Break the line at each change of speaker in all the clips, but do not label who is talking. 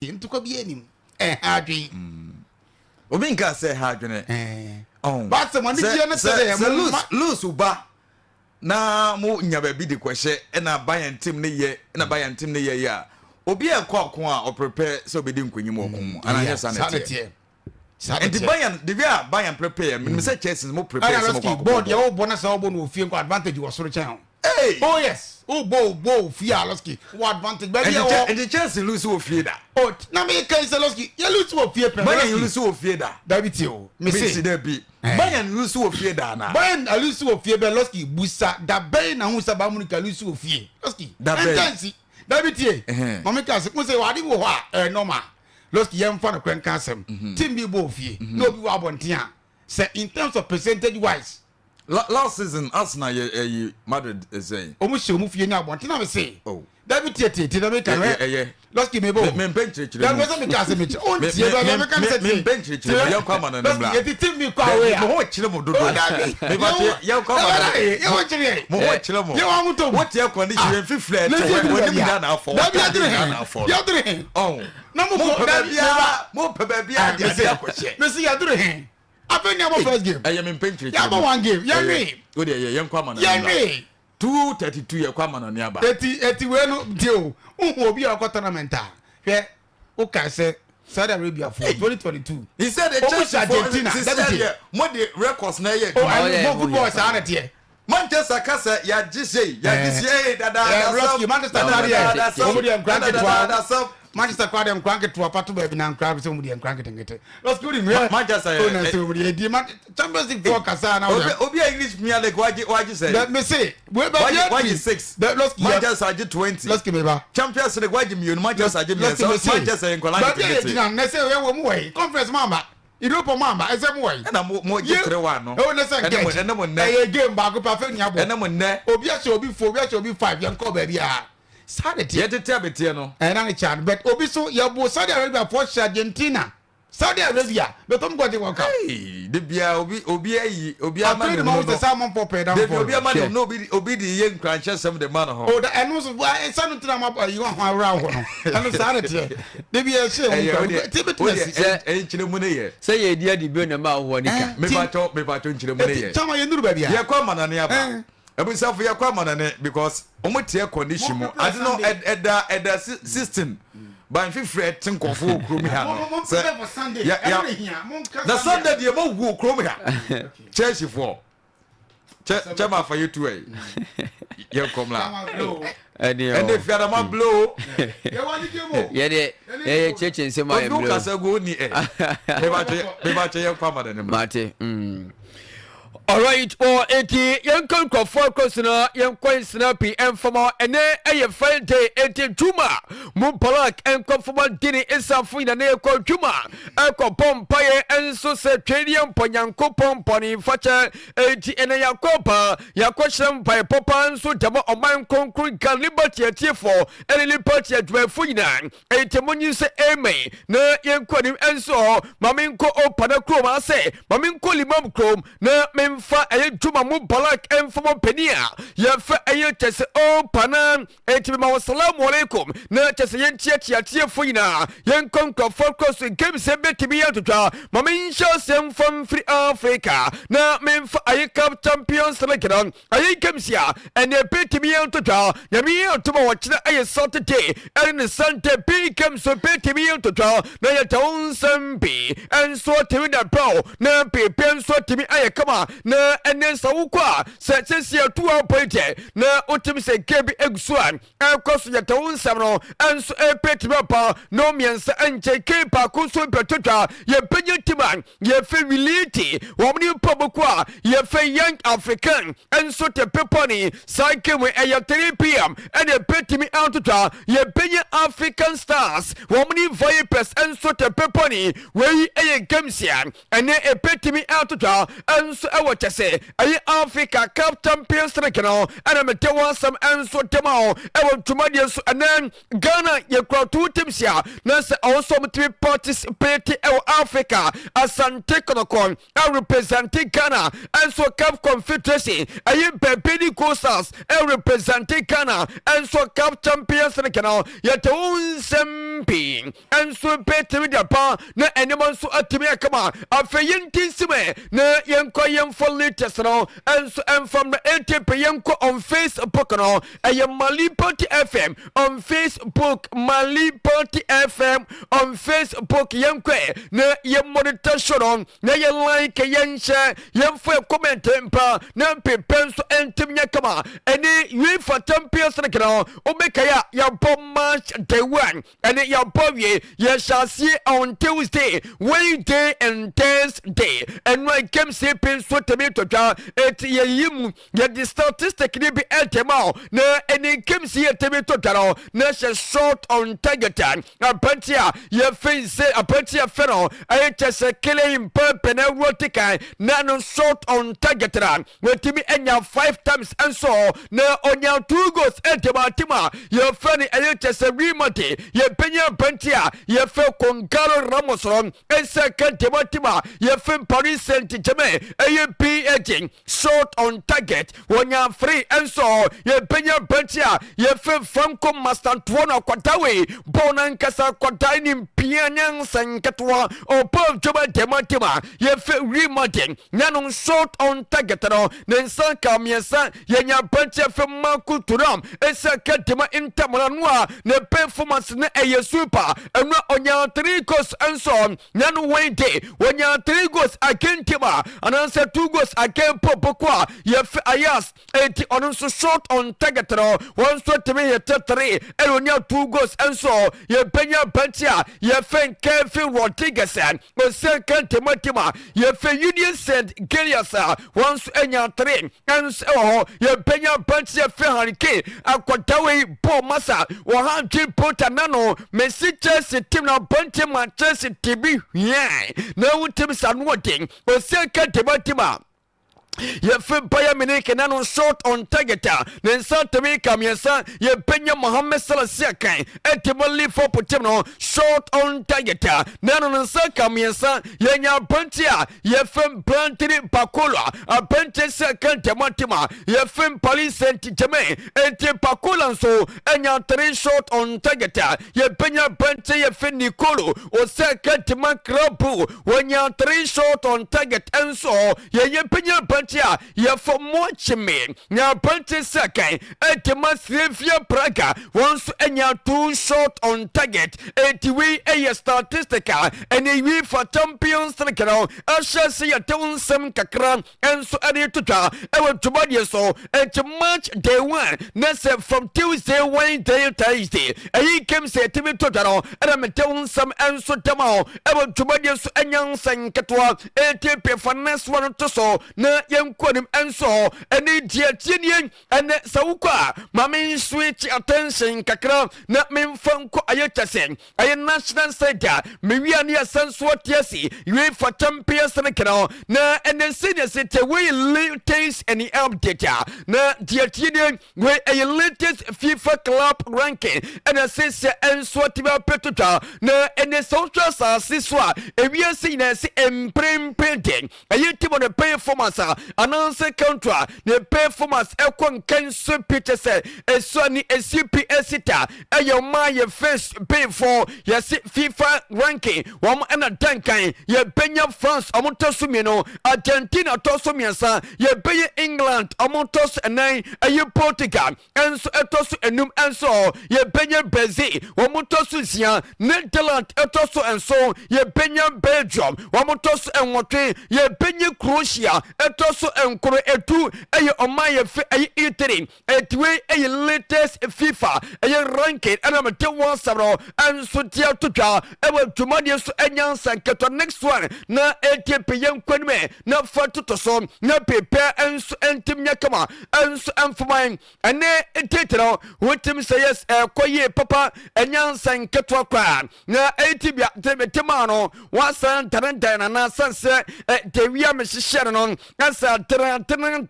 Ntokwa bi anim ɛha adwen.
Obi nka sɛ ɛha adwene.
Baasɛ mo anigyeɛ no sɛ dɛ
sɛ lose lose ba na mo nya baabi de kɔhyɛ, ɛna Bayern team ne yɛ, ɛna Bayern team ne yɛ yɛ a, obi a ɛkɔ ako a ɔprepare sɛ obɛdi nkonyim wɔ ɔko mu anaa nyɛ saa na ɛteɛ? Nti Bayern de bi a Bayern prepare, menim sɛ Chelsea mo prepare sɛ mo kɔ akɔbɔ.
Bɔɔl deɛ wobɔ no sɛ wobɔ no wɔ fie nkɔ, advantage wɔ soro kyɛn o. Hey! Oh yes, wobɔ wobɔ wɔ fie a, Lɔski, wɔ advantage baabi a wɔ.
Nti Chelsea lose wɔ fie da?
Oh, na mi ka sɛ Lɔski yɛ lose wɔ fie pɛ.
Bayern lose wɔ fie da?
Dabi, tie o, mi se.
Mi dabi. Bayern lose wɔ fie da na?
Bayern lose wɔ fie bɛ, Lɔski, busa dabɛn na ho sɛ Bayern Munich lose wɔ fie, Lɔski?
Dabɛn.
Ɛntɛnsi dabi, tie, maame ka sɛ n sɛ wade wɔ hɔ a ɛyɛ normal. Lɔski, yɛn fa no kora nka asɛm, team bi bɔ wɔ fie na obi wɔ abɔnten a, sɛ in terms of percentage wise.
Last season Arsenal yɛ ɛyi Madrid sɛn?
Ɔmo hyɛ ɔmo fie ne abɔnten na mi se.
Oh.
Dabi, tie, tie, tie na mi ka hwɛ.
Ɛyɛ.
Lɔski, mi bɔ.
Mi mpɛ nkyerɛkyerɛ mu.
Dabi, sɛ mi ka sɛ mi kyerɛ o, n tie bɛ mi ka sɛ tie.
Mi mpɛ nkyerɛkyerɛ mu, yɛn kɔ ama na ne mla.
Lɔski, eti team bi kɔ awo ya.
Mo ho kyerɛ mo dodo.
Dabi.
Mi ba tie, yɛn kɔ ama na
ne. Yɛ wo kyerɛ yɛ.
Mo ho kyerɛ mo.
Yɛ wɔn ahotɔ mu.
Wo tie condition yɛn fifiri ɛtɛ wɔn nim nyinaa na afɔ.
Dabi, yɛdiri hɛn, yɛdiri hɛn.
Ɔn.
Na mo
kɔ
kɔ
dabi, mo pɛ baabi a de ade akɔhyɛ.
Mesi yɛdiri hɛn, afei ni abɔ first game.
Ɛyɛ mi mpɛ nkyerɛkyerɛ mu.
Yɛabɔ one game, yɛnwe.
O de, ɛyɛ, yɛn kɔ ama na ne mla.
Yɛnwe.
2:32, yɛ kɔ ama na ne aba.
Eti wei no tie o, nhu obi a ɔkɔ tournament a, hwɛ, wokae sɛ Saudi Arabia fo 2022.
He said the
Ɔmo
Chelsea
hyɛ
fo
Argentina.
sisi
Dabi, tie.
ɛdeɛ mo de records na ɛyɛ
O
adwuma.
ɛno
yeah,
bɔ football
yeah.
saa na teɛ.
Manchester kasa yagye sei, yagye sei, ee dada
Rocky,
dasam.
Manchester
dada
deɛ
dasam,
ɔmo deɛ nkura
dada
nketewa.
dasam.
Manchester kura deɛ nkura nketewa pato baabi na nkura sɛ ɔmo deɛ nkura nketenkete. Rocky, wodi nwɛ.
Manchester
O na sɛ ɔmo deɛ edi ma Champions League fɔ kasa na
Obi
ɔmo.
obi a English Premier League wagye sɛ.
Bɛ me se wei bɛ
Wagye six.
Bɛ Rocky yɛ.
Manchester agye 20.
Rocky, mi ba.
Champions League wagye mmienu, Manchester agye
Rocky, me
mmiɛnsa.
se
Manchester yɛ nkɔla
baabi a yɛ
nketenkete.
gyina ne sɛ yɛ wɔ mu wɔ yi, conference mu amba, Europa mu amba, ɛsɛ mu wɔ yi.
Ɛna mo gye 3-1 no.
O ne sɛ
Ɛne mo
nkɛkyi.
ɛne mo nnɛ.
Ɛyɛ game baako pa afei ni abɔ.
Ɛne mo nnɛ.
Obi ahyɛ obi four, obi ahyɛ obi five, yɛn kɔ baabi a saa de teɛ.
Yɛtete abeteɛ no.
Ɛna ne kya no, but obi so yɛbo Saudi Arabia fo hyɛ Argentina, Saudi Arabia bɛtɔm kɔgye wɔn ka.
Hey, de bia obi ayi obi ama
afei
ne
de ma
ho
wo sɛ
no.
saa amanfoɔ pɛɛ
Debi
danfoɔ
obi
no.
ama ne ho
Hwɛ.
na obi de yɛ nkranhyɛ sɛm de ma ne ho.
O da ɛno nso ɛsa no tena ma ayi wɔn ho awura hɔ no, ɛno saa de teɛ, debi ɛhyɛ wɔn
Ɛyɛ
kura
o deɛ
tie
o
bɛtumi
deɛ
asi.
ɛyɛ nkyerɛ mu ne yɛ.
Sɛ yɛdi adi bio na ma ahoɔ ne ka.
Mepatɔ nkyerɛ mu ne
Eti
yɛ.
chama yɛ nuru baabi a.
Yɛkɔ amanane aba. Ebusafo, yɛkɔ amanane because wɔn te air condition mu.
Mo prepare
Ade no
Sunday.
ɛda 16 ban fifiri ɛte nkɔfo wɔ kurom ha
Mo
no.
mo prepare for Sunday.
Ya
ɛno
ya
ne hia mo nka.
Na Sunday deɛ mo wu kurom ha. Chelsea foɔ. Kyɛ kyɛ ma afa yɛ tu ɛyi. Yɛn kɔm la.
Ɛne
Ɛnde fiadama blow.
Yɛ wɔ anigye mu.
Yɛde yɛyɛ kyerɛkyerɛ nsɛm a
Obi wo
yɛ
kasa gu ni ɛ. Mebatwe yɛn kɔ amanane mu.
Mate. Alright, well, enti yɛnkɔ nkurɔfoɔ akɔ so na yɛnkɔ nsena pii ɛmfama. Ɛnɛ ɛyɛ Friday, enti dwuma Mubarak ɛnkɔfama dini esafo nyina ne yɛkɔ dwuma ɛkɔ bɔ mpaeɛ ɛnso sɛ twɛdeɛ mpɔ Nyankopɔn bɔne mfakyɛ. Enti ɛnɛ yɛakɔ ba yɛakɔhyerɛ mpaeɛ pɔpa nso dama ɔman kronkron Ghana Liberty atiefoɔ ɛne Liberty adwumayɛfoɔ nyinaa. Enti monyi sɛ amen na yɛnkɔ anim. Ɛnso hɔ ma menkɔ Opada kurom asɛ ma menkɔ Limam kurom na memfa ɛyɛ dwuma mu Balak ɛmfa mɔ pani a yɛfɛ ɛyɛ kyɛ sɛ Opana. Enti mema wɔ salamu alaikum na kyɛ sɛ yɛntiatia atiefoɔ nyinaa, yɛnkɔ nkurɔfoɔ kɔ so games bɛtumi yɛ atotwa. Ma menhyɛ asɛm fa mfiri Africa na memfa ayɛ CAF Champions League no, ɛyɛ games a ɛnɛ bɛtumi yɛ ntotwa. Nyame yɛ atom a, wɔkyerɛ ɛyɛ Saturday ɛne ne Sunday big games so bɛtumi yɛ ntotwa na yɛda wo nsɛm bi ɛnso atumi da brɛw na biribi nso atumi ayɛ kama. Na ɛnɛ nsa wokɔ a sɛ sɛsi atu a wopɔ yi deɛ na wotumi sɛ game bi egu so a ɛkɔ so, yɛda wo nsɛm no ɛnso ɛbɛtumi aba na mmiɛnsa nkyɛn game baako nso bɛtotwa. Yɛbɛnya team a yɛfɛ Wiliti wɔn ne pɔbɔku a yɛfɛ Young African nso te pepɔ ne saa game ɛyɛ 3 p.m. ɛna ɛbɛtumi atotwa. Yɛbɛnya African Stars wɔn ne Vipers nso te pepɔ ne. Wei ɛyɛ games a ɛnɛ ɛbɛtumi atotwa nso. Ɛwɔ kyɛ sɛ ɛyɛ Africa CAF Champions League no ɛna mede wɔn asɛm nso de ma wo ɛwɔ dwumadie nso. Ɛnɛ Ghana yɛkura two teams a na sɛ ɔwɔ sɛ ɔmotumi participate ɛwɔ Africa. Asante Kɔtɔkɔ ɛrepresente Ghana ɛnso CAF Confederation, ɛyɛ Bibiani Gold Stars ɛrepresente Ghana ɛnso CAF Champions League no. Yɛte wo nsɛm pii ɛnso bɛtumi de pa na ɛnneɛma nso atumi akama. Afei yɛnti nsim na yɛnkɔ yɛmfa latest no ɛnso ɛmfa mmerɛ ATP. Yɛnkɔ on Facebook no, ɛyɛ Mali Party FM on Facebook, Mali Party FM on Facebook. Yɛnkɔ na yɛ monitor show no na yɛ like, yɛnhyɛ, yɛmfa comment mpa na mpepɛ nso ɛntim nyɛ kama. Ɛne UEFA Champions League no, wobɛkae a yɛbɔ match day one ɛne yɛbɔ wie. Yɛhyɛ aseɛ on Tuesday, Wednesday and Thursday. Ɛno a games yi pi nso tɛmi tɔtwa eti yɛyi mu, yɛde statistic ni bi ɛtɛm a na ɛne games yi yɛtɛmi tɔtwa no na hyɛ shot on target a aberanteɛ a yɛfɛ nse, aberanteɛ fɛ no ɛyɛ kyɛ sɛ Kylian Mbappe na ɛwɔ ti kan na no shot on target na wɔtumi anya five times nso na ɔnya two goals ɛtɛm a team a yɛfɛ no ɛyɛ kyɛ sɛ Real Madrid. Yɛbɛnya aberanteɛ a yɛfɛ Gonzalo Ramos no ɛsɛ ka ntɛm a team a yɛfɛ Paris Saint Germain, ɛyɛ PSG, shot on target wɔnya three nso. Yɛbɛnya aberanteɛ a yɛfɛ Franco Mastantuono, akɔdawe bɔɔl no ankasa akɔdae ne mpia nyansa nketewa ɔbɔ dwuma ntɛm a team a yɛfɛ Real Madrid nyanom shot on target no ne nsa ka mmiɛnsa. Yɛnya aberanteɛ fɛ Marco Thuram ɛsɛ ka ntɛm Inter Milan no a ne performance ne ɛyɛ super. Ɛno a ɔnya three goals nso nyano Wednesday, wɔnya three goals against team a anaasɛ two goals against Popoko a yɛfɛ Ajax. Eti ɔno nso shot on target no wɔn nso tumi yɛ tɛ three ɛna onya two goals nso. Yɛbɛnya aberanteɛ a yɛfɛ Kevin Rodriguez ɔsɛ ka ntɛm team a yɛfɛ Union Saint Gilloise a wɔn nso anya three nso ɛwɔ hɔ. Yɛbɛnya aberanteɛ fɛ Harry Kane, akɔdawe bɔɔl masa wɔha ntwe pota nano Messi Chelsea team na aberanteɛ ma Chelsea team bi hwia na ewu team sa no ɔden ɔsɛ ka ntɛm team a yɛfɛ Bayern Munich na no shot on target a ne nsa tɛmi ka mmiɛnsa. Yɛbɛnya Mohamed Salah si akan ɛtɛmɔ Liverpool team no shot on target a na no ne nsa ka mmiɛnsa. Yɛnya aberanteɛ a yɛfɛ Bradley Barcola, aberanteɛ si akan tɛmɔ team a yɛfɛ Paris Saint Germain. Enti Barcola nso ɛnya three shot on target a yɛbɛnya aberanteɛ yɛfɛ Nicolo ɔsɛ akan tɛmɔ Club wɔnya three shot on target nso. Yɛnyɛ bɛnya aberanteɛ a yɛfɔ mɔkyeme na aberanteɛ sɛ kan ɛtɛma Slavia Praga, wɔn nso anya two shot on target. Eti wei ɛyɛ statistic a ɛne UEFA Champions League no ɛhyɛ sɛ yɛte wo nsɛm kakra ɛnso ɛde totwa ɛwɔ dwumadie so. Eti match day one na sɛ from Tuesday, Wednesday, Thursday ɛyi game sɛ yɛtumi totwa no ɛna mete wo nsɛm ɛnso dɛm a ɛwɔ dwumadie so. Ɛnya nsɛm nketewa ATP fa next one to so na yɛnkɔ anim ɛnso. Ɛne deɛ tie nie, ɛnɛ sɛ wokɔ a ma me switch attention kakra na memfa nkɔ ayɛ kyɛ sɛ ɛyɛ national side a mewia ne yɛsɛ nso ate ase UEFA Champions League no na ɛnɛ sɛdeɛ sɛ tɛ wei latest ɛne update a na deɛ tie nie, wei ɛyɛ latest FIFA club ranking ɛna sɛ ɛnso atumi apɛtotwa. Na ɛnɛ sɛ wohwɛ asase so a ewiase nyinaa sɛ mprempren den ɛyɛ team on the performance a anaasɛ country a ne performance ɛkɔ nkan so picture sɛ ɛsɔ ne esi esi ta ɛyɛ ɔmaa yɛ first payfoɔ yɛsi FIFA ranking wɔn ɛna dankan. Yɛbɛnya France, ɔmo tɔ so mmienu, Argentina tɔ so mmiɛnsa, yɛbɛyɛ England, ɔmo tɔ so ɛnan, ɛyɛ Portugal ɛnso ɛtɔ so enum, ɛnso yɛbɛnya Brazil, wɔn tɔ so nsia, Netherland ɛtɔ so nson, yɛbɛnya Belgium, wɔn tɔ so nwɔtwe, yɛbɛnya Croatia ɛtɔ so nkoro etu ɛyɛ ɔman yɛfɛ ɛyɛ Italy. Etiwe ɛyɛ latest FIFA ɛyɛ ranking ɛna mɛ te wɔn asɛm no ɛnso tia to twa ɛwɔ dwumadie so. Ɛnya nsa next one na ATP yɛn nkɔnim na fa toto so na pepe ɛnso ɛntim nyɛ kama ɛnso ɛnfoma ɛne titiri wotim sɛ yes, ɛkɔ yie papa. Ɛnya nsa nketewa koraa na ɛti bia tɛmɛtɛm no wasan dandan nana san sɛ ɛ dewia mehyehyɛ no ɛsan sɛ atenatene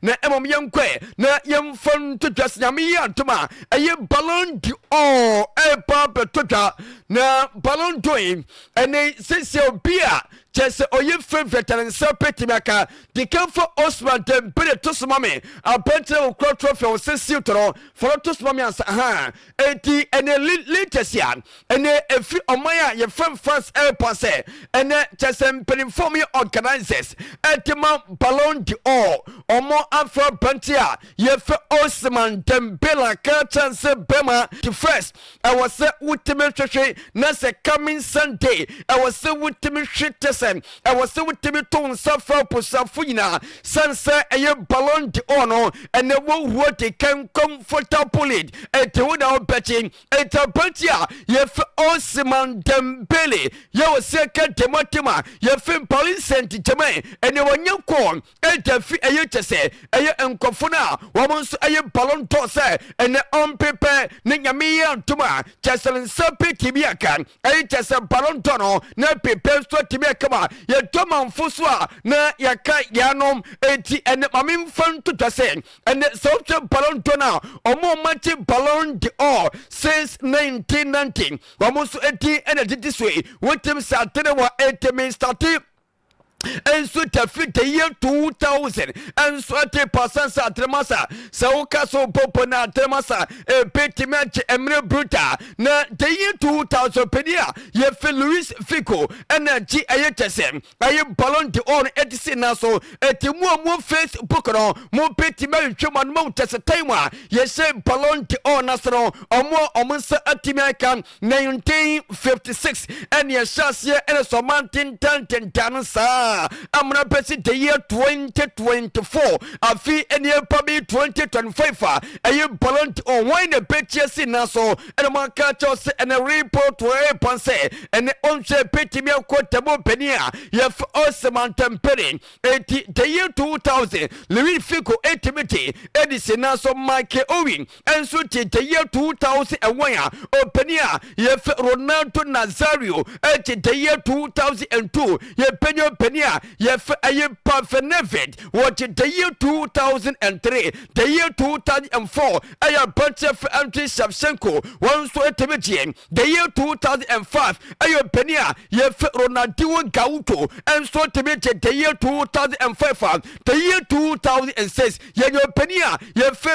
na mmom yɛnkɔɛ na yɛmfa nto dwa sɛ Nyame yɛ adom a, ɛyɛ Ballon d'Or ɛba bɛtɔ dwa. Na Ballon d'Or yi, ɛne sɛsia obi a kyɛ sɛ ɔyɛ favourite ne nsa pɛtumi aka de kamfa Osman Dembele to so ma me abɛnkyerɛ wɔ kura trophy a wɔsɛ siw tɔrɔ fa no to so ma me ansa ha. Enti ɛne latest a ɛnɛ ɛfiri ɔman a yɛfrɛ France ɛrepa sɛ ɛnɛ kyɛ sɛ mpanimfoɔ yɛ organisers ɛde ma Ballon d'Or, ɔmo afra aberante a yɛfrɛ Osman Dembele ka kyɛn sɛ bɛma the first ɛwɔ sɛ wotumi hwehwɛ na sɛ coming Sunday ɛwɔ sɛ wotumi hwe kyɛ sɛ ɛwɔ sɛ wotumi to nsa fra posafo nyinaa san sɛ ɛyɛ Ballon d'Or no ɛnɛ wɔwuo de kan comfortable lead ɛte wo na wobɛkye. Ɛnti aberante a yɛfɛ Osman Dembele yɛwɔ sɛ ka dɛm a yɛfɛ Paris Saint Germain ɛnɛ wɔnyɛ kɔɔ ɛgya fi ɛyɛ kyɛ sɛ ɛyɛ nkɔfo no a wɔn nso ɛyɛ Ballon d'Or sɛ ɛnɛ ɔmpepɛ ne Nyame yɛ ntom a kyɛ sɛ nsa pɛtumi aka ɛyɛ kyɛ sɛ Ballon d'Or no na pepɛ nso atumi aka ma yɛdɔ manfo so a na yɛka yɛanom. Enti ɛnɛ maame mfa nto dwa sɛ ɛnɛ sɛ wohwɛ Ballon d'Or no a, ɔmo ɔmakye Ballon d'Or since 1990, wɔn nso edi ɛna didi so yi, wotim sɛ atene wɔ ɛtumi start nso tafi the year 2000 nso ɛte pasan sɛ atremasa sɛ woka so popo na atremasa ebetumi agye mmerɛ brutal. Na the year 2000 panyin a yɛfɛ Luis Figo ɛna gye ɛyɛ kyɛ sɛ ɛyɛ Ballon d'Or no ɛde si na so. Ɛti mu a mu Facebook no mo bɛtumi ahwehwɛ mu anoma kyɛ sɛ time a yɛhyɛ Ballon d'Or no ase no, ɔmo a ɔmo nsa atumi aka 1956 ɛne ɛhyɛ aseɛ ɛne sɛ ɔma ntentantentan no saa amena bɛsi the year 2024. Afi ɛne ɛpa bi 2025 a ɛyɛ Ballon d'Or wɔn na bɛkyia si na so ɛna mo aka kyerɛw sɛ ɛne report ɛpɔn sɛ ɛne ɔnhwɛ bɛtumi akɔ tɛbo panin a yɛfɛ Osman Dembele. Eti the year 2000, Luis Figo etimi te ɛde si na so. Michael Owen nso te the year 2001 a ɔpanin a yɛfɛ Ronaldo Nazario ɛte the year 2002. Yɛpɛnyɛ ɔpanin a yɛfɛ ɛyɛ Pavel Nedved, wɔte the year 2003. The year 2004 ɛyɛ aberanteɛ fɛ Andriy Shevchenko, wɔn nso etimi gyeɛ. The year 2005 ɛyɛ ɔpanin a yɛfɛ Ronaldinho Gaucho nso tumi gye the year 2005 a the year 2006 yɛnyɛ ɔpanin a yɛfɛ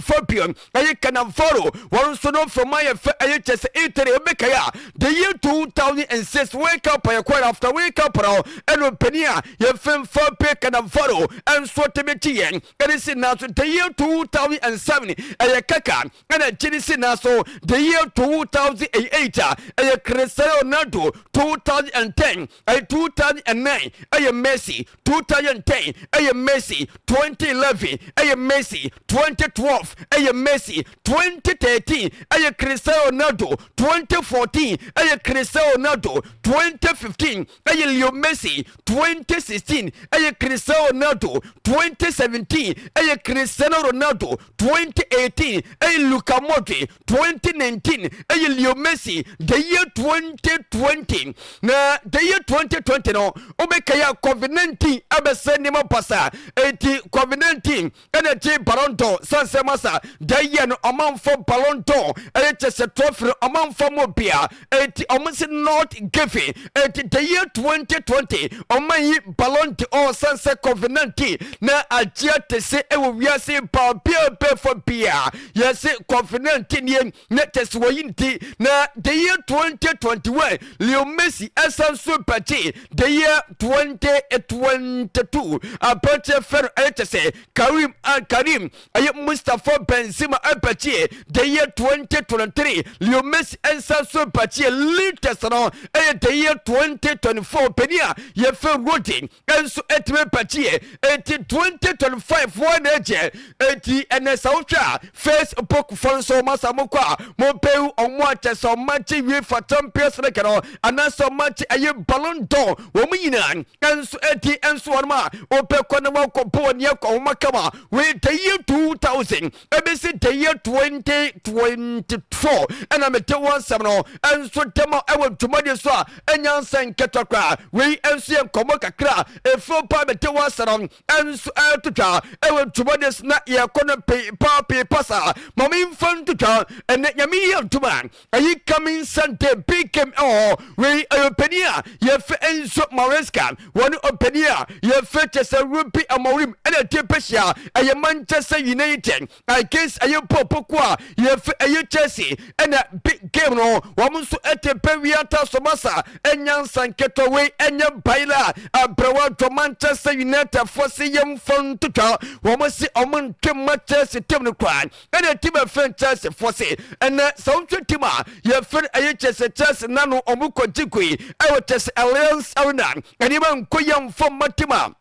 Fabio ɛyɛ Cannavaro, wɔn nso no fama yɛfɛ ɛyɛ kyɛ sɛ Italy. Ɛbɛkae a the year 2006 World Cup yɛ kɔɛ after World Cup no, ɛna ɔpanin a yɛfɛ Fabio Cannavaro nso tumi gye yɛn ɛde si na so. The year 2007 ɛyɛ Kaka ɛna gye si na so. The year 2008 a ɛyɛ Cristiano Ronaldo. 2010 ɛyɛ 2009 ɛyɛ Messi, 2010 ɛyɛ Messi, 2011 ɛyɛ Messi, 2012 ɛyɛ Messi, 2013 ɛyɛ Cristiano Ronaldo, 2014 ɛyɛ Cristiano Ronaldo, 2015 ɛyɛ Leo Messi, 2016 ɛyɛ Cristiano Ronaldo, 2017 ɛyɛ Cristiano Ronaldo, 2018 ɛyɛ Luka Modric, 2019 ɛyɛ Leo Messi. The year 2020, na the year 2020 no wobɛka yɛ COVID-19 ɛbɛsɛ nneɛma pasa. Enti COVID-19 ɛna gye Ballon d'Or sansɛ masa da yɛ no ɔmanfo Ballon d'Or ɛyɛ kyɛ sɛ trophy no ɔmanfo mo bia. Enti ɔmo sɛ not given. Enti the year 2020 ɔman yi Ballon d'Or sansɛ COVID-19 na agye ate sɛ ɛwɔ wiase baabia bɛfɔ bia yɛsɛ COVID-19 nie na kyɛ sɛ wɔyi nti. Na the year 2021 Leo Messi ɛsan so bɛgye. The year 2022 aberanteɛ fɛ no ɛyɛ kyɛ sɛ Karim Karim ɛyɛ Mustapha Benzema ɛbɛgye. The year 2023 Leo Messi ɛnsa so bɛgye. Latest no ɛyɛ the year 2024 panin a yɛfɛ Rodri ɛnso ɛtumi bɛgye. Eti 2025 wɔn na ɛgye. Eti ɛnɛ sɛ wohwɛ a, Facebook fo nso masa mo kɔ a mopɛwu ɔmo akyɛ sɛ ɔmo akye UEFA Champions League no anaasɛ ɔmo akye ɛyɛ Ballon d'Or, wɔn nyinaa ɛnso ɛdi ɛnso wɔn a wɔpɛ kɔ na wɔkɔ bɔ wɔn akɔ wɔn kama. Wei the year 2000 ɛbɛsi the year 2024 ɛna mete wɔn nsɛm no ɛnso dɛm a ɛwɔ dwumadie so a ɛnya nsɛn nketewa koraa wei. Ɛnso yɛ nkɔmmɔ kakra ɛfiri pa bɛte wɔ asɛ no ɛnso ɛtotwa ɛwɔ dwumadie so na yɛkɔ no pii paa pii pa saa. Ma memfa ntotwa ɛnɛ, Nyame yi antoma ɛyi, coming Sunday big game ɛwɔ hɔ. Wei ɛyɛ ɔpanin a yɛfɛ Enzo Maresca, wɔne ɔpanin a yɛfɛ kyɛ sɛ Ruben Amorim ɛna ɛte pɛhyia. Ɛyɛ Manchester United against ɛyɛ pɔpɔko a yɛfɛ ɛyɛ Chelsea, ɛna big game no wɔn nso ɛte pɛ wiata so masa. Ɛnya nsa wei ɛnyɛ baila abrɛwa dɔ Manchester United fo se yɛmfa ntotwa wɔn si wɔn ntwe ma Chelsea team no koraa. Ɛna team ɛfɛn Chelsea fo se ɛnɛ sɛ wohwɛ team a yɛfɛ ɛyɛ Chelsea, Chelsea nano ɔmo kɔ gye gui ɛwɔ Chelsea Allianz Arena. Ɛnneɛma nkɔ yɛmfa ma team a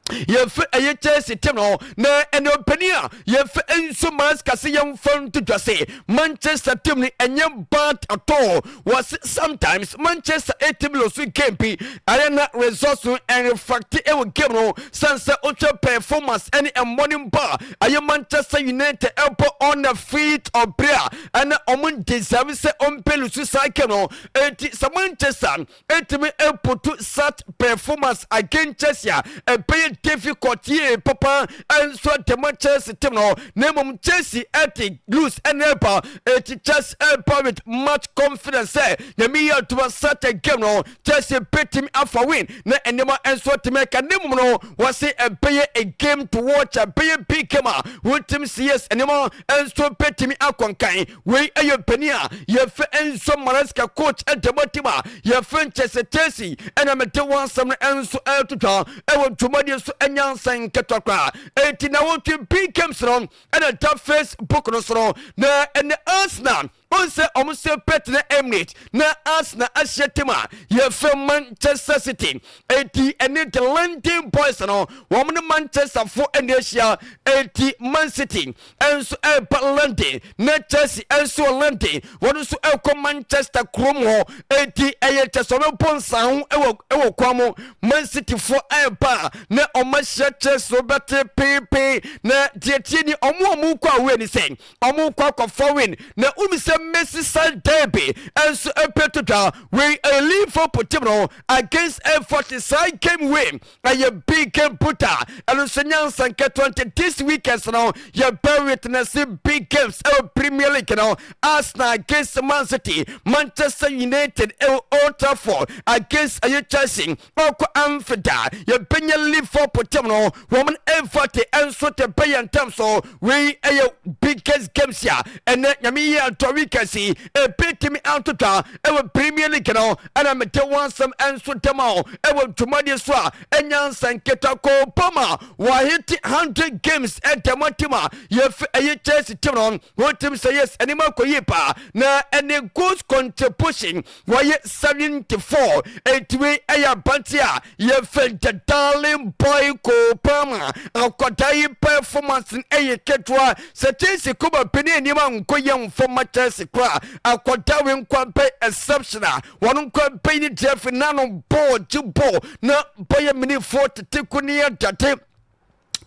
yɛfɛ ɛyɛ Chelsea team no, na ɛne ɔpanin a yɛfɛ Enzo Maresca se yɛmfa nto dwa se Manchester team no ɛnyɛ bad at all. Wɔse sometimes Manchester team lose game bi, ayɛ na results no ɛrefacte ɛwɔ game no san sɛ wotwɛ performance ɛne ɛmmɔne mpa ayɛ Manchester United ɛbɔ on the field ɔbere a ɛna ɔmo deserve sɛ ɔmpɛ lose saa game no. Eti sɛ Manchester ɛtumi ɛput such performance against Chelsea a, ɛbɛyɛ difficult yie papa ɛnso atɛma Chelsea team no. Na mmom Chelsea ɛte lose ɛne ɛba, ɛti Chelsea ɛba with much confidence sɛ Nyame yɛ atoma such a game no Chelsea bɛtumi afa win na nneɛma nso atumi ɛka. Ne mmom no wɔse ɛbɛyɛ a game to watch, ɛbɛyɛ big game a wɔntumi si yes, nneɛma nso bɛtumi akɔnkan. Wei ɛyɛ mpanin a yɛfɛ Enzo Maresca, coach ɛdɛmɔ team a yɛfɛ nkyɛsɛ Chelsea, ɛna mede wɔn asɛm no nso ɛretotwa ɛwɔ dwumadie so. Ɛnya nsan nketewa koraa eti na wɔtwe big games no ɛna da Facebook no so no, na ɛne Arsenal ɔn sɛ ɔmo sɛ pɛt na Emirates na Arsenal ahyɛ team a yɛfɛ Manchester City. Eti ɛne the London boys no, wɔn ne Manchester fo ɛna ahyia. Eti Man City ɛnso ɛreba London na Chelsea ɛnso wɔ London, wɔn nso ɛrekɔ Manchester kurom hɔ. Eti ɛyɛ kyɛ sɛ ɔbɛbɔ nsa ho ɛwɔ kwan mu. Man City fo ɛreba na ɔmo ahyia Chelsea, bɛte peepee na deɛ tie ni, ɔmo a ɔmo kɔ away ni sɛ ɔmo kɔ akɔfɔ win na umi sɛ Merseyside derby ɛnso ɛpɛ to dwa. Wei ɛyɛ Liverpool team no against Everton. Saa game wei ɛyɛ big game puta, ɛno nso nyansa nketewa. Nti this weekend no yɛbɛ witness big games ɛwɔ Premier League no: Arsenal against Man City, Manchester United ɛwɔ Old Trafford against ɛyɛ Chelsea, ɔkɔ Anfield a yɛbɛnya Liverpool team no wɔn Everton ɛnso te bɛyɛ ntam so. Wei ɛyɛ biggest games a ɛnɛ Nyame yi atɔ weekend yi ebetumi atotwa ɛwɔ Premier League no, ɛna mete wɔn asɛm ɛnso dɛm a ɛwɔ dwumadie so a ɛnya nsa nketewa. Cole Palmer wɔahete 100 games ɛdɛm team a yɛfɛ ɛyɛ Chelsea team no. Wɔn team sɛ yes, ɛnim akɔ yie paa na ɛne goals contribution wɔyɛ 74. Ɛtumi ɛyɛ abante a yɛfɛ the darling boy Cole Palmer. Akwadaa yi performance ɛyɛ ketewa sɛ Chelsea kɔba panyin anim a nkɔ yɛ mfɔma Chelsea kora. Akwadaa wei nkwa bɛ exceptional, wɔn nkwa bɛ ne deɛ fi nano bɔɔl gye bɔɔl na bɔyɛ minifoɔ tete ko ne yɛ dade.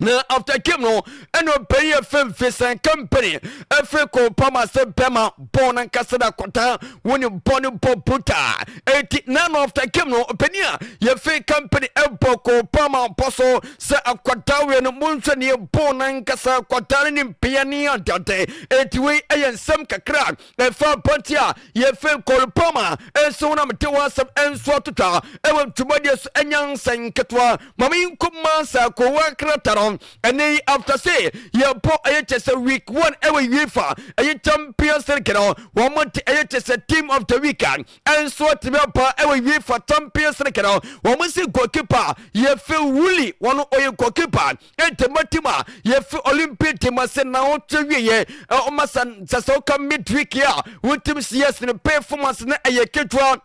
Na after game no ɛna ɔpanyin yɛ fɛn Vincent Kompany ɛfiri Cole Palmer sɛ bɛma bɔɔl no nkasa da akɔtaa wɔne bɔ ne bɔ brutal. Eti nano after game no, ɔpanyin a yɛfiri Kompany ɛbɔ Cole Palmer bɔ so sɛ akɔtaa wei no monhwɛ ne yɛ bɔɔl no nkasa, akɔtaa no ne mpea ne adade. Eti wei ɛyɛ nsɛm kakra ɛfa abɔnten a yɛfiri Cole Palmer ɛnso wɔn a mete wɔn asɛm ɛnso atotwa ɛwɔ dwumadie so. Ɛnya nsɛn nketewa maame yi nkɔma nsa kowa krata no. Ɛne yi after say yɛbɔ ɛyɛ kyɛ sɛ week one ɛwɔ UEFA ɛyɛ Champions League no, wɔn mo te ɛyɛ kyɛ sɛ team of the week a ɛnso atumi aba ɛwɔ UEFA Champions League no. Wɔn mo si goalkeeper yɛfɛ Rulli, wɔn ɔyɛ goalkeeper ɛntɛmɛ team a yɛfɛ Olympique de Marseille na wɔtwe wieɛ ɔma sa sɛ ɔka midweek a wɔntumi si yɛ sene performance na ɛyɛ ketewa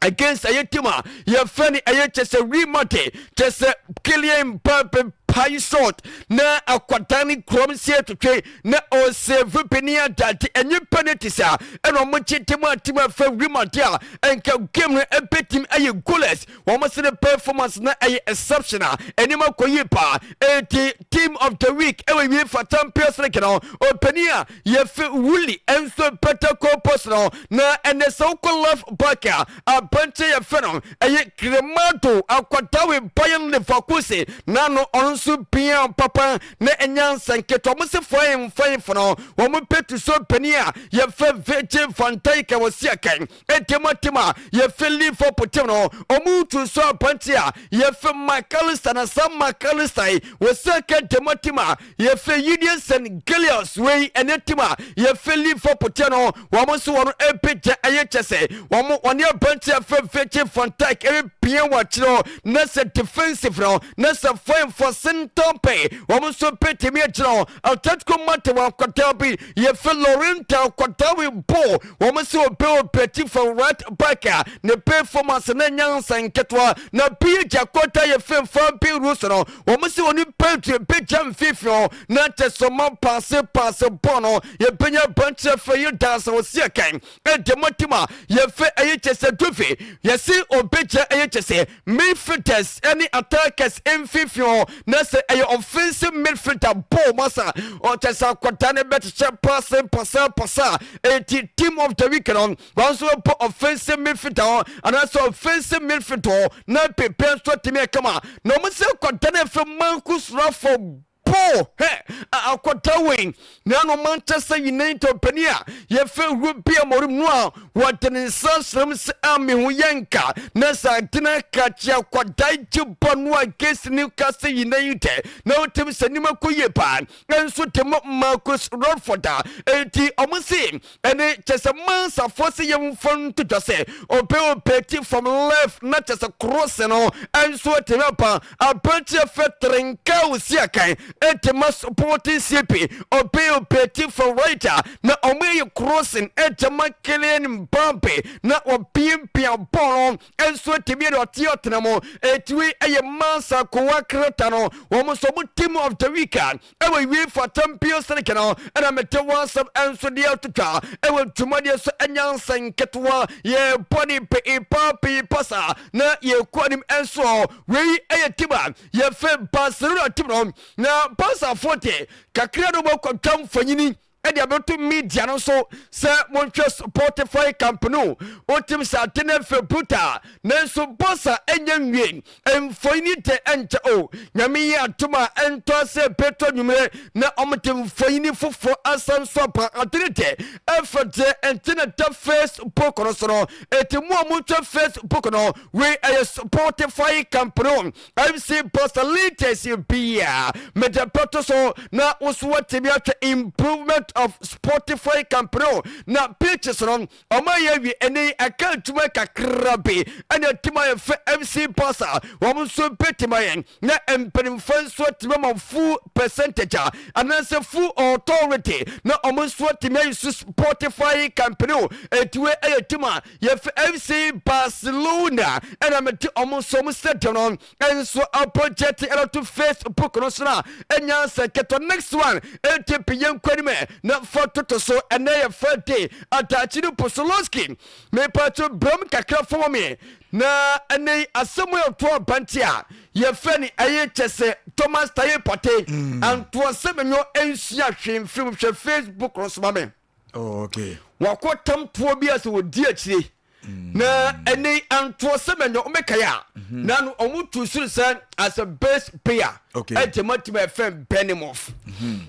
against ɛyɛ team a yɛfɛ no ɛyɛ kyɛ sɛ Real Madrid, kyɛ sɛ Kylian Mbappe. pae shot na akwadaa ne kurom si atwitwe na ɔsave bi ne adade ɛnyɛ penalties a ɛna ɔmo gye de mu atim afɛ wim ade a ɛnka game no ɛbɛtim ɛyɛ goalless. Wɔn se ne performance na ɛyɛ exceptional, anim akɔ yie paa. Eti team of the week ɛwɔ UEFA Champions League no, ɔpanin a yɛfɛ Wuli nso pɛtɛ kɔpɔs no. Na ɛnɛ sɛ wokɔ left back a, aberanteɛ yɛfɛ no ɛyɛ Grimaldo, akwadawe Bayern Leverkusen nano, ɔno nso pia papa na ɛnya nsɛnketewa. Ɔmo se fɔyin fɔyin fo no, wɔn pɛtu so panin a yɛfɛ Virgil van Dijk a wɔsi akan ɛdɛm atem a yɛfɛ Liverpool team no, ɔmo tu so aberanteɛ a yɛfɛ McAllister. Na saa McAllister yi wɔsi aka dɛm atem a yɛfɛ Union St Gilloise. Wei ɛne team a yɛfɛ Liverpool team no, wɔn nso wɔn ɛpagya ɛyɛ kyɛ sɛ wɔn wɔne aberanteɛ a yɛfɛ Virgil van Dijk ɛbɛpia wɔ akyerɛ na sɛ defensive no na sɛ fɔyin fɔ sentɔmpe, wɔn nso pɛtɛmi agyina hɔ. Atletico Madrid wɔn akwadaa bi yɛfɛ Llorente, akwadaa wi ball, wɔn nso obe opeti from right back a ne performance na nyansa nketewa. Na pii gya kɔta yɛfɛ Fabian Ruiz no, wɔn nso wɔn Pedro ebegya mfimfini hɔ na kyɛ sɛ ɔma paase paase bɔɔl no, yɛbɛnya aberanteɛ fɛ yi dansa wɔsi ɛkɛn ɛdɛm tim a yɛfɛ ɛyɛ kyɛ sɛ dufe yɛsi obegya ɛyɛ kyɛ sɛ midfielders ɛne attackers mfimfini hɔ na sɛ ɛyɛ offensive midfielder bɔɔl masa ɔkyɛ sɛ akwadaa ne bɛkyekyɛ paase pasa pasa. Eti team of the week no, wɔn nso bɔ offensive midfielder hɔ anaasɛ offensive midfielder hɔ na pepe nso tumi ɛkama. Na wɔn sɛ akwadaa ne fɛ Marcus Rashford bɔɔl hɛ akwadaa wei nano Manchester United panin a yɛfɛ Ruben Amorim no a wɔde ne nsa srɛm sɛ ameho yɛnka na sɛ adena kakye akwadaa gye bɔ no against Newcastle United na wotim sɛ nneɛma kɔ yie paa nso de mo Marcus Rashford a. Eti ɔmo se ɛne kyɛ sɛ mansafoɔ sɛ yɛmfa nto dwa sɛ ɔbɛ ɔpɛti from left na kyɛ sɛ cross no ɛnso atumi aba. Aberanteɛ fɛ Trincao si akan ɛtema Sporting CP, ɔbɛ ɔpɛti from right a na ɔmo yɛ crossing ɛtema Kylian Mbappe na ɔpiapia bɔɔl no ɛnso atumi yɛ ɔte ɔtena mu. Ɛtiwi ɛyɛ mansa kowa krata no, wɔn nso ɔmo team of the week a ɛwɔ UEFA Champions League no ɛna mete wɔn asɛm ɛnso deɛ atotwa ɛwɔ dwumadeɛ so. Ɛnya nsɛn nketewa yɛbɔ ne pii pii pasa na yɛkɔ anim. Ɛnso wei ɛyɛ team a yɛfɛ Barcelona team no, na Barcafoɔ deɛ kakra no bɔkɔtwa mfanyini ɛde abɛto media no so sɛ monhwɛ Spotify Camp Nou. Wotim sɛ ade no afɛ brutal, nanso Barca ɛnyɛ nwie mfonyini de ɛnkyɛ o. Nyame yi atom a ɛntɔ sɛ bɛtɔ nwummerɛ na ɔmode mfonyini foforɔ asan so aba. Ade no de ɛfɛ deɛ ɛnte na da Facebook no so no. Ɛti mu a motwa Facebook no, wei ɛyɛ Spotify Camp Nou, FC Barca latest bia mede bɛto so na wo so watumi ahwɛ improvement of Spotify Camp Nou. Na pitches no ɔma yɛ awie, ɛne ɛka adwuma kakra bi ɛna tim a yɛfɛ FC Barca, wɔn nso bɛtumi ayɛ na mpanimfoɔ nso atumi ama full percentage a anaasɛ full authority na ɔmo nso atumi ayi so Spotify Camp Nou. Ɛtiwe ɛyɛ tim a yɛfɛ FC Barcelona ɛna mede ɔmo nso ɔmo stadium no ɛnso project ɛna to Facebook no so na ɛnya sɛ kɛtɔ. Next one ɛnti piyɛ nkwanim na fa toto so. Ɛnɛ yɛ Friday adakye no Posolowski mepatwo bram kakra fɔmɔ me na ɛnɛ asɛm yɛ to abante a yɛfɛ ne ɛyɛ kyɛ sɛ Thomas Taye Partey antoa sɛ menyo ɛnsua hwee mfirim. Hwɛ Facebook no so ma me.
Oh, okay.
Wakɔ tamtoɔ bi a sɛ wɔdi akyire na ɛne antoɔ sɛ mɛnyɛ ɔmɛkae a na no ɔmo tu soro sɛ as a base player ɛgye ma team a ɛfɛn Bournemouth.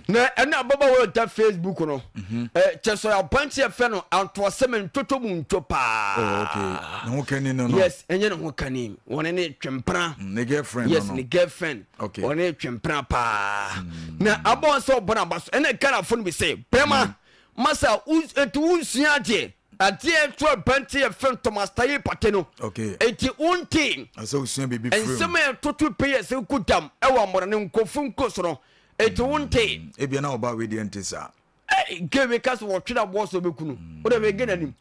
Na ɛno ababaawa ɔda Facebook no kyɛ sɛ abante ɛfɛ no antoɔ sɛ mɛ ntoto mu nto paa.
Oh, okay. Ne ho kani no.
Yes, ɛnyɛ ne ho kani, wɔne ne twempena.
Ne girlfriend.
Yes, ne girlfriend. Wɔne ne twempena paa na abɔn sɛ ɔbɔ n'aba so. Ɛna Ghanafoɔ no bi sɛ bɛrima masa eti wonsua adeɛ adeɛ to abante yɛ fɛn Thomas Taye Partey no. Eti wonte
Asɛ osua biribi firi mu.
Nsɛm a ɛtoto pɛ yɛ sɛ ku dam ɛwɔ amɔrɔ ne nkɔfo nko so no, eti wonte.
Ebia na ɔba wei deɛ nte saa.
Ɛy gay ka sɛ wɔtwe na boɔ so bɛku no, o de wei gay n'anim.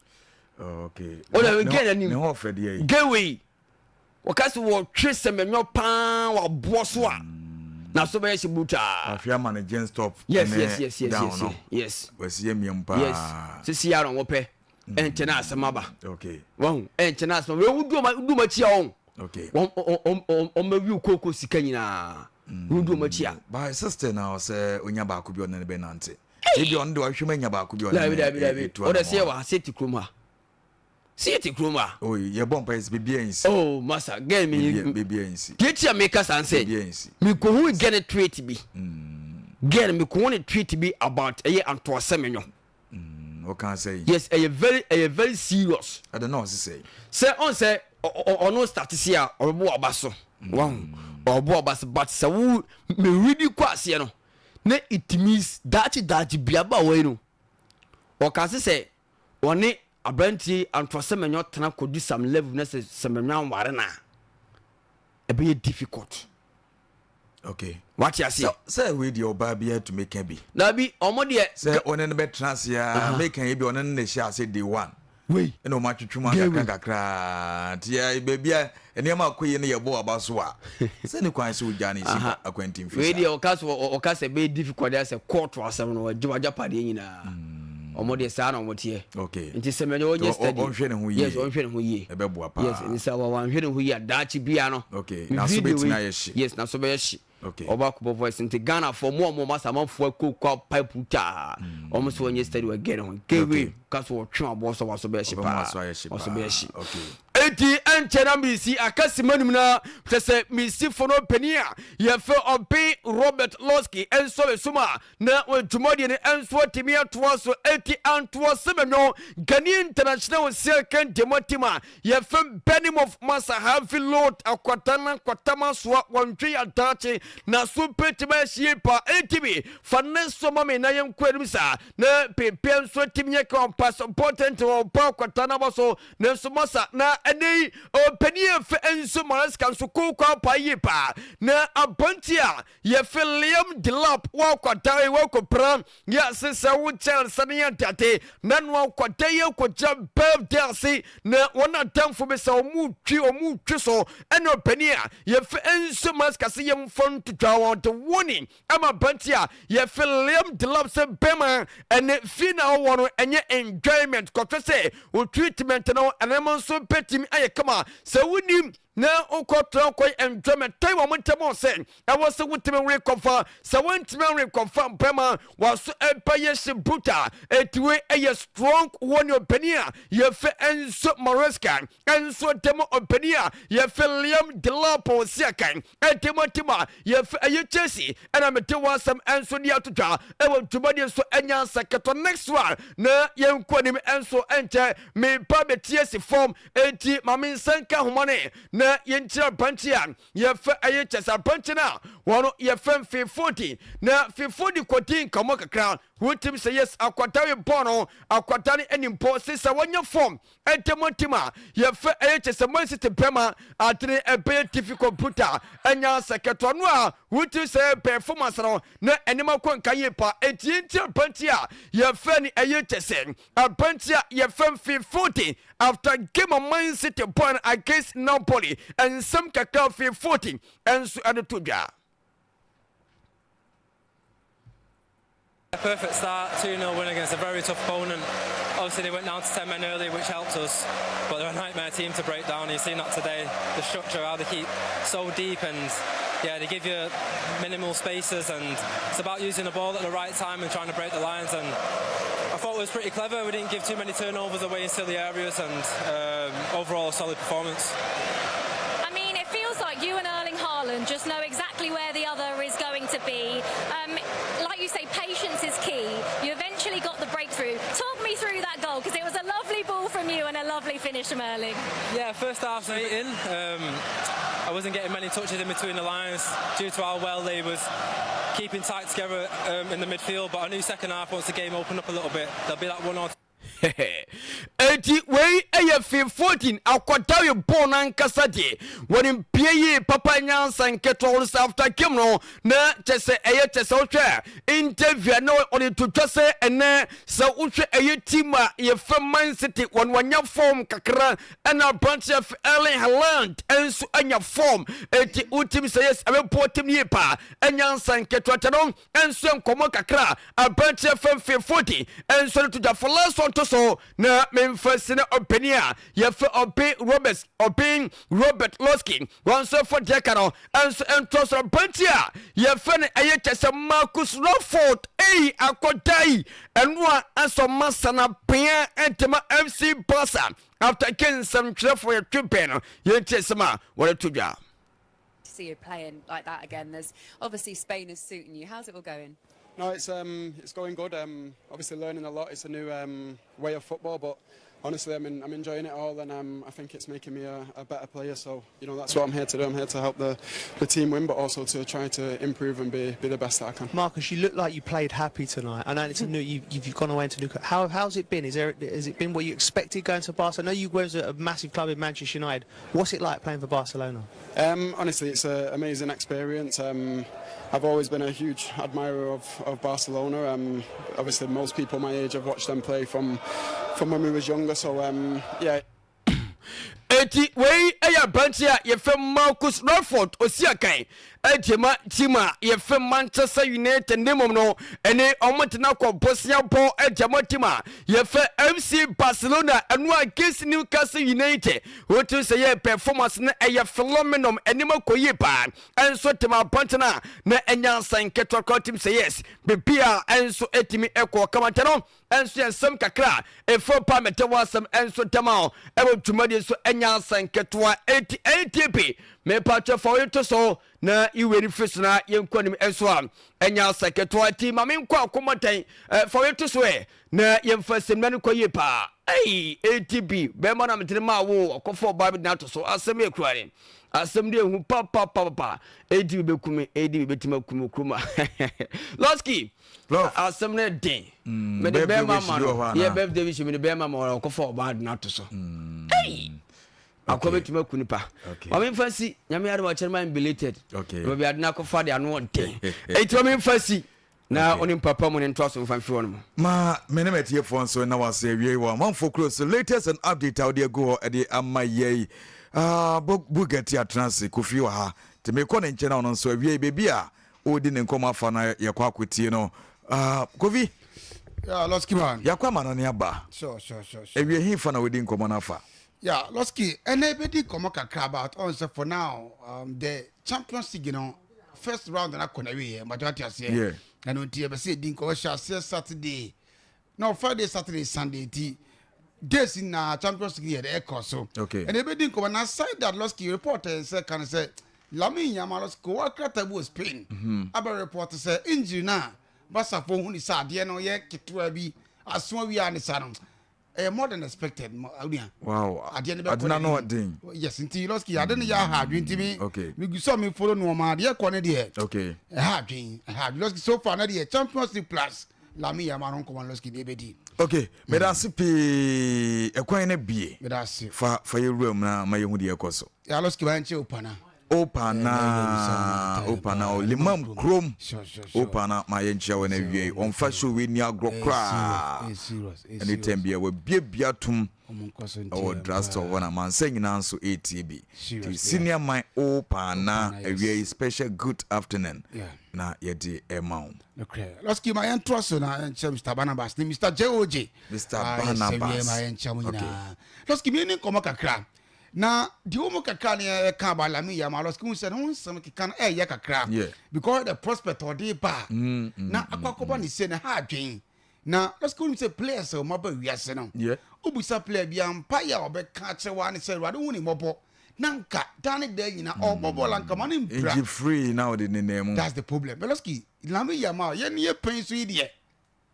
O de wei gay n'anim.
Ne ho ɔfɛ deɛ yi.
Gay wei wɔka sɛ wɔtwe sɛmɛnyɔ paa wɔ aboɔ so a. Na so bɛyɛ hye brutaa.
Wahwe ama no jeans top
yes
ne
yes yes yes
down
yes
no.
Yes.
Wasi yɛ miam paa.
Yes. Sisi ara wɔn pɛ. Ɛnkyɛ na asɛm aba.
Okay.
Wɔn ɛnkyɛ na asɛm aba. Wɔn du wɔn du wɔn akyi a wɔn.
Okay.
Wɔn wɔn wɔn wɔn bɛ wiw kooko sika nyinaa. Wɔn du wɔn akyi a.
By sister na ɔsɛ onya baako bi ɔne ne bɛ nante. Ebi ɔno de wahwɛ mu anya baako bi ɔne
Dabi
ne
dabi dabi.
etu
Wɔde
anamɔ
se yɛ
a.
wɔ ha se ti kurom ha. Se yɛ te kurom ha.
Oh yɛ bɔ mpa yɛ sɛ beebi ansi.
Oh masa girl mi.
Beebi ansi.
Deɛ ti a mi ka saa nsɛ.
Beebi ansi.
Mi ko hu girl ne tweet bi. Girl mi ko hu ne tweet bi about ɛyɛ antoasɛm nyo.
Ɔka sɛ yi.
Yes ɛyɛ very ɛyɛ very serious.
Ɛdɛ na ɔsi sɛ.
Sɛ ɔn sɛ ɔno start si a ɔbɛbɔ aba so. Wahu ɔbɔ aba so but sɛ wo mi ready kɔ aseɛ no ne it means daakye daakye biaba wɔ yi no ɔka se sɛ. Ɔne aberanteɛ yi antoa Semenyo tena kɔdu some level na sɛ Semenyo anware no a ɛbɛyɛ difficult.
Okay.
Wate aseɛ?
Sɛ wei deɛ ɔbaa biara tumi ka bi.
Dabi, ɔmo deɛ.
Sɛ ɔne no bɛtena ase a, meka yi bi ɔne no na ɛhyɛ ase day one.
Wei.
Ɛna ɔmo atwetwe mu akakra kakra. Nti yɛ baabi a nneɛma akɔ yie no yɛ bɔ aba so a, sɛ ne kwan sɛ ogya ne si akwantimfi
saa. Wei deɛ ɔka so ɔka sɛ ɛbɛyɛ difficult deɛ sɛ kɔɔto asɛm no ɔgye w'agyapadeɛ nyinaa. Ɔmo deɛ saa na ɔmo teɛ.
Okay.
Nti sɛ mɛnyɛ ɔnyɛ steady.
Ɔnhwɛ ne ho yie.
Yes, ɔnhwɛ ne ho yie.
Ɛbɛboa paa.
Yes, nti sɛ wanhwɛ ne ho yie a daakye bia no.
Okay, n'aso bɛtumi ayɛ hye.
Yes, n'aso bɛyɛ hye.
Okay.
Ɔba akɔbɔ voice nti Ghana fo mo a mo masa amanfoɔ akokɔ pipe taa. Ɔmo sɛ ɔnyɛ steady wɔ gɛ ne ho. Gɛ wei ka so ɔtwe aboɔ so waso bɛyɛ hye paa. Waso bɛyɛ hye.
Okay.
Enti ɛnkyɛ na meresi aka sima no mu na kyerɛ sɛ meresi fo no panin a yɛfrɛ Ɔben Robert Losky nso resom a na wɔn dwumadie no nso atumi atoa so. Enti antoa Semenyo Ghanaian International Siakan Demo Team a yɛfrɛ Benimoff Masa Harvey Lord Akwatana Kwatamasoa wɔntwe yɛ daakye na so bɛtumi ahyie pa. Enti bi fa ne so ma me na yɛnkɔ anim saa na pepɛ nso atumi yɛ ka ɔpa so important ɔpa Akwatana bɔ so. Nanso masa na ɛnɛ yi ɔpanin a fɛ nso Maresca nso kooko apa yie paa na aberanteɛ a yɛfɛ Liam Delap wakɔdan wakɔpira yɛ ase sɛ wo kyɛn sɛ ne yɛ dade na no akɔda yi akɔgya birthday ase na wɔn adamfo bi sɛ wɔn twi wɔn twi so ɛna ɔpanin a yɛfɛ nso Maresca sɛ yɛmfa ntotwa wɔn de warning Ɛma aberanteɛ a yɛfrɛ Liam Delap sɛ bɛrima ɛne fie na ɔwɔ no ɛnyɛ enjoyment kɔhwɛ sɛ wo treatment no ɛnɛma nso bɛtumi ayɛ kama sɛ wonim na wokɔtra kɔyɛ enjoyment tɛn wɔn ntam sɛ ɛwɔ sɛ wotumi rekɔfa sɛ wontumi rekɔfa bɛrima waso ɛbɛyɛ hye brutal ɛtiwe ɛyɛ strong wɔ ne ɔpanin a yɛfrɛ Enzo Maresca nso dɛm ɔpanin a yɛfrɛ Liam Delap ɔsi akan ɛdɛm atim a yɛfrɛ ɛyɛ Chelsea ɛna mete wɔn asɛm nso de ato dwa ɛwɔ dwumadie nso ɛnya nsa kɛtɔ next one na yɛnkɔ anim nso ɛnkyɛ mepa bɛtie si fam enti ma me nsa nka ahoma ne na yɛnkyerɛ aberanteɛ a yɛfrɛ ɛyɛ Chelsea aberanteɛ no a wɔn yɛfrɛ mfefodi na fefodi kɔdi nkɔmmɔ kakra wotim sɛ yes akwadaa yi bɔɔ no akwadaa no anim po sɛ wɔnyɛ fam Ɛntɛmɔntɛm a yɛfɛ ɛyɛ kyɛ sɛ Man City bɛma adene ɛbɛyɛ difficult brutal ɛnya sɛ kɛtɔ no a wotim sɛ performance no na ɛnema kɔ nka yie pa enti yɛnti aberanteɛ a yɛfɛ no ɛyɛ kyɛ sɛ aberanteɛ a yɛfɛ mfe 40 after game a Man City bɔɔ no against Napoli nsɛm kakra mfe 40 ɛnso ɛde to dwa.
A perfect start, 2-0 win against a very tough opponent. Obviously they went down to 10 men early, which helped us, but they're a nightmare team to break down. You've seen that today, the structure, how they keep so deep and yeah, they give you minimal spaces and it's about using the ball at the right time and trying to break the lines. And I thought it was pretty clever. We didn't give too many turnovers away in silly areas and overall a solid performance.
I mean, it feels like you and Erling Haaland just know exactly where the other is going to be. Like you say, patience is key. You eventually got the breakthrough. Talk me through that goal, because it was a lovely ball from you and a lovely finish from Erling.
Yeah, first half's 8 in. I wasn't getting many touches in between the lines due to how well they was keeping tight together in the midfield, but I knew second half, once the game opened up a little bit, there'll be that one or two.
Enti wei yɛ Phil Foden akɔdawe bɔɔl no ankasa deɛ wɔde mpie yie papa nyansa nketewa wɔn sɛ after game no na kyɛ sɛ ɛyɛ kyɛ sɛ wohwɛ interview a na ɔde to dwa sɛ ɛnɛ sɛ wohwɛ ɛyɛ team a yɛfrɛ Man City wɔn wanya form kakra ɛna aberanteɛ Erling Haaland nso anya form enti wotim sɛ yes ɛbɛboa team yie paa nyansa nketewa kyɛ no nso nkɔmmɔ kakra a aberanteɛ fɛmfeefo di nso no to dwa. For last one to so na memfa si na ɔpanin a yɛfrɛ Ɔben Roberts Ɔben Robert Losky wɔn nso ɛfɔ deɛ ka no nso ntoa so. Aberanteɛ a yɛfrɛ no ɛyɛ kyɛ sɛ Marcus Rashford ei akɔda yi ɛno a asɔ masa na pea ɛntɛma FC Barca after ke nsɛmtwerɛfoɔ yɛtwe bɛn no yɛntie nsɛm a wɔde to dwa.
To see you playing like that again. There's obviously Spain is suiting you. How's it all going?
No, it's going good. Obviously learning a lot. It's a new way of football, but honestly, I'm enjoying it all, and I think it's making me a better player. So that's what I'm here to do. I'm here to help the team win, but also to try to improve and be the best that I can.
Marcus, you look like you played happy tonight. I know it's a new you've gone away into new. How's it been? Is there has it been what you expected going to Barca? I know you were at a massive club in Manchester United. What's it like playing for Barcelona?
Honestly, it's an amazing experience. I've always been a huge admirer of Barcelona. Obviously, most people my age have watched them play from when we was younger. So yeah.
Eti wei yɛ aberante a yɛfrɛ Marcus Rashford osi akan ɛde ma team a yɛfrɛ Manchester United ne mmom no ɛne ɔmo tena kɔ bosea bɔ ɛde ma team a yɛfrɛ FC Barcelona ɛno against Newcastle United. Wotu sɛ yɛ performance no ɛyɛ phenomenon anim akɔ yie paa ɛnso tem aberante no a na ɛnya nsan ketewa koraa tim sɛ yes beebi a ɛnso ɛtumi ɛkɔ kama nkyɛn no ɛnso yɛ nsɛm kakra ɛfo pa mɛtɛ wɔ asɛm ɛnso dɛm a ɛwɔ dwumadie so ɛnya nsan ketewa eti atp mepatwɛ fa wɔyi to so na iwe no firi so na yɛnkɔ anim ɛnso a ɛnya nsan ketewa ti maame nkɔ akɔmɔtɛn ɛ fa wɔyi to so ɛ na yɛmfa sɛmina no kɔ yie paa. Ɛyi atp bɛrima na metene maa wo ɔkɔfɔ ɔbaa bi de ato so asɛm yɛ kura ne asɛm de ehu papapapa atp bɛkumi atp bɛtumi akumi kuruma lɔski asɛm no den mede bɛrima ma no yɛ birthday wish mede bɛrima ma ɔkɔfɔ ɔbaa de no ato so ɛyi akɔ bɛtumi aku nipa maame nfa si Nyame adom ɔkyerɛ ma belated baabi ade no akɔfa de ano ɔden ɛnti maame nfa si na ɔne mpapa mu ne ntoa so mfa mfiri hɔ no mu.
Ma me ne matiefoɔ nso na wase awie wɔ amanfoɔ kuro so latest and update a wode agu hɔ de ama yɛi Bugatti atena ase Kofi wɔ ha nti mekɔ ne nkyɛn na ɔno nso awie baabi a ɔredi ne nkɔmmɔ afa no yɛkɔ akɔtie no. Kofi.
Yeah, Losky man.
Yɛakɔ ama no ne aba.
Sure.
Awie he fa na wɔdi nkɔmmɔ no afa?
Yeah, Losky, ɛnna ebedi nkɔmmɔ kakra about ɔn sɛ for now the Champions League first round na kɔ na wie yɛ mbàtɛ wate aseɛ. Ɛno nti yɛbɛ sɛ edi nkɔmmɔ hyɛ aseɛ Saturday no, Friday, Saturday, Sunday ti days na Champions League yɛ de ɛkɔ so. Ɛna ebedi nkɔmmɔ na aside that, Losky, report yɛn sɛ kan sɛ Lamine Yamal, Losky, kò wɔ krataa bi wɔ Spain abɛ report sɛ injury na Barca fo hu ni sɛ adeɛ no yɛ ketewa bi aso awia ne sa no ɛyɛ more than expected onua. Adeɛ no bɛkɔ
Ade na no ɔden.
Yes, nti Losky ade no yɛ aha adwen nti mi mi gu sɛ mi follow nneɛma adeɛ kɔ ne deɛ ɛha adwen, ɛha adwen, Losky. So far na deɛ Champions League plus Lamine Yamal no nkɔmɔ, Losky, deɛ ebedi.
Okay, meda ase pii, ɛkwan no bie.
Meda ase.
Fa yɛwura mu na ma yɛhu deɛ ɛkɔ so.
Ya, Losky, ba nkyɛn opana.
Opana, opana limam kurom opana ma yɛnkyia wɔ no awie ɔmfa show wei ni agorɔ koraa. Ɛne tɛm bia wabiabia tom ɛwɔ drugstore hɔ na mansa nyinaa nso ɛretie bi nti senior man opana awie yi special good afternoon na yɛde ɛma wo.
Losky, ma yɛntoa so na yɛnkyerɛ Mr Barnabas ne Mr Joj.
Mr Barnabas.
Ma yɛnkyerɛ mo nyinaa. Losky, mieni nkɔmmɔ kakra na deɛ wɔ mu kakra ne yɛka about Lamine Yamal. Losky, hu sɛ ne ho nsɛm keka no ɛyɛ kakra because the prospect ɔde ba na akɔ akɔba ne se ne ha adwen na Losky, wonim sɛ players a ɔma ba wiase no wobisa player bi ampa yɛ a ɔbɛka akyerɛ wa ne sɛ Awurade hu ne mmɔbɔ na nka daa ne daa nyina ɔbɔ bɔɔl anka ma ne mpira.
Nti free na ɔde nenam mu.
That's the problem. But Losky, Lamine Yamal, yɛn yɛ pɛn so yi deɛ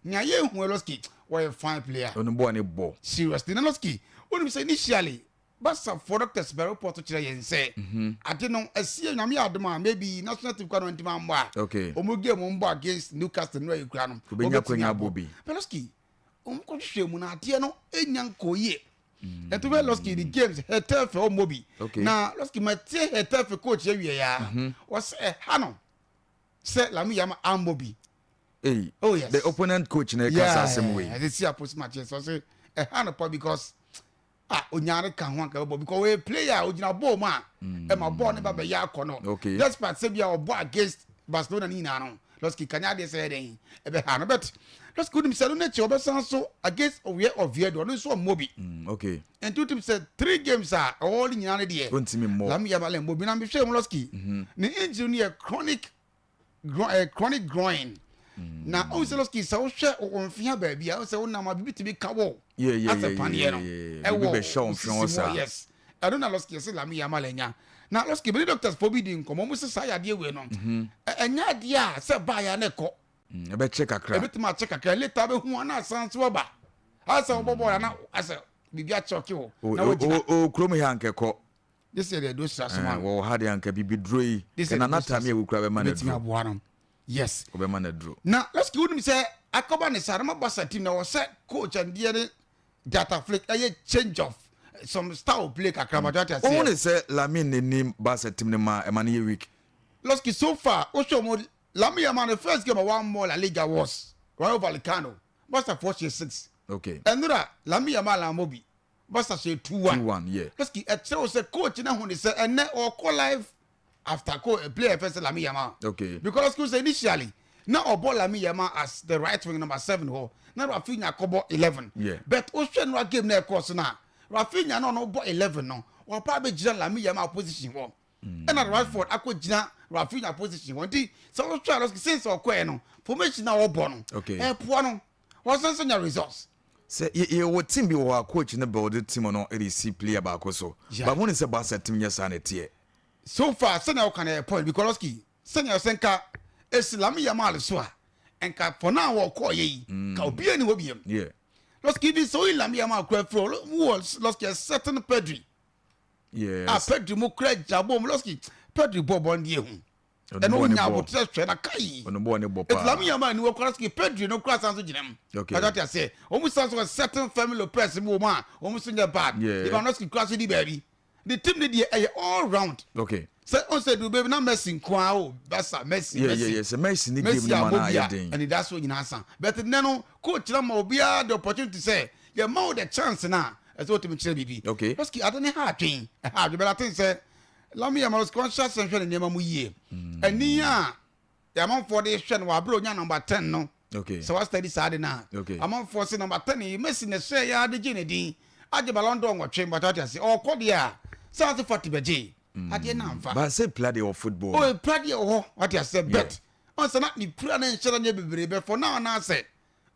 nea yɛhu, Losky, wɔyɛ fine player.
Ɔno bɔɔ ne bɔ.
Seriously, na Losky, wonim sɛ initially Barca for doctors bɛ report kyerɛ yɛn sɛ ade no ɛsi Nyame adom a maybe national team kora no ntimi ambɔ a ɔmo game mbɔ against Newcastle no ayi kora no.
Obɛnya kwanya abɔ bi.
But Losky, Wɔn kɔ hwehwɛ mu na adeɛ no enya nkɔ yie. Ɛto bɛ Lɔski di games Getafe ɔmmɔ bi. Na Lɔski ma tie Getafe coach awie ya. Wɔsɛ ɛha no sɛ Lamine Yamal ammɔ bi.
Hey,
oh yes.
The opponent coach na ɛka saa asɛm wei.
Yeah, ɛsɛ si aposi ma kyerɛ sɛ ɔsɛ ɛha no pa because ah onyaa ne ka ho anka bɛbɔ because ɔyɛ player a ogyina bɔɔl mu a mm. ɛma bɔɔl ne ba bɛyɛ akɔ no.
Okay.
Despite sɛ bi a ɔbɔ against Barcelona ne nyinaa no, Lɔski kanya adeɛ sɛ ɛdɛn ɛbɛha no but Lɔski wonim sɛ no n'akyi ɔbɛsan so against Owie Oviedo ɔno nso ɔmmɔ bi.
Okay.
Nti wotim sɛ three games a ɛwɔ ne nyinaa no deɛ.
Ɔntumi mmɔ.
Lamine Yamal mmɔ bi na mehwɛ mu Lɔski.
Mm-hmm.
Ne injury no yɛ chronic groin eh, chronic groin mm. na ɔn sɛ lɔski sɛ wohwɛ wɔn mfeha baabi a ɔn sɛ wonam a biribi tumi ka wɔ asɛ paneɛ no ɛwɔ sisi mu yes ɛno na lɔski yɛsɛ lami yɛ ama lɛnya na lɔski bɛni doctors fo bi di nkɔmɔ ɔmo sɛ saa yadeɛ wei no mhm. ɛnyɛ adeɛ a sɛ baa yɛ ne kɔ
mm, ɛbɛkyɛ kakra
ɛbɛtumi akyɛ kakra later bɛhu ana asan so aba asɛ wɔbɔ bɔɔl ana asɛ biribi akyɛ ɔke hɔ
na wɔgyina o kurom yɛ ankɛkɔ
Gye sɛ yɛde aduro sra so ma
Eh,
no.
wɔwɔ ha deɛ anka bibiduro yi
Gye sɛ
nana
yɛde aduro sra
tame a wukura bɛma no
Ebetumi
aduro
aboa no. Yes.
wɔbɛma no aduro
Na Lɔski wonim sɛ akɔba ne saa no ma Barca team na wɔ sɛ coach and deɛ ne Data Flick ɛyɛ change of some style of play kakra ma dwate
wohu
aseɛ.
ne sɛ Lamine n'anim Barca team no ma ɛma no yɛ weak
Lɔski so far wohwɛ wɔn Lamine Yamal the first game a wammɔ La Liga was Rayo Vallecano. Barca foɔ hyɛ 6.
okay
Ɛnora Lamine Yamal ammɔ bi. Barca hyɛ 2-1.
2-1 yeah
Lɔski ɛkyerɛ wo sɛ coach no ahu ne sɛ ɛnɛ ɔkɔ live after co eh, player fɛ sɛ Lamine Yamal.
okay
Because lɔski sɛ initially na ɔbɔ Lamine Yamal as the right wing number 7 hɔ na Rafinha kɔbɔ 11.
Yeah.
But wohwɛ no game na ɛkɔɔ so no a Rafinha no ɔno bɔ 11 no wapa abɛgyina Lamine Yamal position hɔ. Ɛna Rashford akɔgyina Rafinha position hɔ nti sɛ wohwɛ a lɔski since ɔkɔɛ no formation a ɔbɔ no
Okay.
ɛpoa no wɔsan so nya results.
Sɛ yɛ yɛwɔ team bi wɔ hɔ a coach no build team no de si player baako so.
Yeah.
But mo ne sɛ Barca team nyɛ saa na ɛteɛ.
So far sɛnea woka no ɛyɛ point because Lɔski sɛnea ɔsɛ nka esi Lamine Yamal so a nka for now wɔkɔɔ yɛ yi ka obiara ni hɔ biam.
Yeah.
Lɔski bi sɛ oyi Lamine Yamal kura firi hɔ wɔ Lɔski a certain Pedri a
Yes.
Pedri mu kura gya bɔ mu Lɔski Pedri bɔ bɔ no deɛ hu.
Ɔno
ɛna
bɔɔ ne
onya
bɔ.
abotrɛ hwɛ na kai
Ɔno bɔɔ ne bɔ
eti
paa.
Lamine Yamal ni wɔ kora siki Pedri no kora san so gyina mu
Okay.
ɔjɔ te aseɛ wɔn san so wɔ certain Fermin Lopez mu wɔ mu a wɔn so nyɛ bad
Yeah.
Lewandowski kora so di baabi the team ni deɛ ɛyɛ all round
Okay.
sɛ ɔn sɛ duru baabi na Messi nkoa o Barca Messi
Yeah,
Messi
yeah, yeah. Sɛ Messi ne game
Messi
no ma no
abɔ
ayɛ
bi a
den.
anidasoɔ nyinaa san but nnɛ no coach na ma obiara the opportunity sɛ yɛ ma wo the chance na ɛsɛ wotumi kyerɛ biribi
Okay.
Lɔski ade ne ha adwen ɛha adwen but I think sɛ Lamine Yamal Lɔski ɔnhyɛ asɛm hwɛ ne nneɛma mu yie ɛni a amanfoɔ de hwɛ no wɔ abere onya number 10 no
Okay.
sɛ wa study saa de na
Okay.
amanfoɔ sɛ number 10 yi Messi na ɛhyɛ yɛ ade gye ne din agye Ballon d'Or 8 mbata ɔte ase ɔkɔ deɛ a sɛ ase 40 bɛgye adeɛ na amfa
But sɛ pla deɛ wɔ football.
o pira deɛ wɔ hɔ wate asɛ bet ɔn sɛ na ne pira ne nhyɛ da nyɛ bebree bɛ for now anaasɛ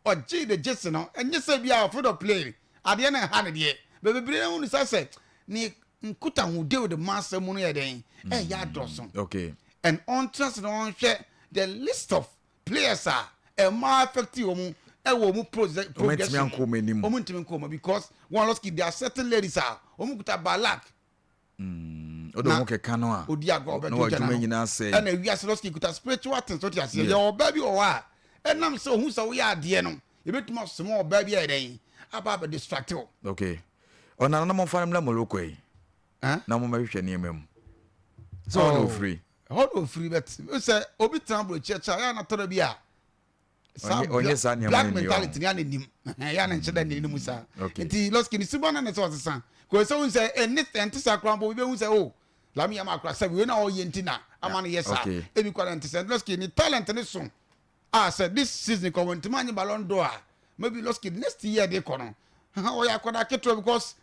ɔgye the jersey no ɛnyɛ sɛ bi a afraid of play adeɛ no ɛha ne deɛ bɛ bebree na hu ne sɛ sɛ ne nkutahude with the master mu no yɛ dɛn ɛyɛ adɔso
Okay.
and ɔntra se na ɔnhwɛ the list of players a ɛma affect wɔn ɛwɔ wɔn progression
ankɔ wɔn anim.
wɔn ntumi nkɔ wɔn because wɔn lɔski there are certain ladies a wɔn kuta balak
Ɔde
Na-
ho keka no a.
odi agorɔ
Na
ɔbɛto gyana
wadwuma
no
nyinaa sɛe.
ɛna wiase lɔski kuta spiritual things ɔte aseɛ
Yeah.
yɛ ɔbaa bi wɔ hɔ a ɛnam sɛ ohun sɛ woyɛ adeɛ no yɛbɛtumi asoma ɔbaa bi a yɛ dɛn aba abɛ distract wo
Okay. Ɔnana na momfa no mmra Morocco yi.
Ɛn?
Na mommɛhwehwɛ nneɛma mu. Sɛ ɔne
Oh.
ofiri.
ɛhɔ na ofiri bɛt sɛ obi tena aburokyi akyɛ a yɛ anatɔrɔ bi a saa
Ɔnyɛ saa nneɛma
black
no ni
mentality ni ana nim yɛ ana nkyɛn dɛ ne mu saa
Okay.
nti lɔski ne suba na ne sɛ ɔsesa kò sɛ ohun sɛ ɛne ɛnte saa koraa mpo obi bɛ hun sɛ o Lamine Yamal akora sɛ wei na ɔyɛ nti na ama no yɛ saa
Okay.
ebi kora nte sɛ lɔski ne talent ne so a sɛ this season kɔ wɔn ntoma nye Ballon d'Or a maybe lɔski next year de kɔ no ɔyɛ akɔda ketewa because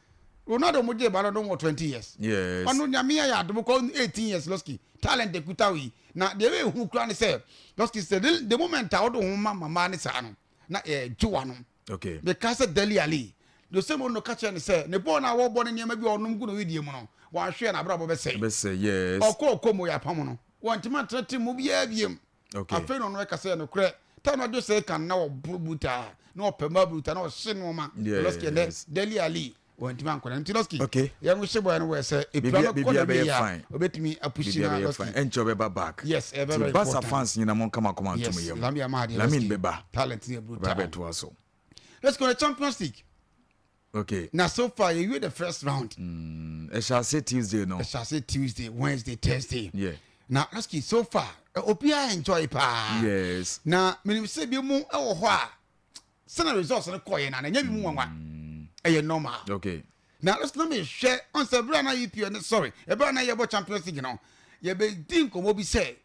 Ronaldo mo gye Ballon d'Or wɔ 20 years.
Yes.
Ɔno nyame ayɛ adom kɔ 18 years lɔski talent ekuta yi na deɛ ɛbɛ ehu kura ne sɛ lɔski sɛ the moment a ɔde ho ma mama ne saa no na ɛɛ gyewa no
Okay.
meka sɛ Dele Alli Jose Mourinho ka kyerɛ ne sɛ ne bɔɔl no a wɔbɔ ne nneɛma bi a ɔnom gu no wedeɛ mu no wɔahwɛ na abrabɔ bɛsɛe
Bɛsɛ yes.
ɔkɔ ɔkɔ mu yɛ apam no wɔntumi antena team mu biara biem
Okay.
afei na ɔno ɛka sɛ nokorɛ time na Jose kan na ɔboro brutaa na ɔpɛ ma brutaa na ɔhye nneɛma
Yes.
lɔski ɛnɛ Dele Alli wɔntumi ankɔda nti lɔski
Okay.
yɛn ho hyɛ bɔyɛ no wɔ sɛ epira no kɔ
Biribiara
na
bɛyɛ
bi a
fine.
obetumi apushi
Biribiara
na
bɛyɛ fine.
lɔski
Ɛnkyɛ ɔbɛba back.
Yes, ɛbɛ
Nti
very
Barca
important.
fans nyinaa mo nkama kɔma ntom
yes
yam.
Lamine Yamal deɛ
Lamine
Lɔski
bɛba.
talent ne brutal
Ɔbɛba bɛtoa so.
Let's go to Champions League.
Okay.
Na so far yɛwie the first round.
Ɛhyɛ ase Tuesday no.
Ɛhyɛ ase Tuesday, Wednesday, Thursday.
Yeah.
Na Losky so far obiara enjoy paa.
Yes.
Na menim sɛ bi mu wɔ hɔ a sɛnɛ results no kɔɔyɛ na ɛnyɛ bi mu nwanwa. Ɛyɛ normal.
Okay.
Na Losky na mehwɛ ɔn sɛ ɛberɛ a na EPL no sorry ɛberɛ a na yɛbɔ Champions League no yɛbɛdi nkɔmmɔ bi sɛ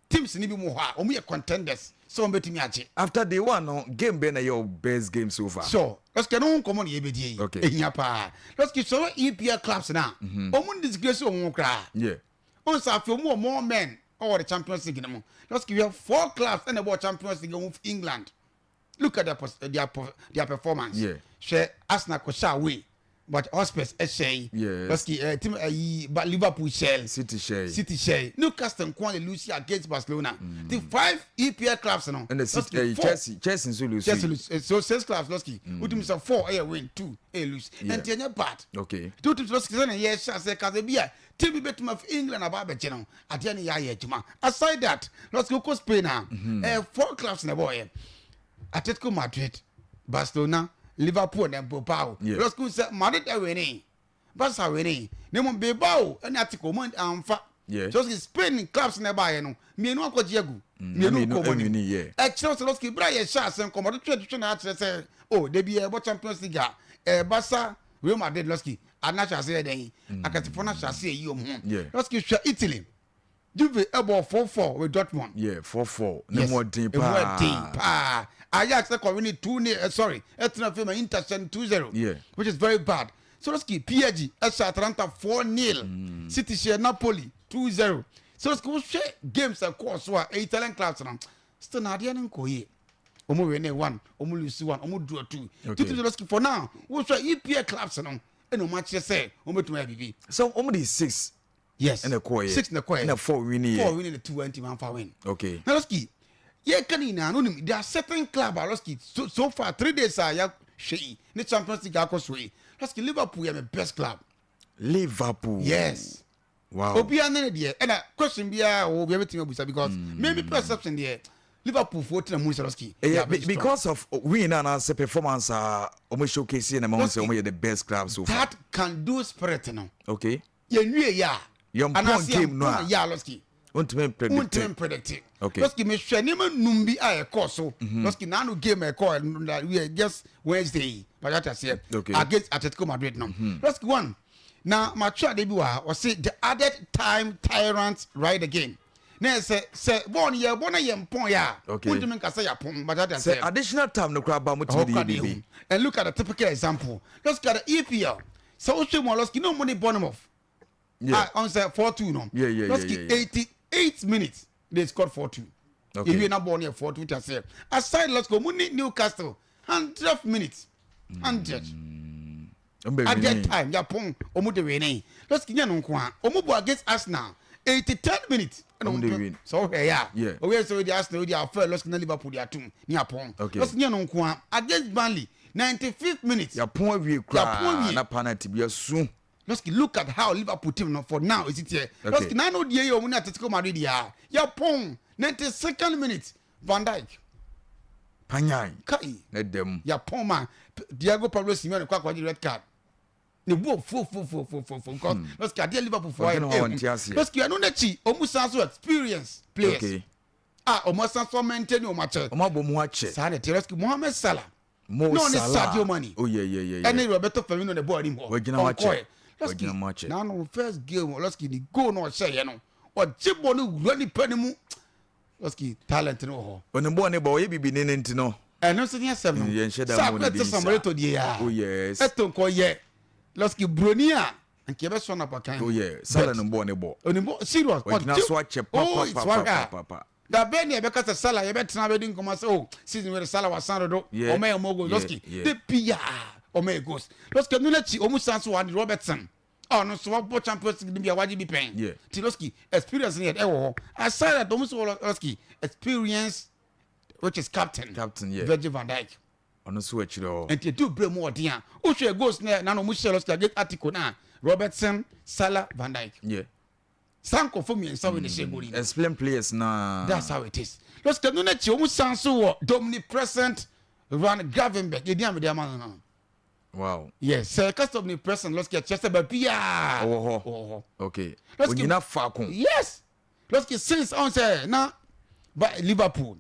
teams no bi mu wɔ hɔ a wɔn yɛ contenders sɛ wɔn bɛtumi agye.
After day one no, game bɛn na ɛyɛ wo best game so far?
Sure, Losky ɛno ho nkɔmmɔ na yɛbɛdie yi.
Okay.
Ɛhia paa. Losky sɛ ɔwɔ EPL clubs no a, wɔn disgrace wɔn ho koraa.
Yeah.
Wɔn sɛ afei wɔn wɔ more men wɔ the Champions League no mu. Losky we have four clubs ɛna ɛbɔ Champions League wɔn England. Look at their performance.
Yeah.
Hwɛ Arsenal kɔhyɛ away but Hotspurs ɛhyɛ yi.
Yes.
Losky team ɛyi ba Liverpool hyɛ.
City hyɛ yi.
City hyɛ yi. Newcastle nko ara lose against Barcelona. The five EPL clubs no.
Ɛna City
Losky,
ɛyi
four.
Chelsea nso lose.
Chelsea lose. So six clubs Losky. Wotumi sɛ four ɛyɛ win, two ɛyɛ lose.
Yeah.
Ɛnti ɛnyɛ bad.
Okay.
Nti wotumi sɛ Losky sɛ na yɛ hyɛ ase kasa bi a team bi bɛtumi afi England aba abɛgye no adeɛ no yɛ ayɛ adwuma. Aside that, Losky wokɔ Spain a ɛyɛ four clubs na ɛbɔɔyɛ. Atletico Madrid, Barcelona, Liverpool na Bilbao.
Yeah.
Losky sɛ Madrid ɛwini, Barca wini, na mmom Bilbao ɛne Atletico wɔn amfa.
Yeah.
So Losky Spain clubs na ɛbaayɛ no mmienu akɔgye agu. Mmienu
mmienu
kɔ wɔn anim.
ɛnwini, yeah.
Ɛkyerɛ sɛ Losky bere a yɛhyɛ ase nkɔmmɔ twetwe twetwe na akyerɛ sɛ o debi yɛbɔ Champions League a ɛɛ Barca Real Madrid Losky ana ahyɛ ase yɛ dɛn akɛsefoɔ no ahyɛ ase yɛ yi wɔn ho.
Yeah.
Losky hwɛ Italy Juve ɛbɔ 4-4 with Dortmund.
Yeah, 4-4. Ne mu ɔden
Emu
paa.
ɛden paa. Ajax ɛkɔ win two nil sorry ɛtena fam Inter hyɛ no 2-0.
Yeah.
Which is very bad. So Losky PSG ɛhyɛ Atalanta 4-0. City hyɛ Napoli 2-0. So Losky wohwɛ games ɛkɔɔ so a Italian clubs no still na adeɛ no nkɔ yie. Ɔmo win one, ɔmo lose one, ɔmo draw two.
Okay.
Tutu Losky for now wohwɛ EPL clubs no ɛna ɔmo akyerɛ sɛ ɔmo bɛtumi ayɛ biribi.
So wɔn de six
Yes.
ɛna ɛkɔɔyɛ.
Six na ɛkɔɔyɛ.
Ɛna four win yɛ.
Four win na two ɛntumi anfa win.
Okay.
Na Losky yɛka ne nyinaa no nim there are certain club a Losky so far 3 days a yɛahwɛ yi ne Champions League akɔ so yi Losky Liverpool yɛ my best club.
Liverpool.
Yes.
Wow.
Obiara ne ne deɛ ɛna question biara wɔ obiara bɛtumi abusa because maybe perception deɛ Liverpool foɔ tena mu sɛ Losky. they
Yeah,
are very strong.
because of win and as performance a wɔn showcase na wɔn sɛ wɔn yɛ the best club so far.
That can do spirit no.
Okay.
Yɛnwie yɛ a.
Yɛn pɔn
anaasɛ
game no a.
yɛn pɔn yɛ a Losky.
Wontumi predict.
Wontumi predict.
Okay.
Losky mehwɛ nneɛma num bi a ɛkɔɔ so. Losky n'ano game ɛkɔɔ na we are just Wednesday pàtàkì aseɛ.
Okay.
Against Atletico Madrid no. Losky one na matwe ade bi wɔ ha ɔsi the added time tyrant right again. Na yɛ sɛ bɔɔl no yɛ bɔ na yɛ mpɔn yɛ a.
Okay.
Wontumi nkasa yɛ apɔn pàtàkì
Sɛ
aseɛ.
additional time no koraa ba mo tumi de yɛ biribi.
And look at the typical example. Let's look at the EPL. So wohwɛ mu a Losky no money Bournemouth.
Yeah.
Ah, on sɛ 4-2 no. Losky 88 minutes they scored 4-2.
Okay.
Ewie na bɔɔl no yɛ 4-2 ta sɛ. Aside Losky ɔmo ni Newcastle 100 minutes. 100.
Wɔn bɛ
At that
win.
time yapɔn ɔmo de win. Losky nyɛ no nko a ɔmo bɔ against Arsenal 83rd minute. Ɛna
Ɔmo
ɔmo
de
pɛ-
win.
Sɛ ɔhwɛ yɛ a. Ɔyɛ sɛ ɔdi Arsenal ɔdi afɛ Losky na Liverpool de atum ne yapɔn.
Okay.
Losky nyɛ no nko a against Burnley 95th minute.
Yapɔn awie
Yapɔn
koraa
awie.
na penalty bi asu.
Losky look at how Liverpool team no for now is it here.
Okay.
Losky na no die yɛ ɔmo ne Atletico Madrid ya. Yapɔn 92nd minute Van Dijk
Panyan.
kai
Ne dɛm.
yapɔn ma Diego Pablo Simeone kɔ akɔgye red card. Ne bu fuo fuo fuo fuo fuo fuo because Losky adeɛ Liverpool fo ayɛ
Ɔdwene hɔ a ɔnte aseɛ.
Losky ɛno n'akyi ɔmo san so experience players a ɔmo san so maintain ɔmo akyɛ.
Wɔn abɔ mu akyɛ.
Saa na ɛte Losky Mohamed Salah
Mo
na ɔne
Salah.
Sadio Mane.
Oh yeah.
Ɛne Roberto Firmino na ɛbɔ anim hɔ.
Wagyina hɔ akyɛ.
Ɔnkɔɛ. Losky
Wagyina hɔ akyɛ.
n'ano first game Losky ni goal na ɔhyɛ yɛ no ɔgye bɔ no wura nipa no mu. Losky talent no wɔ hɔ.
Onim bɔɔl ne bɔ ɔyɛ bibi ne ne nti no.
Ɛno nso ne asɛm no.
Yɛnhyɛ da
Sɛ
mmɔ ne
akɔyɛ
din
te
saa.
Samarito deɛ yɛ a.
Oh yes.
Ɛto nkɔ yɛ Losky broni a nka yɛbɛsɔ no apakan.
Oh yeah. Salah no bɔɔl ne bɔ.
Onim bɔ serious.
Wagyina so akyɛ
Oh, it's wahwɛ a.
papapapapapa.
Da bɛn ne yɛbɛka sɛ Salah yɛbɛtena bɛdi nkɔmɔ sɛ oh season wei Salah wasan dodo ɔma yɛ more goals. Losky de pia ɔma yɛ goals. Losky ɛno n'akyi ɔmo san so wɔ Andy Robertson a ɔno nso wabɔ Champions League no bi a wagye bi pɛn. Ti Losky experience no yɛ ɛwɔ hɔ. Aside that ɔmo nso wɔ Losky experience which is captain.
Captain yeah.
Virgil van Dijk.
Ɔno nso wɔ akyire hɔ.
Nti edu bere mu ɔden a wohwɛ goals na na ɔmo hyɛ Losky against Atletico na Robertson, Salah, Van Dijk. Saa nkɔfo mmiɛnsa wei na ɛhyɛ goal yi.
Explain players na.
That's how it is. Losky ɛno n'akyi ɔmo san so wɔ omnipresent. Ryan Gravenberch yɛdi a mede ama no no.
Wow.
Yes, sɛ ɛka sɛ omnipresent Lɔski ɛkyerɛ sɛ baabiaa
ɔwɔ hɔ.
Ɔwɔ hɔ.
Okay.
Lɔski
Onyina faako.
Yes. Lɔski since ɔn sɛ na ba Liverpool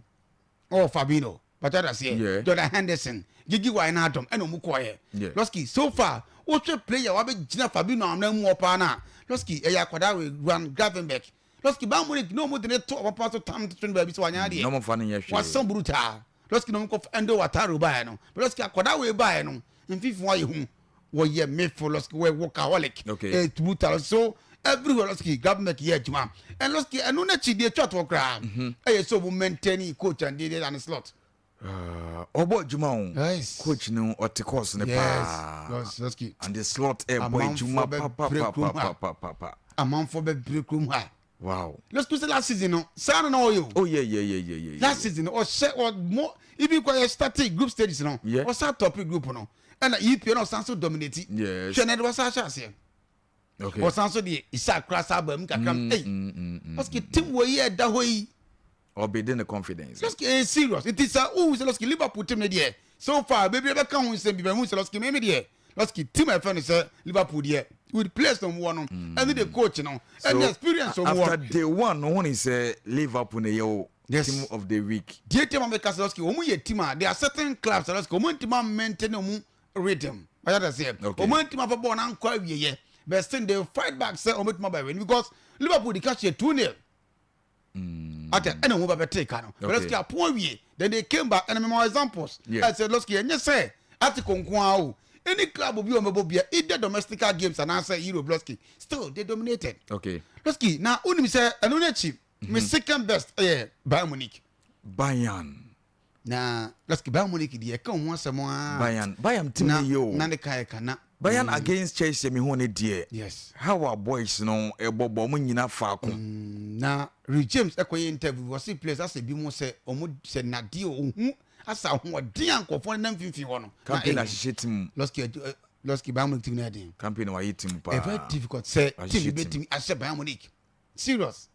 ɔwɔ Fabinho bàtà da seɛ Jordan Henderson Gigi Wijnaldum ɛna ɔmo kɔɛ.
Yeah.
Lɔski so far wohwɛ player wabɛgyina Fabinho amena mu hɔ paa na Lɔski ɛyɛ akwadaa wei Ryan Gravenberch. Lɔski Bayern Munich na ɔmo de ne to ɔpapa so tam to no baabi sɛ wanyɛ adeɛ.
Na ɔmo fa no nyɛ hwee.
Wasan brutal. Lɔski na ɔmo kɔ Endo Wataru baeɛ no. Lɔski akwadaa wei baeɛ no mfimfini hɔ ayɛ hu. Wɔyɛ midfield Lɔski wɔyɛ workaholic.
Okay.
Eh, brutal. So everywhere Lɔski Gravenberch yɛ adwuma. And Lɔski ɛno n'akyi deɛ etwa toɔ koraa. Ɛyɛ sɛ ɔmo maintain coach and deɛ and slot.
Ah, ɔbɔ adwuma o.
Yes.
Coach no ɔte course no
Yes.
paa.
Yes, Lɔski.
And the slot ɛbɔ
Amanfoɔ
adwuma
bɛbrɛ kurom ha.
papapapapapa.
Amanfoɔ bɛbrɛ kurom ha.
Wow.
Lɔski sɛ last season no saa na na ɔyɛ o.
Oh yeah yeah yeah yeah yeah.
Last season ɔhyɛ ɔmo even kɔ yɛ starting group stages no.
Yeah.
Ɔsan top group no. Ɛna EPL na ɔsan so dominate.
Yes.
Hwɛ na ɛde ɔsan hyɛ aseɛ.
Okay.
Ɔsan so deɛ isa akora sa aba mu kakra. Ɛy. Lɔski team wɔ yi ɛda hɔ yi.
Ɔbɛdi ne confidence.
Lɔski ɛyɛ serious. Nti sɛ ohun sɛ Lɔski Liverpool team ne deɛ so far bebree bɛka ho nsɛm bi bɛn hun sɛ Lɔski mímí deɛ Lɔski team a ɛfɛ no sɛ Liverpool deɛ with players na ɔmo wɔ no ɛne the coach no ɛne experience ɔmo wɔ.
After day one no hun sɛ Liverpool na yɛ o
Yes.
team of the week.
Deɛ team a meka sɛ Lɔski wɔn yɛ team a there are certain clubs a Lɔski wɔn ntoma maintain wɔn rhythm. Ɔyɛ dɛ sɛ
Okay.
wɔn ntoma fɔ bɔɔl n'ankɔ awieɛ but still they fight back sɛ wɔn bɛtuma bɛ win because Liverpool di ka hyɛ 2-0. Ate ɛna wɔn ba bɛ take ka no. But
Okay.
Lɔski apɔn awie then they came back ɛna mɛma examples.
Yeah.
Ɛsɛ Lɔski ɛnyɛ sɛ Atletico nko ara o any club bi wɔn bɛbɔ bia either domestical games anaasɛ Europe Lɔski still they dominated.
Okay.
Lɔski na onim sɛ ɛno n'akyi mi second best ɛyɛ Bayern Munich.
Bayern.
Na Lɔski Bayern Munich deɛ ɛka ho asɛm aa.
Bayern team
na
ni yɛ o.
na ne ka yɛ ka na.
Bayern against Chelsea mi hu ne deɛ.
Yes.
How our boys no ɛbɔ bɔ ɔmo nyina faako.
Na Reece James ɛkɔyɛ interview wɔsi players asɛ bi mu sɛ ɔmo sɛ nadeɛ ohun asa ahoɔden a nkɔfoɔ nenam mfimfini hɔ no. Na
Campaign
ɛyɛ.
ahyehyɛ team.
Lɔski Lɔski Bayern Munich team no yɛ den.
Campaign wayɛ team paa.
Ɛyɛ very difficult sɛ team bi
Ahyehyɛ team.
bɛtumi ahyɛ Bayern Munich serious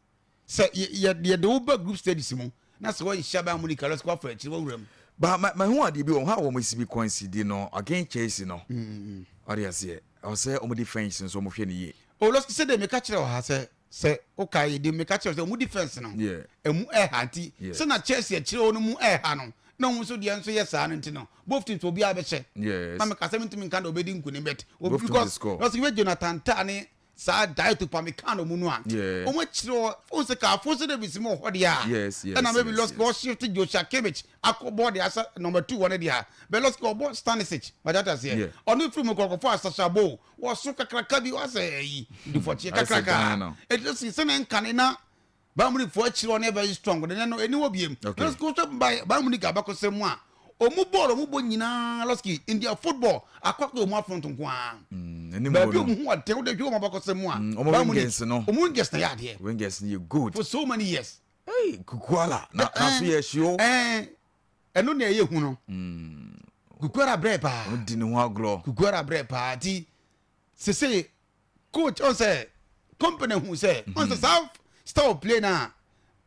sɛ yɛ yɛ yɛde wo ba group stages mu na sɛ wɔnhyɛ Bayern Munich a Lɔski wafa akyiri wɔwura mu.
Ba ma ma hu adeɛ bi wɔ hɔ a wɔn si bi concede no against Chelsea no. Ɔde aseɛ ɔsɛ wɔn defence nso wɔn hwɛ ne yie.
O Lɔski sɛ de meka kyerɛ wɔ ha sɛ sɛ woka yɛ de meka kyerɛ sɛ ɔmo defence no
Yeah.
ɛmu ɛha nti
Yeah.
sɛ na Chelsea akyerɛ hɔ no mu ɛha no na ɔmo nso deɛ nso yɛ saa no nti no both teams obiara bɛhyɛ.
Yes.
Na meka sɛ mentumi nka na obɛdi nkunim bet
Both teams
because
score.
Lɔski bɛ Jonathan Tah ne saa Dayot Upamecano mu no a
Yeah.
ɔmo akyerɛ hɔ fo sɛ ka Alphonso Davies mu wɔ hɔ deɛ a
Yes,
ɛna maybe Lɔski ɔshift Joshua Kimmich akɔ bɔɔl deɛ asɛ number 2 wɔ ne deɛ a but Lɔski ɔbɔ Stanisic wagya aseɛ
Yeah.
ɔno firi mu kɔkɔfo a Sasha Bo wɔso kakraka bi wasɛ ɛyi dufɔkyeɛ
Ayɛ sɛ
kakraka
Ghana.
ɛti Lɔski sɛ ne nkane na Bayern Munich fo akyerɛ hɔ no yɛ very strong de no ɛni hɔ biem.
Okay.
Lɔski wohwɛ Bayern Munich abakɔsɛm mu a ɔmu bɔɔl ɔmu bɔ nyinaa Lɔski in their football akɔkɔ ɔmu afront nko ara
Anim
baabi
hɔ no.
ɔmu ho ɔden wode hwɛ ɔmu abakɔsɛm mu a
ɔmo
Bayern Munich
wingers no.
ɔmu wingers na yɛ adeɛ
Wingers no yɛ good.
for so many years.
Hey, Kukuala na na so yɛ hyio.
Ɛɛ ɛno na ɛyɛ hu no. Kukuala brɛ paa.
Ɔmo di ne ho agorɔ.
Kukuala brɛ paa ti sese coach ɔn sɛ company hu sɛ ɔn sɛ saa style of play na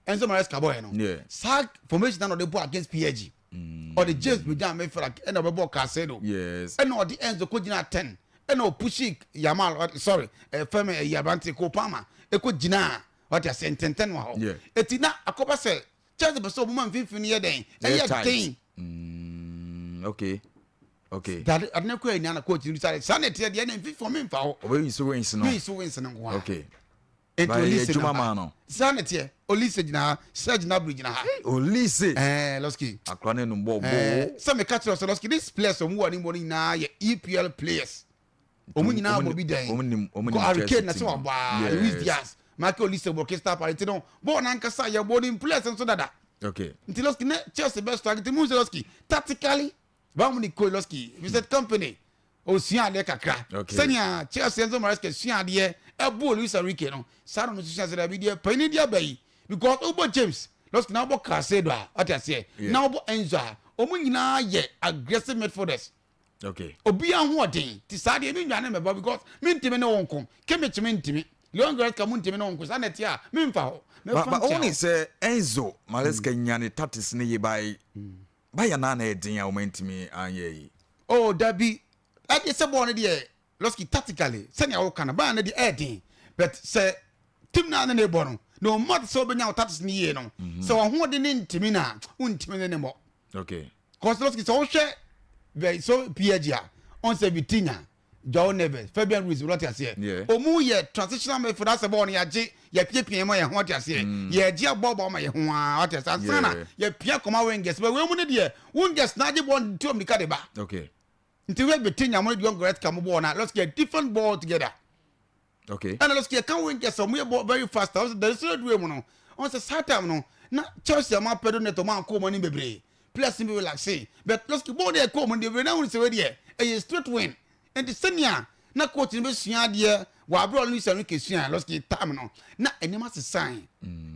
Enzo Maresca bɔ yɛ no.
Yeah.
Saa formation na ɔde bɔ against PSG. Ɔde James bɛgyina midfield ɛna ɔbɛbɔ Caicedo.
Yes.
Ɛna ɔde Enzo kɔ gyina 10 ɛna ɔpushi Yamal sorry ɛfɛm ɛyi aberante Cole Palmer ɛkɔ gyina ɔte ase ntɛntɛn wɔ hɔ.
Yeah.
Eti na akɔba sɛ Chelsea pɛ sɛ ɔmo ma mfimfini yɛ dɛn
Ɛyɛ
ɛyɛ
tight.
den.
Okay.
Dade ade ne kɔ anya na coach ni sáré saa na ɛteɛ deɛ ne mfimfini ɔmo mfa hɔ.
Ɔbɛyi so wins no.
Yi so wins no nko ara.
Okay.
Eti
Ba yɛ
Olise
adwuma
na
maa
ha.
no.
Saa na ɛteɛ Olise gyina ha Serge Gnabry gyina ha.
Olise.
Ɛɛ Lɔski.
Akora ne num bɔ
Ɛɛ
bɔ.
sɛ meka kyerɛ sɛ Lɔski these players ɔmo wɔ ne mu no nyinaa yɛ EPL players. Ɔmo nyinaa bɔ bi dɛn.
Ɔmo nim ɔmo nim
Kɔ Harry
Chelsea
Kane na sɛ
team.
wabɔ aa
Yes.
Luis Diaz Michael Olise bɔ Crystal Palace nti no bɔɔl nankasa yɛ bɔ ne players nso dada.
Okay.
Nti Lɔski ne Chelsea bɛ strike nti mu sɛ Lɔski tactically Bayern Munich coach Lɔski Vincent Kompany osua adeɛ kakra.
Okay.
Sɛnea Chelsea Enzo Maresca sua adeɛ ɛbo Luis Enrique no saa na ɔno nso sua sɛ dabi deɛ panyin deɛ aba yi because wobɔ James Lɔski na wobɔ Caicedo a ɔte aseɛ
Yeah.
na wobɔ Enzo a wɔn nyinaa yɛ aggressive midfielders.
Okay.
Obiara ho ɔden ti saa deɛ mi nwane mɛbɔ because mi ntumi ne wɔn ko Kimmich mi ntumi Leon Goretzka mu ntumi ne wɔn ko saa na ɛte a mi nfa hɔ.
Ba ba only sɛ Enzo Maresca nya ne tactics ne yɛ by. Bayern na na ɛden a wɔn antumi anyɛ yi.
Oh dabi, ɛdeɛ sɛ bɔɔl no deɛ Losky tactically sɛnea woka no Bayern no deɛ ɛyɛ den but sɛ team no a ne ne bɔ no no matter sɛ wobɛnya wo tactics no yie no sɛ wahoɔden ne ntumi no a wontumi ne ne mmɔ.
Okay.
Cause Losky sɛ wohwɛ bɛ so PSG a ɔn sɛ Vitinha, Joao Neves, Fabian Ruiz wɔte aseɛ. Ɔmu yɛ transitional midfield asɛ bɔɔl no yɛagye yɛpiapia ma yɛn ho ɔte aseɛ. Yɛgye abɔɔbɔ ma yɛn ho ara ɔte aseɛ ansa na yɛpia kɔma wingers bɛ wei mu no deɛ wingers na agye bɔɔl no tu ɔmirika de ba.
Okay.
Nti wei Vitinha mo ne Leon Goretzka mo bɔɔl na let's get different ball together.
Okay.
Ɛna lɔsiki yɛ kan wingers ɔmo yɛ bɔ very fast. Ɔmo sɛ there is no mu no. Ɔmo sɛ saa time no na Chelsea ɔmo Pedro Neto ɔmo ankɔ ɔmo anim bebree. Players no bi relaxe. But lɔsiki bɔɔl deɛ ɛkɔ ɔmo anim bebree na ehun sɛ wei deɛ ɛyɛ straight win. Nti sɛnea na coach no bɛ sua adeɛ wɔ abere ɔno Luis Enrique sua lɔsiki time no na nneɛma sesan.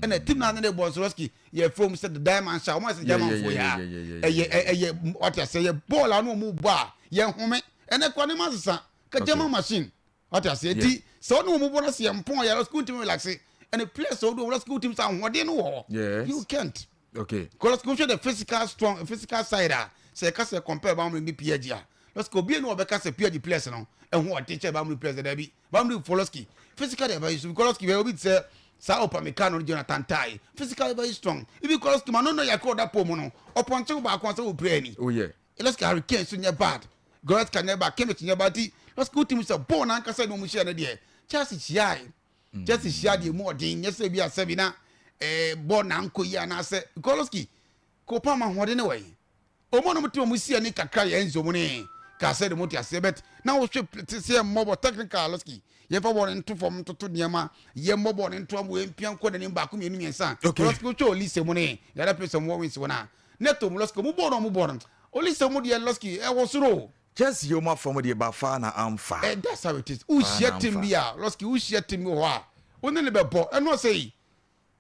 Ɛna team na ne bɔ nso lɔsiki yɛ fɛ ɔmo sɛ the diamond hyɛ ɔmo ayɛ sɛ German fo yɛ a ɛyɛ ɛyɛ ɔte ase ɛyɛ bɔɔl a ɔno ɔmo bɔ a yɛn home ɛnɛ kɔ nneɛma sesa ka German machine. Wate aseɛ? Nti sɛ ɔne wɔn bɔ no sɛ yɛn pɔn yɛ school team relax ɛne players a ɔde wɔn school team sɛ ahoɔden no wɔ hɔ. You can't. Because school hwɛ the physical strong physical side a sɛ ɛka sɛ compare Bayern Munich ne PSG a lɔski obi enu ɔbɛka sɛ PSG players no ɛho ɔden kyɛ Bayern Munich players dɛbi Bayern Munich fo lɔski physical they very strong because lɔski bɛ obi ti sɛ saa Upamecano ne Jonathan Tah physical very strong ibi kɔ lɔski ma no no yɛ kɔ ɔda pole mu no ɔpɔnkye baako asɛ wɔ pray ni.
Oh yeah.
Lɔski Harry Kane so nyɛ bad. Goretzka nyɛ bad, Kimmich nyɛ bad nti lɔski wotumi sɛ bɔɔl n'ankasa ne wɔn hyia no deɛ Chelsea hyiae. Chelsea hyia deɛ mu ɔden nyɛ sɛ bi asɛ bi na ɛɛ bɔɔl n'ankɔ yi anaasɛ because lɔski Cole Palmer ahoɔden ne wɔ yi. Wɔn a wɔn te wɔn si ani kakra yɛ Enzo mu ne kaasɛ de mo te aseɛ but na wɔhwɛ te sɛ mmɔbɔ technical lɔski yɛmfa bɔɔl no nto fam ntoto nneɛma yɛ mmɔ bɔɔl no nto amu mpia nkɔ n'anim baako mmienu mmiɛnsa. Lɔski wotwa Olise mu ne yàrá pɛ sɛ wɔn wɔ wins wɔn a Neto mu lɔski wɔn bɔɔl no wɔn bɔɔl no Olise mu deɛ lɔski ɛwɔ soro o.
Chelsea yɛ wɔn afa mu deɛ ba fa na amfa.
Eh, that's how it is. Wohyia team bi a lɔski wohyia team bi wɔ hɔ a wo ne ne bɛbɔ ɛno ɔsɛ yi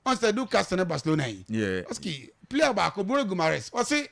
ɔsɛ Newcastle ne Barcelona yi. Lɔski player baako Bruno Guimaraes ɔse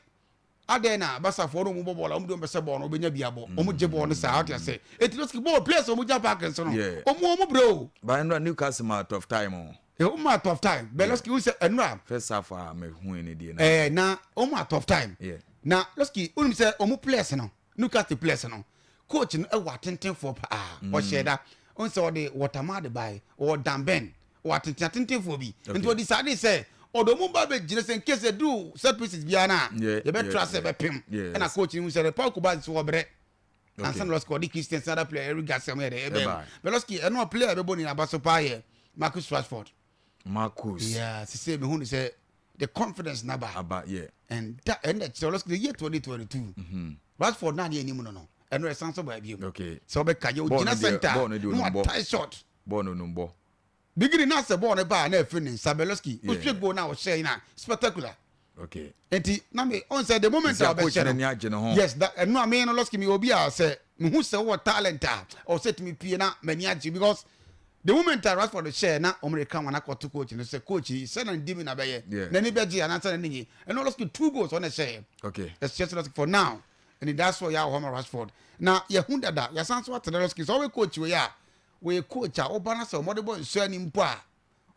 adɛn na Barcafoɔ no ɔmo bɔ bɔɔl a ɔmo de ɔmo bɛsɛ bɔɔl no ɔbɛnya bi abɔ ɔmo gye bɔɔl no saa ɔte ase eti lɔski bɔɔl players a ɔmo gya park nso no ɔmo ɔmo brɛ o.
Ba ɛnora Newcastle ma tough time o.
Ɔmo ma tough time bɛ lɔski wosɛ ɛnora.
First half a mɛ hu ɛni deɛ na.
Ɛɛ na ɔmo ma tough time. Na lɔski wonim sɛ ɔmo players no Newcastle players no coach no ɛwɔ atentenfoɔ paa ɔhyɛ da ɔn sɛ ɔde Woltemade bae ɔwɔ Dan Burn ɔwɔ atenten atentenfoɔ bi nti ɔde saa de sɛ ɔde ɔmo ba bɛ gyina sɛ nkese duru set pieces biara na yɛbɛtra sɛ bɛpem ɛna coach no sɛ Paul Cubarsi so ɔbrɛ ansa na lɔski ɔde Christian other player Eric Garcia mo yɛ dɛ ɛbɛn bɛ lɔski ɛno player bɛbɔ ne aba so paa yɛ Marcus Rashford.
Marcus.
Yeah, sise mehu ne sɛ the confidence naba.
Aba, yeah.
And that and that so lɔski the year 2022. Rashford na ne anim no no ɛno ɛsan so baa bio. Sɛ ɔbɛka yɛ ogyina center na wa tie shot.
Bɔɔl no num bɔ.
Beginning na sɛ bɔɔl no baa na ɛfiri ne nsa bɛ lɔski ohwɛ goal na ɔhyɛ yi na spectacular. Nti na me ɔn sɛ the moment a ɔbɛhyɛ no yes that ɛno a me no lɔski mi obi a sɛ mehu sɛ wɔ talent a ɔsɛ tumi pie na m'ani agye because the moment a Rashford hyɛ na ɔmo de ka wɔn akɔto coach no sɛ coach yi sɛ na di mi na bɛyɛ n'ani bɛgye anaasɛ n'ani nye ɛno lɔski two goals ɔna hyɛ. Ɛhyɛ sɛ lɔski for now ɛni da so yɛ awɔ hɔ ma Rashford na yɛhu dada yɛsan so atena lɔski sɛ ɔwɛ coach wei a wɔyɛ coach a ɔba na sɛ ɔmɔde bɔ nsuo ani mpo a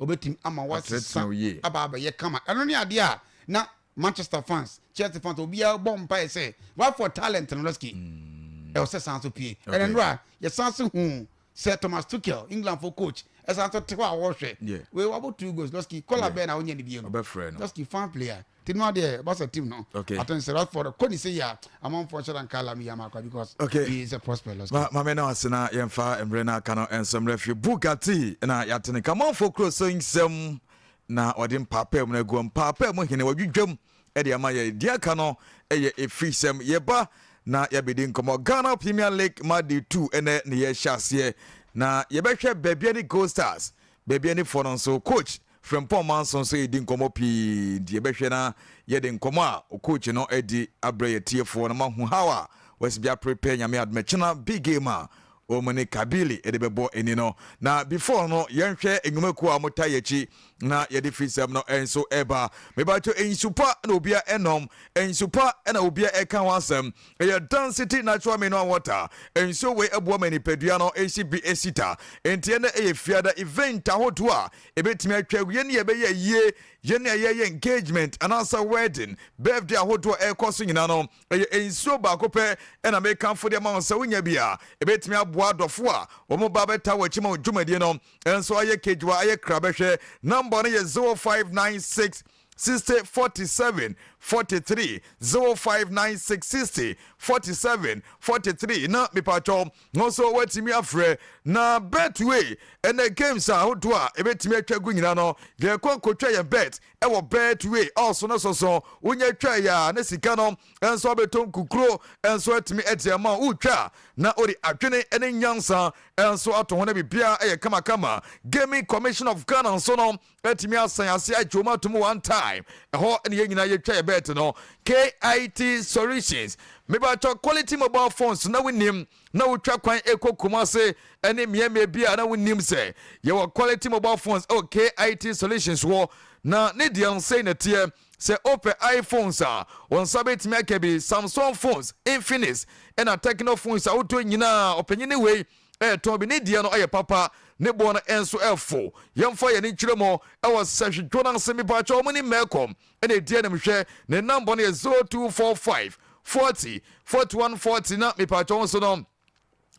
ɔbɛtumi ama wasesa aba abɛyɛ kama ɛno ne adeɛ a na Manchester fans, Chelsea fans, obiara bɔ mpaeɛ sɛ Rashford talent no lɔski ɛwɔ sɛ san so pie. Ɛnɛ nora yɛsan so hu sɛ Thomas Tuchel, England fo coach, ɛsan so te hɔ a wɔhwɛ wei wabɔ two goals. Lɔski kɔla bɛɛ na wonyɛ ne bio no lɔski fan player ti no adeɛ Barca team no atɔn sɛ Rashford kɔ ne sɛ yi a amanfoɔ nhyɛ da nka Lamine Yamal kwa because he is a prospect lɔski.
Ma maame na ase na yɛmfa mmerɛ no aka no nso mmerɛ fie Bugatti na yɛate ne kamanfoɔ kuro so nsɛm na ɔde mpaapaa mu no agu mpaapaa mu hene wadwidwam ɛde ama yɛ deɛ aka no ɛyɛ ɛfiri sɛm yɛba na yɛabɛdi nkɔmmɔ Ghana Premier League ma de 2 ɛnɛ ne yɛhyɛ aseɛ na yɛbɛhwɛ Bibiani Gold Stars Bibianifoɔ no nso coach Frempɔn Manso nso yɛdi nkɔmmɔ pii nti yɛbɛhwɛ na yɛde nkɔmmɔ a coach no adi abrɛ yɛ tiefoɔ no mahu how a wɔasi bi aprepare Nyame adomɛkyena big game a wɔn ne Kabili de bɛbɔ ani no. Na before no yɛnhwɛ nnwumakuo a wɔta yɛn akyi na yɛde firi sɛm no nso ɛba. Mebatwo nsu pa na obia ɛnom, nsu pa na obia ɛka ho asɛm. Ɛyɛ Dan City Natural Mineral Water. Nsuo wei ɛboa ma nipadua no ɛsi bi ɛsita. Enti ɛnɛ ɛyɛ fiada event ahodoɔ a ɛbɛtumi atwa awie ne yɛbɛyɛ yie. Yɛn a yɛyɛ engagement anaasɛ wedding, birthday ahodoɔ ɛrekɔ so nyinaa no, ɛyɛ nsuo baako pɛ ɛna mekamfo de ama wo sɛ wonya bi a, ɛbɛtumi aboa adɔfo a wɔn ba bɛta wɔ akyi ma wo dwumadie no nso ayɛ kejuwa, ayɛ kra bɛhwɛ. Number no yɛ 0596 60 47 43, 0596 60 47 43, na mepatwɔ no nso watumi afrɛ. Na Betway ɛnɛ games a ahodoɔ a ɛbɛtumi atwa gu nyinaa no, yɛkɔ nkotwa yɛn bet ɛwɔ Betway ɔso no soso. Wonya twa yɛ a, ne sika no nso abɛtɔ nkukuro nso atumi ɛte ama wotwa, na wode adwene ne nyansa nso ato ho na biribiara ɛyɛ kamakama. Gaming Commission of Ghana nso no atumi asan ase agye wɔn atom one time. Ɛhɔ ne yɛn nyinaa yɛtwa yɛ bet no. KIT Solutions, mebatɔ quality mobile phones na wonim na wotwa kwan ɛkɔ Kumase ɛne mmeammea bi a na wonim sɛ yɛwɔ quality mobile phones ɛwɔ KIT Solutions wɔ. Na ne deɛ nsɛn na teɛ sɛ wopɛ iPhones a, wɔn nsa bɛtumi aka bi, Samsung phones, Infinix ɛna Tecno phones a wotɔ nyinaa, ɔpanyin wei ɛɛtɔn bi. Ne deɛ no ɛyɛ papa, ne boɔ no nso ɛfo. Yɛmfa yɛn nkyerɛ mu ɛwɔ Sɛhwedwo no ase. Mipakyɛ wɔn ne Mɛkɔm ɛna edi anim. Hwɛ, ne number no yɛ 0245 40 41 40, na mipakyɛ wɔn nso no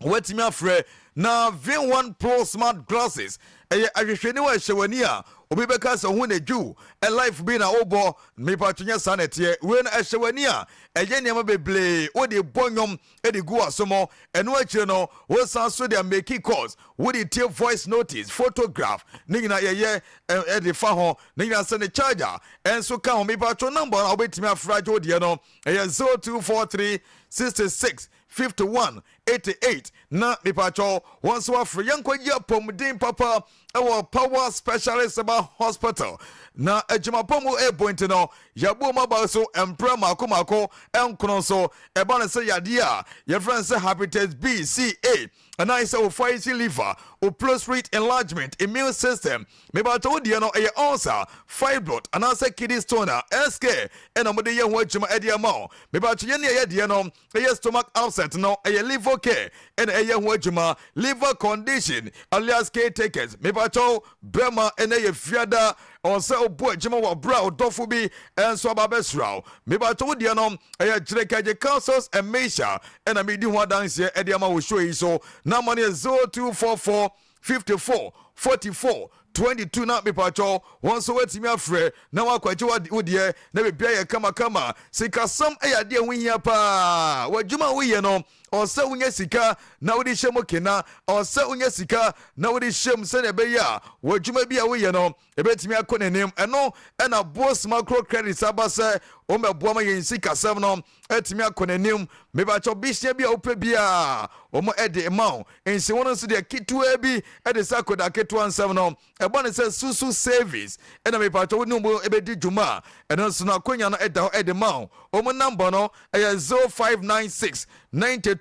wɔatumi afrɛ. Na V1 Pro smart glasses ɛyɛ ahwehwɛniwa ɛhyɛ w'ani a, obi bɛka sɛ ho na dwiw life bi na wobɔ. Mipatwo, nyɛ saa na ɛteɛ. Wei no ɛhyɛ w'ani a, ɛyɛ nneɛma bebree. Wode bɔ nnwom de gu w'asom. Ɛno akyire no, wosan so de make calls, wode tie voice notice, photograph, ne nyinaa yɛyɛ ɛde fa ho. Ne nyinaa sɛ ne charger ɛnso ka ho. Mipatwo, number a wobɛtumi afra agye wo deɛ no ɛyɛ 0243 66 51 88, na mipatwo wɔn nso afrɛ. Yɛnkɔgye apɔmuden papa ɛwɔ Power Specialist Herbal Hospital. Na adwumapɔ mu ɛbɔ nti no, yɛabɔ mu aba so mprɛ mako mako nkono so. Ɛba no sɛ yadeɛ a yɛfrɛ no sɛ hepatitis B, C, A, anaa sɛ wo fatty liver, wo prostate enlargement, immune system, mebatɔ wo deɛ no ɛyɛ ulcer, fibroid anaasɛ kidney stone a, SK ɛna mode yɛ ho adwuma ɛde ama wo. Mebatɔ, yɛne ɛyɛ deɛ no ɛyɛ stomach upset no, ɛyɛ Liver Care ɛna ɛyɛ ho adwuma, liver condition alias caretakers. Mebatɔ, bɛrima, ɛna yɛ fiada ɔwɔ sɛ ɔbɔ adwuma wɔ abere a ɔdɔfo bi ɛnso aba abɛsra wo. Mebatɔ, wo deɛ no ɛyɛ Gyerɛkagye Councils and Meisha ɛna medi ho adanseɛ ɛde ama wo show yi so. Na ma no yɛ 0244 54 44 22, na mepatwɔ wɔn nso watumi afrɛ na wakɔgye wo deɛ na biribiara yɛ kamakama. Sikasɛm yɛ adeɛ ho hia paa. W'adwuma a woyɛ no, ɔsɛ wonya sika na wode hyɛ mu kena, ɔsɛ wonya sika na wode hyɛ mu sɛnea ɛbɛyɛ a w'adwuma bi a woyɛ no ɛbɛtumi akɔ n'anim. Ɛno ɛna Boss Micro Credit aba sɛ wɔmmɛboa ma yɛn sikasɛm no atumi akɔ n'anim. Mebakyɛw, bisia bi a wopɛ biaa wɔn ɛde ma wo. Nsi wɔn nso deɛ ketewa bi ɛde sɛ akɔda ketewa nsɛm no ɛbɔ ne sɛ susu service ɛna mepakyɛw wo ne wɔn ɛbɛdi dwuma a, ɛno nso no akonnwa no ɛda hɔ ɛde ma wo. Wɔn number no ɛyɛ 0596 92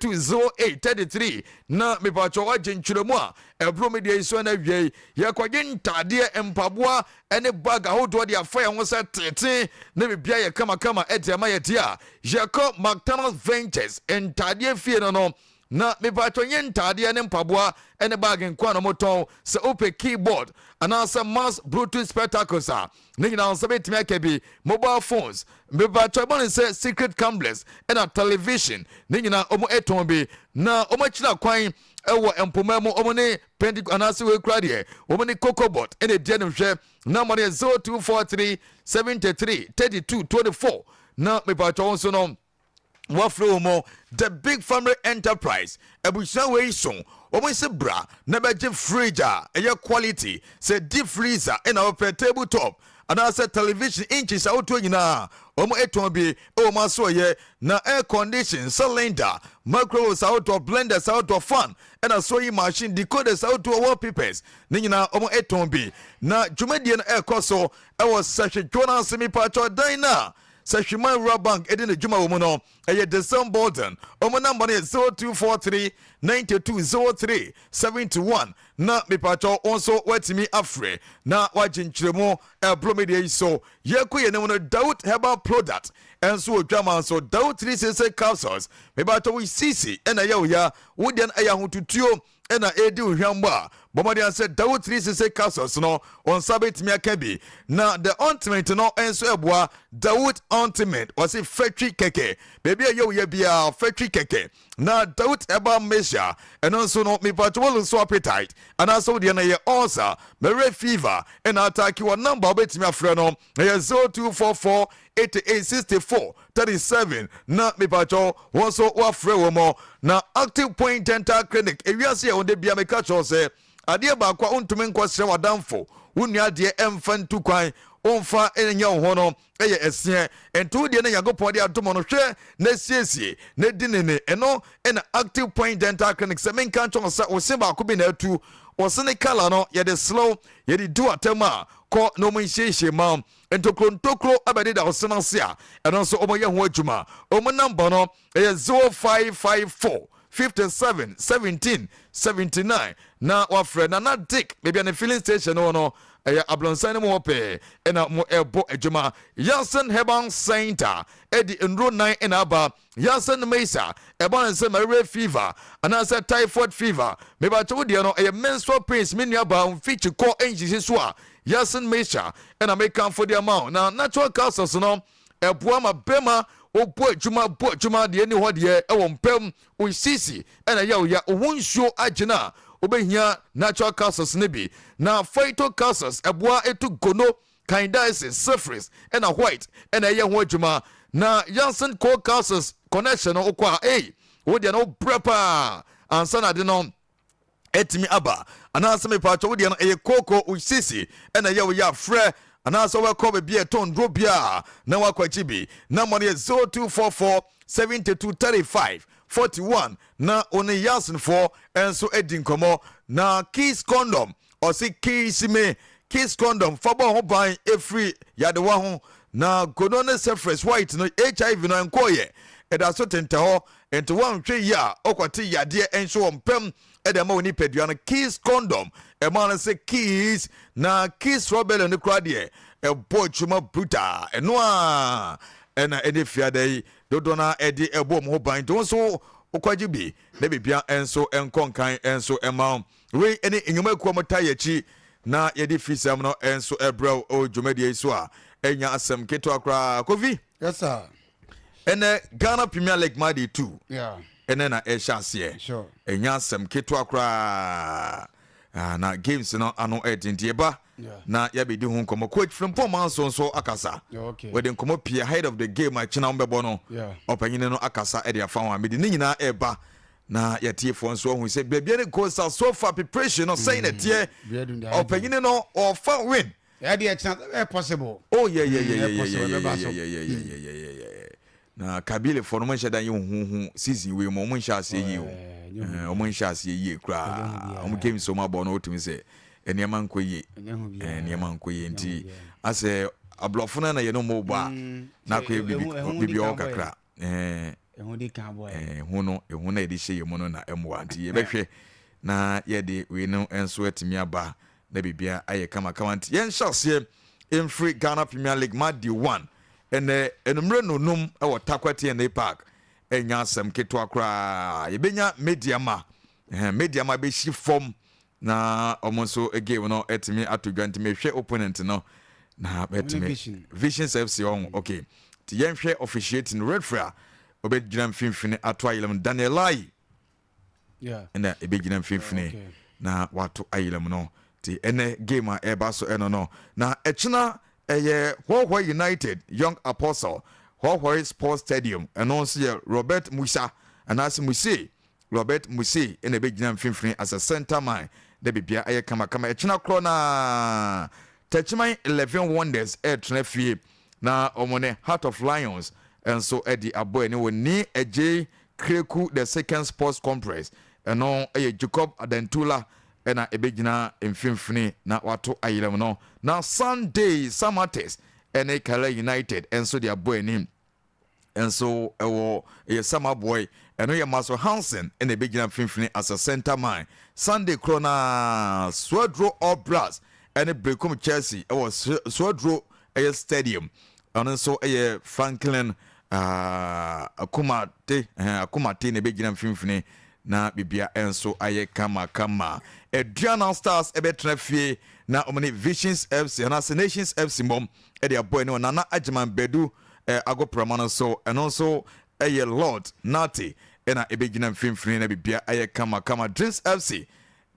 08 33, na mepakyɛw wagye nkyerɛmu a ɛboro mi deɛ yi so. Ɛna awie yi, yɛkɔgye ntaadeɛ, mpaboa ɛne bag ahodoɔ de afa yɛn ho sɛ tete na biribiara yɛ kamakama ɛde ama yɛ deɛ a, yɛkɔ McDonald's Ventures ntaadeɛ fie no. Na mepatwɔ, nye ntaadeɛ ne mpaboa ne bag nko a na wɔtɔn. Sɛ wopɛ keyboard anaasɛ mouse, Bluetooth spectacles a, ne nyinaa nsa bɛtumi aka bi. Mobile phones, mepatwɔ, ɛbɔ ne sɛ secret cameras ɛna television, ne nyinaa wɔn ɛtɔn bi. Na wɔn akyina kwan ɛwɔ mpoma mu, wɔn ne penti anaasɛ wei kura deɛ, wɔn ne Cocobot ɛna edi anim. Hwɛ, number no yɛ 0243 73 32 24, na mepatwɔ wɔn nso no wɔafrɛ wɔ mu. The Big Family Enterprise, abusua wei so wɔn nsi bra na bɛgye fridge a ɛyɛ quality, sɛ deep freezer ɛna wɔpɛ, table top anaasɛ television inches ahodoɔ nyinaa, wɔn etɔn bi ɛwɔ wɔn aso. Ɔyɛ na air condition, cylinder, microwaves ahodoɔ, blenders ahodoɔ, fan ɛna sewing machine, decoders ahodoɔ, wallpapers, ne nyinaa wɔn etɔn bi. Na dwumadie no ɛrekɔ so ɛwɔ Sɛhwedwo no ase. Mipatwɔ, dan na Sɛhwiman Rural Bank ɛdi ne dwuma wɔ mu no ɛyɛ the Bolton. Ɔmo number no yɛ 0243 92 03 71, na mipatwɔ wɔn nso wɔatumi afrɛ na wagye nkyerɛmu ɛburo media yi so. Yɛkɔ yɛn anim no, Daud Herbal Product ɛnso wɔ dwama nso. Daud 360 capsules, mipatwɔ, wo sisi ɛna ɛyɛ wo ya, wo deɛ no ɛyɛ ahotutuo ɛna ɛredi wo hwambɔ a. Bɔ mmɔden sɛ Dawood 360 capsules no wo nsa bɛtumi aka bi. Na the ointment no nso ɛboa. Dawood ointment, wɔse fɛtwi kɛkɛ, baabi a ɛyɛ wo yɛ biara fɛtwi kɛkɛ. Na Dawood herbal mixture ɛno nso no, mepatwo wo lose appetite anaasɛ wo deɛ no yɛ ulcer, malaria fever ɛna atake wɔ number wobɛtumi afrɛ no ɛyɛ 0244 88 64 37 na mepatwo wɔn nso woafrɛ wɔ mu. Na Active Point Dental Clinic, ewiase yɛ wɔn de bia meka kyerɛw sɛ adeɛ baako a wontumi nkɔsrɛ w'adamfo, wo nua adeɛ, ɛmfa ntu kwan, womfa nyɛ wo ho no ɛyɛ ɛseɛ. Nti wo deɛ no Nyankopɔn de adom no, hwɛ na siesie na di ne ne ɛno. Ɛna Active Point Dental Clinic sɛ menka nkyɛw sɛ wo se baako bi na atu, wo se ne colour no yɛde slow yɛde di w'atam a kɔ na ɔmo nhyehyɛ ma ntokuro ntokuro abɛdeda wo se no ase a, ɛno nso ɔmo yɛ ho adwuma. Ɔmo number no ɛyɛ 0554 57 17 79 na wafrɛ Nana Dick baabi a ne filling station no no ɛyɛ ablɔnsan no mu hɔ pɛɛ ɛna mo ɛbɔ adwuma. Yasin Herbal Center ɛde nnuro nan ɛna aba. Yasin Mesa ɛba ne sɛ malaria fever anaasɛ typhoid fever, mebakyɛ wo deɛ no ɛyɛ menstrual pains, me nua baa mfikyi kɔ nhyehyɛ so a, Yasin Mesa ɛna mekamfo de ama wo. Na natural capsules no ɛboa ma bɛma wobɔ adwuma bɔ adwuma deɛ ni hɔ deɛ ɛwɔ mpam osisi ɛna ɛyɛ wo ya, wo ho nsuo agyina a, wobɛhia natural capsules no bi. Na phyto capsules ɛboa ɛtu gono, candidiasis, syphilis ɛna white ɛna ɛyɛ ho adwuma. Na Jansen Co capsules connection no wokɔ a, ei, wo deɛ no wobrɛ paa ansa na ade no ɛtumi aba, anaasɛ mepatwɛ wo deɛ no ɛyɛ kooko osisi ɛna ɛyɛ wo yɛ afrɛ, anaasɛ wobɛkɔ baabi a ɛtɔn duro bia na wakɔ akyi bi na mmɔ no yɛ 0244 72 35 41 na one Yasenfoɔ nso adi nkɔmmɔ. Na Kiss Condom, ɔse kiss me Kiss Condom fa bɔ ho ban ɛfiri yadewa ho. Na gono ne syphilis white no, HIV no ɛnkɔɔyɛ, ɛda so tentɛ hɔ, nti woanhwɛ yi a wokɔte yadeɛ nso wɔ mpam ɛde ama wo nipadua no. Kiss Condom ɛma no sɛ kiss. Na Kiss Rebellion no koraa deɛ ɛbɔ adwuma brutal, ɛno a ɛna ɛne fiada yi dodoɔ no ɛde ɛbɔ ɔmo ho ban. Nti wo nso wokɔgye bi na biribia nso nkɔ nkan nso ɛma wo. Wei ne nnwuma akuo a wɔta yɛ akyi na yɛde fisɛm no nso ɛbrɛ wo dwumadie yi so a ɛnya asɛm ketewa koraa, Kofi.
Yes sir.
Ɛnɛ Ghana Premier League match day 2 ɛnɛ na ɛhyɛ aseɛ. Ɛnya asɛm ketewa koraa. Ah, na games no ano ɛden nti ɛba na yɛabɛdi ho nkɔmmɔ. Coach Frimpong Manso nso akasa. Wɔde nkɔmmɔ pii ahead of the game a kyena wɔbɛbɔ no. Ɔpanyini no akasa de afa ho a mede ne nyinaa ɛba na yɛtiefoɔ nso ahu sɛ baabi ne goals so far, preparation no sɛn na ɛteɛ. Ɔpanyini no ɔfa win.
Ɛdeɛ kyena ɛyɛ possible.
Oh yeah, yeah. Na Kabilefoɔ no, ɔmo nhyɛ da yɛ huhu season wei mu, ɔmo nhyɛ aseɛ yie o. Ɔmo nhyɛ aseɛ yie koraa. Ɔmo games ɔmo abɔ no, wotumi sɛ nneɛma nkɔ yie, nneɛma nkɔ yie. Nti asɛ aborɔfo no na yɛn no bɔ a na akɔyɛ bibi bibi ɔwɔ kakra ɛho no, ɛho na yɛde hyɛ yɛn mu no na ɛmmoa. Nti yɛbɛhwɛ na yɛde wei no nso atumi aba na biribia ayɛ kamakama. Nti yɛnhyɛ aseɛ mfiri Ghana Premier League match day 1 ɛnɛ enumere nonum ɛwɔ Tarkwa TnA Park. Ɛnya asɛm ketewa koraa, yɛbɛnya Medeama ɛhɛn Medeama bɛhyi fam na ɔmo nso game no ɛtumi ato dwa. Nti mehwɛ opponent no na bɛtumi Visions FC ɔho. Okay, nti yɛnhwɛ officiating. Referee a ɔbɛgyina mfimfini ato ayɛlɛm, Daniel Lai ɛna ɛbɛgyina mfimfini na wato ayɛlɛm no. Nti ɛnɛ game a ɛreba so ɛno no, na ɛkyena ɛyɛ Hohoe United, Young Apostle, Hohoe Sports Stadium. Ɛno nso yɛ Robert Musa anaasɛ Muse, Robert Muse ɛna ɛbɛgyina mfimfini as a center man na biribia ɛyɛ kamakama. Ɛkyena korɔ na Techiman 11 Wonders ɛretena fie na wɔn ne Heart of Lions nso ɛde abɔ ani wɔ Ni Agye Kreku the Second Sports Complex. Ɛno ɛyɛ Jacob Adantula ɛna ɛbɛgyina mfimfini na wato ayerɛm no. Na Sunday, Samates ɛne Kala United nso de abɔ anim nso ɛwɔ ɛyɛ Samaboy. Ɛno yɛ Maso Hansen ɛna ɛbɛgyina mfimfini as a center man. Sunday korɔ na Swedru All Blacks ɛne Brekum Chelsea ɛwɔ Swedru ɛyɛ stadium. Ɔno nso ɛyɛ Franklin Akumate, Akumate na ɛbɛgyina mfimfini. na bibia nso ayɛ kama kama. Aduana Stars ɛbɛtena fie na wɔn ne Visions FC anaasɛ Nations FC mmom ɛde abɔ ani wɔ Nana Agyeman Badu eh, agoprama no so. Ɛno nso ɛyɛ Lord Nate ɛna ɛbɛgyina mfimfini na bibia ayɛ kama kama. Dreams FC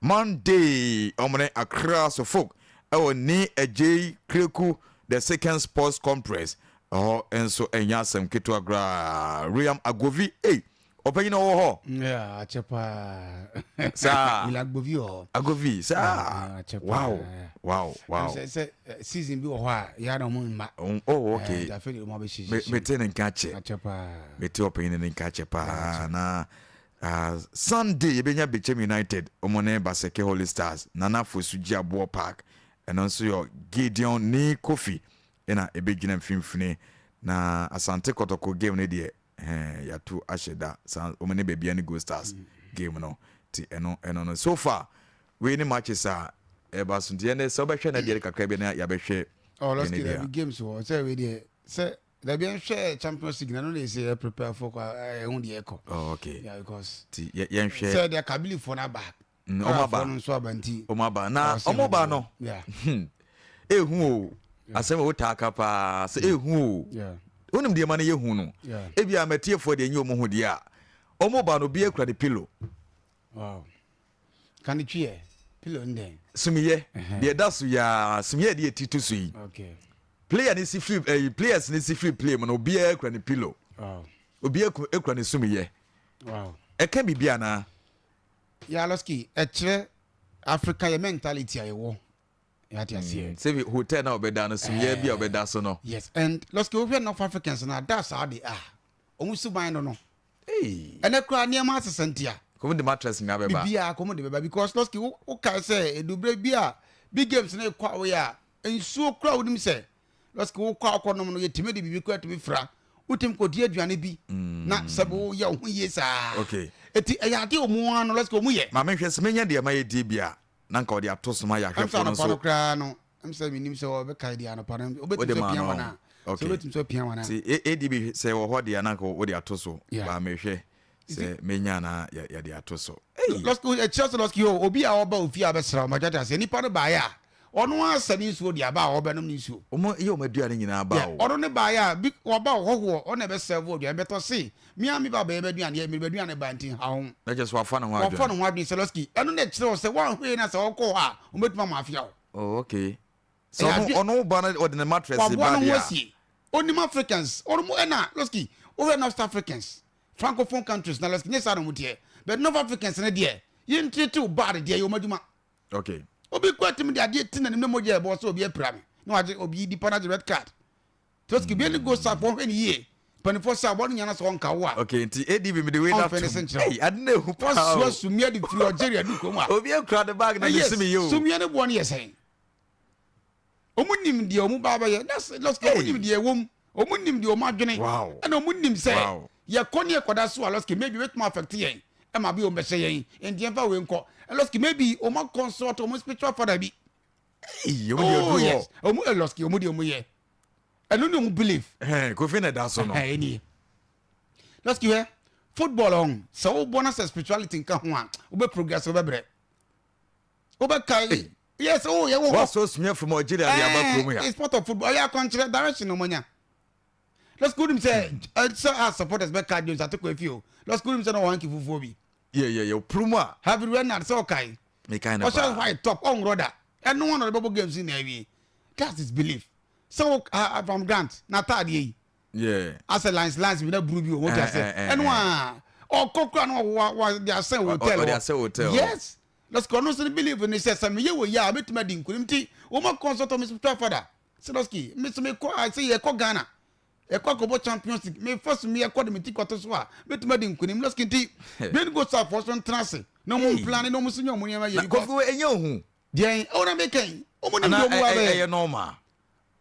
Monday wɔn ne Accra Suffolk ɛwɔ Ni Adjei Kreku The Second Sports Complex ɛhɔ nso ɛnyɛ asɛm ketewa koraa. William Agovi ei Ɔpanyin ɔwɔ hɔ.
Yeah, akyɛ paa.
Saa.
William Agbovi wɔ hɔ.
Agovi saa.
Akyɛ paa.
Wow. Wow. Wow.
Sɛ sɛ eh, season bi wɔ hɔ a yɛ na ɔmo mma.
Oh okay.
Eh, afei de ɔmo abɛhyehyɛ.
Mete ne nka kyɛ.
Akyɛ paa.
Mete ɔpanyin ne nka kyɛ paa na uh, Sunday yɛbɛnya Bechem United ɔmo ne Baseke Holy Stars Nana Fosu Gyiaboɔ Park ɛno nso yɛ Gideon ne Kofi ɛna ɛbɛgyina mfimfini na Asante Kɔtɔkɔ game no deɛ Ɛhɛn yɛato ahyɛ da saa wɔn ne Babia ne Gold Stars game no ti ɛno ɛno no so far wei ne matches a ɛba so nti ɛnɛ sɛ wobɛhwɛ na deɛ kakra bi na yɛabɛhwɛ
Oh,
yɛne
lɔski
deɛ
dabi games wɔ sɛ wei deɛ sɛ dabi ɛnhwɛ Champions League na no de sɛ yɛ prepare for kɔ ɛho deɛ ɛkɔ.
Oh, okay.
Yeah, because
ti yɛnhwɛ
sɛ deɛ Kabilifoɔ no aba
Mm, ɔmo aba.
Karafoɔ no nso aba nti.
Ɔmo aba na
Ɔsɛ
ɔmo ba no.
Yeah.
Hmm. Ehu o. Asɛm a wotaa ka paa sɛ ehu o.
Yeah.
Wonim deɛ ma no yɛ hu no.
Yeah.
Ebi a matiefoɔ deɛ nyɛ ɔmo hu deɛ a. Ɔmo ba no obiara kura ne pillow.
Wow. Ka ne twi ɛ. Pillow ne dɛn?
Sumiyɛ. Deɛ ɛda so yaa sumiyɛ deɛ ti to so yi.
Okay.
Player ne si firi ɛyi players ne si firi play mu no obiara kura ne pillow.
Wow.
Obiara kura ne sumiyɛ.
Wow.
Ɛka biribi anaa?
Yalosky, ɛkyerɛ Africa yɛ mentality a yɛwɔ. Yɛate aseɛ.
Mm, sɛ hotel na ɔbɛda no sumyɛ bi a ɔbɛda so no.
Yes, and Losky, wohwɛ North Africans na that's how they are. Wɔn suban no no. Ɛnɛ koraa nneɛma asesa ntia.
Kɔm de mattress nyinaa bɛba.
Biribiara kɔm de bɛba because Losky, wokae sɛ edubere bi a big games no ekɔ a woyɛ a nsuo koraa wonim sɛ Lɔski wokɔ a wokɔnom no yɛtumi de biribi koraa tumi fra wotumi kɔdi aduane bi na sɛ woyɛ wo ho yie saa
okay.
ɛti ɛyɛ adeɛ ɔmu ara no lɔski ɔmu yɛ
ma mehwɛ sɛ menya deɛ ma yɛdie bi a na nka ɔde ato so ma yɛ ahwɛfoɔ no
nso no koraa no ɛm sɛ menim sɛ wɔbɛkae deɛ anɔpa no wobɛtumi sɛ pia wɔn a sɛ wobɛtumi sɛ pia wɔn a
nti ɛdi bi sɛ wɔ hɔ deɛ na nka wode ato so ba mehwɛ sɛ menya na yɛde ato so.
Lɔski ɛkyerɛ sɛ lɔski o obi a ɔba ofie a bɛsra ɔmo agyate aseɛ nipa no baeɛ a ɔno ara sɛ ne nsuo de aba a ɔbɛnom ne nsuo.
Ɔmo yɛ ɔmo aduane nyinaa ba o.
Ɔno ne baeɛ a bi ɔba ɔhɔhoɔ ɔno na ɛbɛ sɛvo aduane bɛtɔ se me ara me ba bɛyɛ m'aduane yɛ mede m'aduane ba nti nha ho.
Na kyerɛ sɛ wafa ne ho adwene.
Wafa ne ho adwene sɛ lɔski ɛno na ɛkyerɛ wo sɛ woanhwɛ yie na sɛ ɔkɔ hɔ a ɔmo bɛtumi ama afia wo.
Oh okay. Sɛ ɔno ɔno ba no ɔde ne mattress ba deɛ a.
Waboa ne ho asie. Onim Africans ɔno mo ɛna lɔski wohwɛ North Africans Francophone countries na lɔski nyɛ saa na ɔmo teɛ but North Africans no deɛ yɛntiritiw bad deɛ ɛyɛ ɔmo adwuma.
Okay.
Obi kura tumi de adeɛ ti n'anim na mogya ɛbɔ sɛ obi apira me na wagye obi nipa no agye red card. Toski bi ani go sa fo hwɛ ne yie. Mpanimfoɔ sɛ abɔ no nyana sɛ ɔnka wo a.
Okay nti ADB mi de wei na
ɔnfɛ ne se nkyerɛ
wo. Ade na ehu paa o.
Wɔsoa sumia de firi Algeria du kurom a.
Obi akura ne bag na ne sumi yɛ o.
Sumia ne boɔ no yɛ sɛn? Wɔn nim deɛ wɔn ba bɛyɛ. That's lɔski wɔn nim deɛ ɛwɔ mu. Wɔn nim deɛ wɔn adwene. Ɛna wɔn nim sɛ yɛkɔ ne yɛkɔda so a lɔski maybe ebetumi affect yɛn ɛma bi wɔn bɛhyɛ yɛn nti yɛn fa wei nkɔ. Lɔski maybe wɔn akɔnsult wɔn spiritual father bi.
Oh
yes, wɔn lɔski wɔn deɛ wɔn yɛ. Ɛno ne wɔn belief.
Kofi na ɛda so no.
Ɛnie. Lɔski hwɛ football ɔn sɛ wobɔ na sɛ spirituality nka ho a wobɛ progress wobɛbrɛ. Wobɛkae. Yes, oh, yeah,
wɔ so sumia from Algeria de aba kurom ya.
It's part of football. Ɔyɛ akɔnkyerɛ direction na ɔmanya. Let's go nim sɛ sɛ as supporters bɛka James Ateko efi o. Let's go nim sɛ na ɔwɔ hanky fufuo bi.
Yeah, yeah, yeah. Puru mu a.
Harvey Renard sɛ ɔkae.
Mekae no paa.
Ɔhyɛ white top ɔnworɔ da. Ɛno wɔn na ɔde bɛbɔ games na awie. That's his belief. Sɛ wo Avram Grant n'ataadeɛ yi.
Yeah.
Asɛ lines lines bi na buru bi o. Wɔn ti ase. Ɛno a ɔkɔ kura no wa wa de asɛn hotel hɔ.
Ɔde asɛn hotel.
Yes. Lɔski ɔno nso ne belief ne sɛ sɛ meyɛ wei a mɛtumi adi nkunim nti wɔma consult me spiritual father sɛ Lɔski me so mekɔ a sɛ yɛkɔ Ghana yɛkɔ akɔbɔ Champions League mefa so meyɛkɔ de me ti kɔto so a mɛtumi adi nkunim Lɔski nti Green Gold Star foɔ so ntena ase na wɔn mplane na wɔn nso nyɛ wɔn nneɛma yie
because Kofi ɛnyɛ ohu
deɛn ɛwɔ na meka yi wɔn nim deɛ wɔn wa bɛyɛ
ɛyɛ normal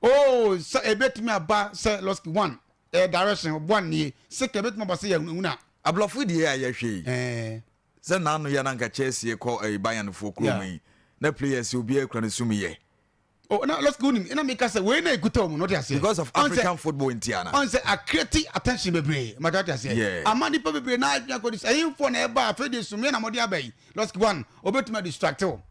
oh sɛ ɛbɛtumi aba sɛ Lɔski one ɛyɛ direction one nie sɛ ɛbɛtumi aba sɛ yɛ nwuna
aborɔfo deɛ a yɛhwɛ yi
ɛɛ
Sɛ naano yi a na anka Chelsea kɔ ɛyi Bayern foɔ kurom yi na players obiara kura ne sum yɛ.
Oh, na let's go nim. Na meka sɛ wei na ekuta wɔn no te aseɛ.
Because of African football nti ana.
Ɔn sɛ akreti attention bebree. Mata te aseɛ.
Yeah.
Ama nipa bebree na adwene akɔ dis. Ɛyinfoɔ na ɛba afei de sumie na mɔde aba yi. Let's one obetumi distract o.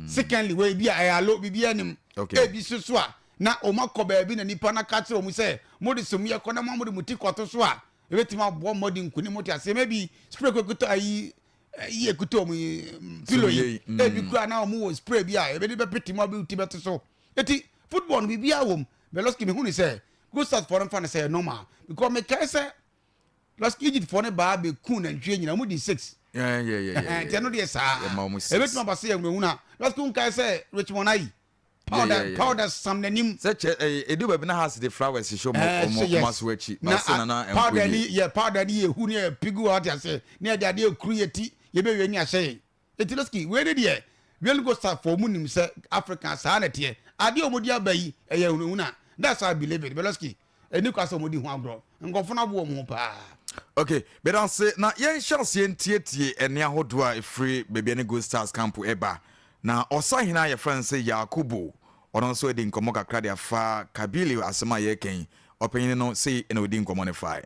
Secondly wei bi a ɛyɛ alo bibi anim.
Okay.
Ebi soso a na wɔn akɔ baabi na nipa na ka kyerɛ wɔn sɛ mo de sumie kɔ na mo mo de mo ti kɔto so a ebetumi aboɔ mo de nkunim te aseɛ maybe spray kɔkuta ayi yi ekuta wɔn yi pillow yi ebi kura na wɔn wɔ spray bi a ebi de bɛpete mu abi ti bɛto so eti football no biribi awɔ mu Veloski mi hu ni sɛ Gold Stars fɔ no nfa ne sɛ normal because mi kae sɛ Veloski Egypt fɔ no baa bɛ kun nantwie nyina wɔn di six nti ɛno deɛ saa ebetumi aba sɛ yɛ hunahuna Veloski nkae sɛ Richmond ayi powder powder sam n'anim.
Sɛ kyɛ ɛyɛ edu baabi na house de flowers hyehyɛ ɔmo ɔmo ɔmo aso akyi
na
baasa na na
powder ni yɛ powder ni yɛ hu ni yɛ pigu ɔte ase ne yɛ de adeɛ ekuru yɛ ti yɛ bɛ wie ni ahyɛ yɛn eti lɔski wei ne deɛ real go star fo ɔmo nim sɛ Africa saa na ɛteɛ adeɛ ɔmo di aba yi ɛyɛ hunahuna that's how I believe it bɛlɔski ɛni kwa sɛ ɔmo di ho agorɔ nkɔfo no abo ɔmo ho paa.
Ok, meda ase. Na yɛnhyɛ aseɛ ntietie ɛnne ahodoɔ a ɛfiri baabi a ne Gold Stars camp ɛba. Na ɔsahene a yɛfrɛ no sɛ Yakubu, ɔno nso adi nkɔmmɔ kakra de afa Kabilio asɛm a yɛreka yi. Ɔpanyin no, sei na ɔdi nkɔmmɔ no fae.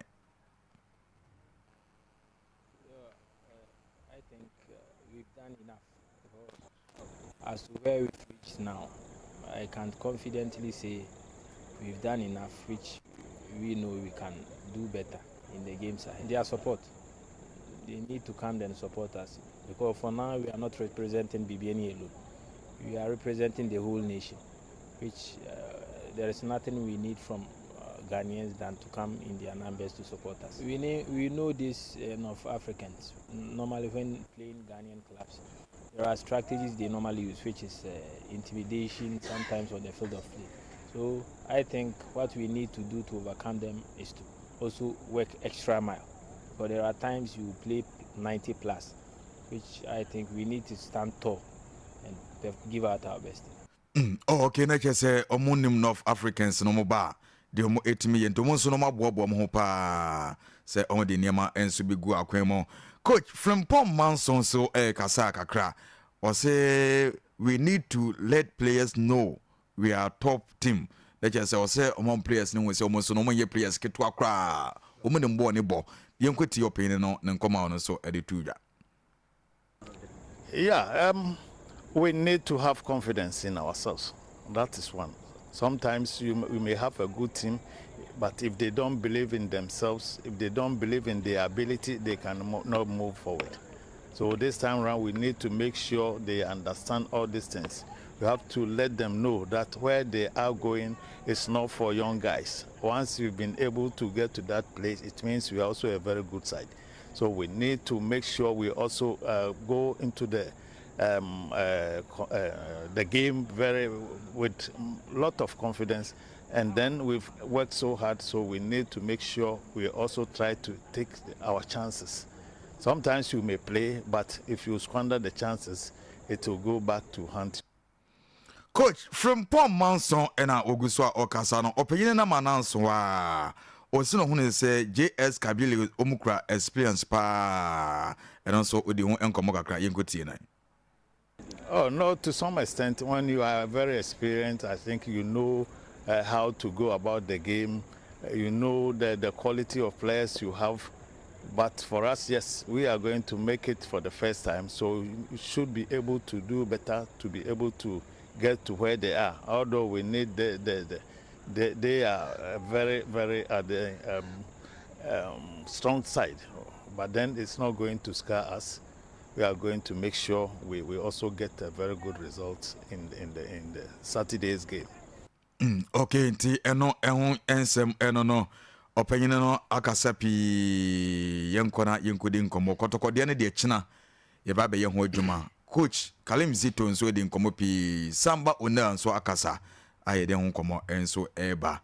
I think we've done enough as to where we've reached now. I can confidently say we've done enough, which we know we can do better in the games ahead. Their support, they need to come and support us because for now we are not representing Bibiani alone. We are representing the whole nation, which there is nothing we need from Ghanaians than to come in their numbers to support us. We, need, we know this North Africans. Normally when playing Ghanaian clubs, there are strategies they normally use, which is intimidation sometimes on the field of play. So I think what we need to do to overcome them is to also work extra mile. But there are times you play 90 plus, which I think we need to stand tall and give out our best.
Oh, okay, na kyerɛ sɛ ɔmo nim North Africans no mo ba a deɛ ɔmo ɛtumi yɛ nti ɔmo nso no ɔmo aboaboa ɔmo ho paa sɛ ɔmo de nneɛma nso bɛgu akwan mu. Coach Frimpong Manso nso ɛrekasa kakra, ɔsɛ we need to let players know we are top team. Na kyerɛ sɛ ɔsɛ ɔmo players no hu sɛ ɔmo nso no ɔmo nyɛ players ketewa koraa, ɔmo nim bɔɔl ne bɔ. Yɛnkɔ tie ɔpanyin no ne nkɔmɔ a ɔno nso ɛde to dwa.
Yeah, we need to have confidence in ourselves. That is one. Sometimes you may have a good team, but if they don't believe in themselves, if they don't believe in their ability, they can not move forward. So this time around, we need to make sure they understand all these things. We have to let them know that where they are going is not for young guys. Once you've been able to get to that place, it means we are also a very good side. So we need to make sure we also go into the game very with a lot of confidence. And then we've worked so hard, so we need to make sure we also try to take our chances. Sometimes you may play, but if you squander the chances, it will go back to hunt.
Coach Frimpong Manson ɛna ogu so a ɔkasa no. Ɔpanyin nam ananso a ɔsi na ɔhunu sɛ JS Kabylie ɔmu kura experience paa, ɛno nso ɔdi ho nkɔmmɔ kakra. Yɛnkɔ tie nan.
Oh, no, to some extent, when you are very experienced, I think you know how to go about the game. You know the quality of players you have. But for us, yes, we are going to make it for the first time. So you should be able to do better to be able to get to where they are. Although we need the they are very, very at the strong side. But then it's not going to scare us. We are going to make sure we also get a very good result in the Saturday's game.
Okay, nti ɛno ɛho nsɛm ɛno no ɔpanyin no akasa pii. Yɛnkɔ na yɛnkɔdi nkɔmmɔ kɔtɔkɔdeɛ no deɛ kyena yɛba bɛyɛ ho adwuma. Coach Kalim Zito nso di nkɔmmɔ pii, Samba Onel nso akasa a yɛde ho nkɔmmɔ nso ɛreba.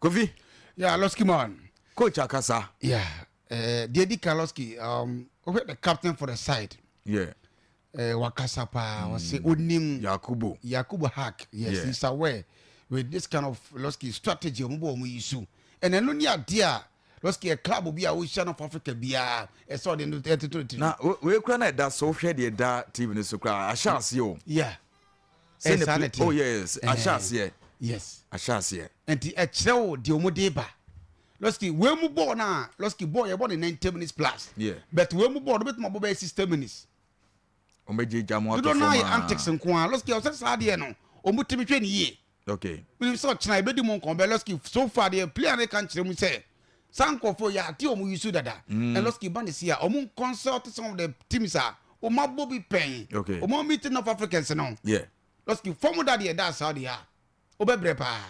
Kofi.
Yeah, Losky man.
Coach akasa.
Yeah, deɛ di kan, Losky, wohwɛ the captain for the side. Wakasa paa, wɔsɛ onim
Yakubu.
Yakubu Hack, yes. He's aware with this kind of Losky strategy ɔmo bɔ ɔmo yi so, ɛnna ɛno ni adeɛ a Losky ɛ club bi a wohyia no for Africa biara ɛsɛ ɔde no ɛtoto ti.
Na wei kura na ɛda so, wohwɛ deɛ ɛda TV no so koraa ahyɛ aseɛ o.
Yeah. Ɛyɛ saa na ɛteɛ.
Oh yes, ahyɛ aseɛ.
Yes.
Ahyɛ aseɛ.
Nti ɛkyerɛ wo deɛ wɔn de ba. Lɔski wei mu bɔɔl na lɔski bɔɔl yɛ bɔ ne 90 minutes plus.
Yeah.
But wei mu bɔɔl no bɛtumi abɔ bɛyɛ 60 minutes.
Wɔn bɛ gye gya mu ato
fam
aa.
Dodoɔ naa yɛ antics nko ara. Lɔski ɔsɛ saa deɛ no wɔn tumi hwɛ ne yie.
Okay.
Menim sɛ ɔkyena yɛbɛdi mu nkɔmmɔ bɛ Lɔski so far deɛ player no ka nkyerɛ mu sɛ saa nkurɔfoɔ yɛ adeɛ wɔn use dada. Mm. And Lɔski ba ne si a wɔn consult some of the teams a wɔn abɔ bi pɛn.
Okay.
Wɔn meet North Africans no.
Yeah.
Lɔski fɔm da deɛ da saa deɛ a wobɛbrɛ paa.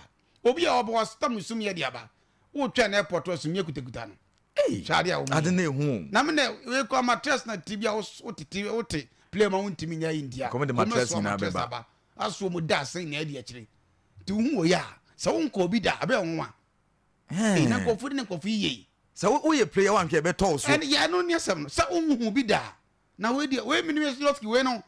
Obi a ɔbɔ wastam sumyɛ de aba. Wotwɛn airport a sumyɛ kutakuta no.
Ei,
Hwɛ adeɛ a wɔn
ade na ehu o.
Na me na wei kɔ matress na ti bi a wotete wote plane ma wontumi nyɛ yi ntia.
Kɔm de matress nyinaa bɛba.
Aba. Aso wɔn da asen na adi akyire. Nti wohu wɔ yɛ a sɛ wonkɔ obi da abɛyɛ nwanwa. Ei, na nkurɔfoɔ de ne nkurɔfoɔ yi yɛ yi.
Sɛ woyɛ player wanhwɛ ɛbɛtɔ wo so.
Ɛne yɛ ɛno ne asɛm no sɛ wonhu bi da a. Na wei deɛ wei menim Lofty wei no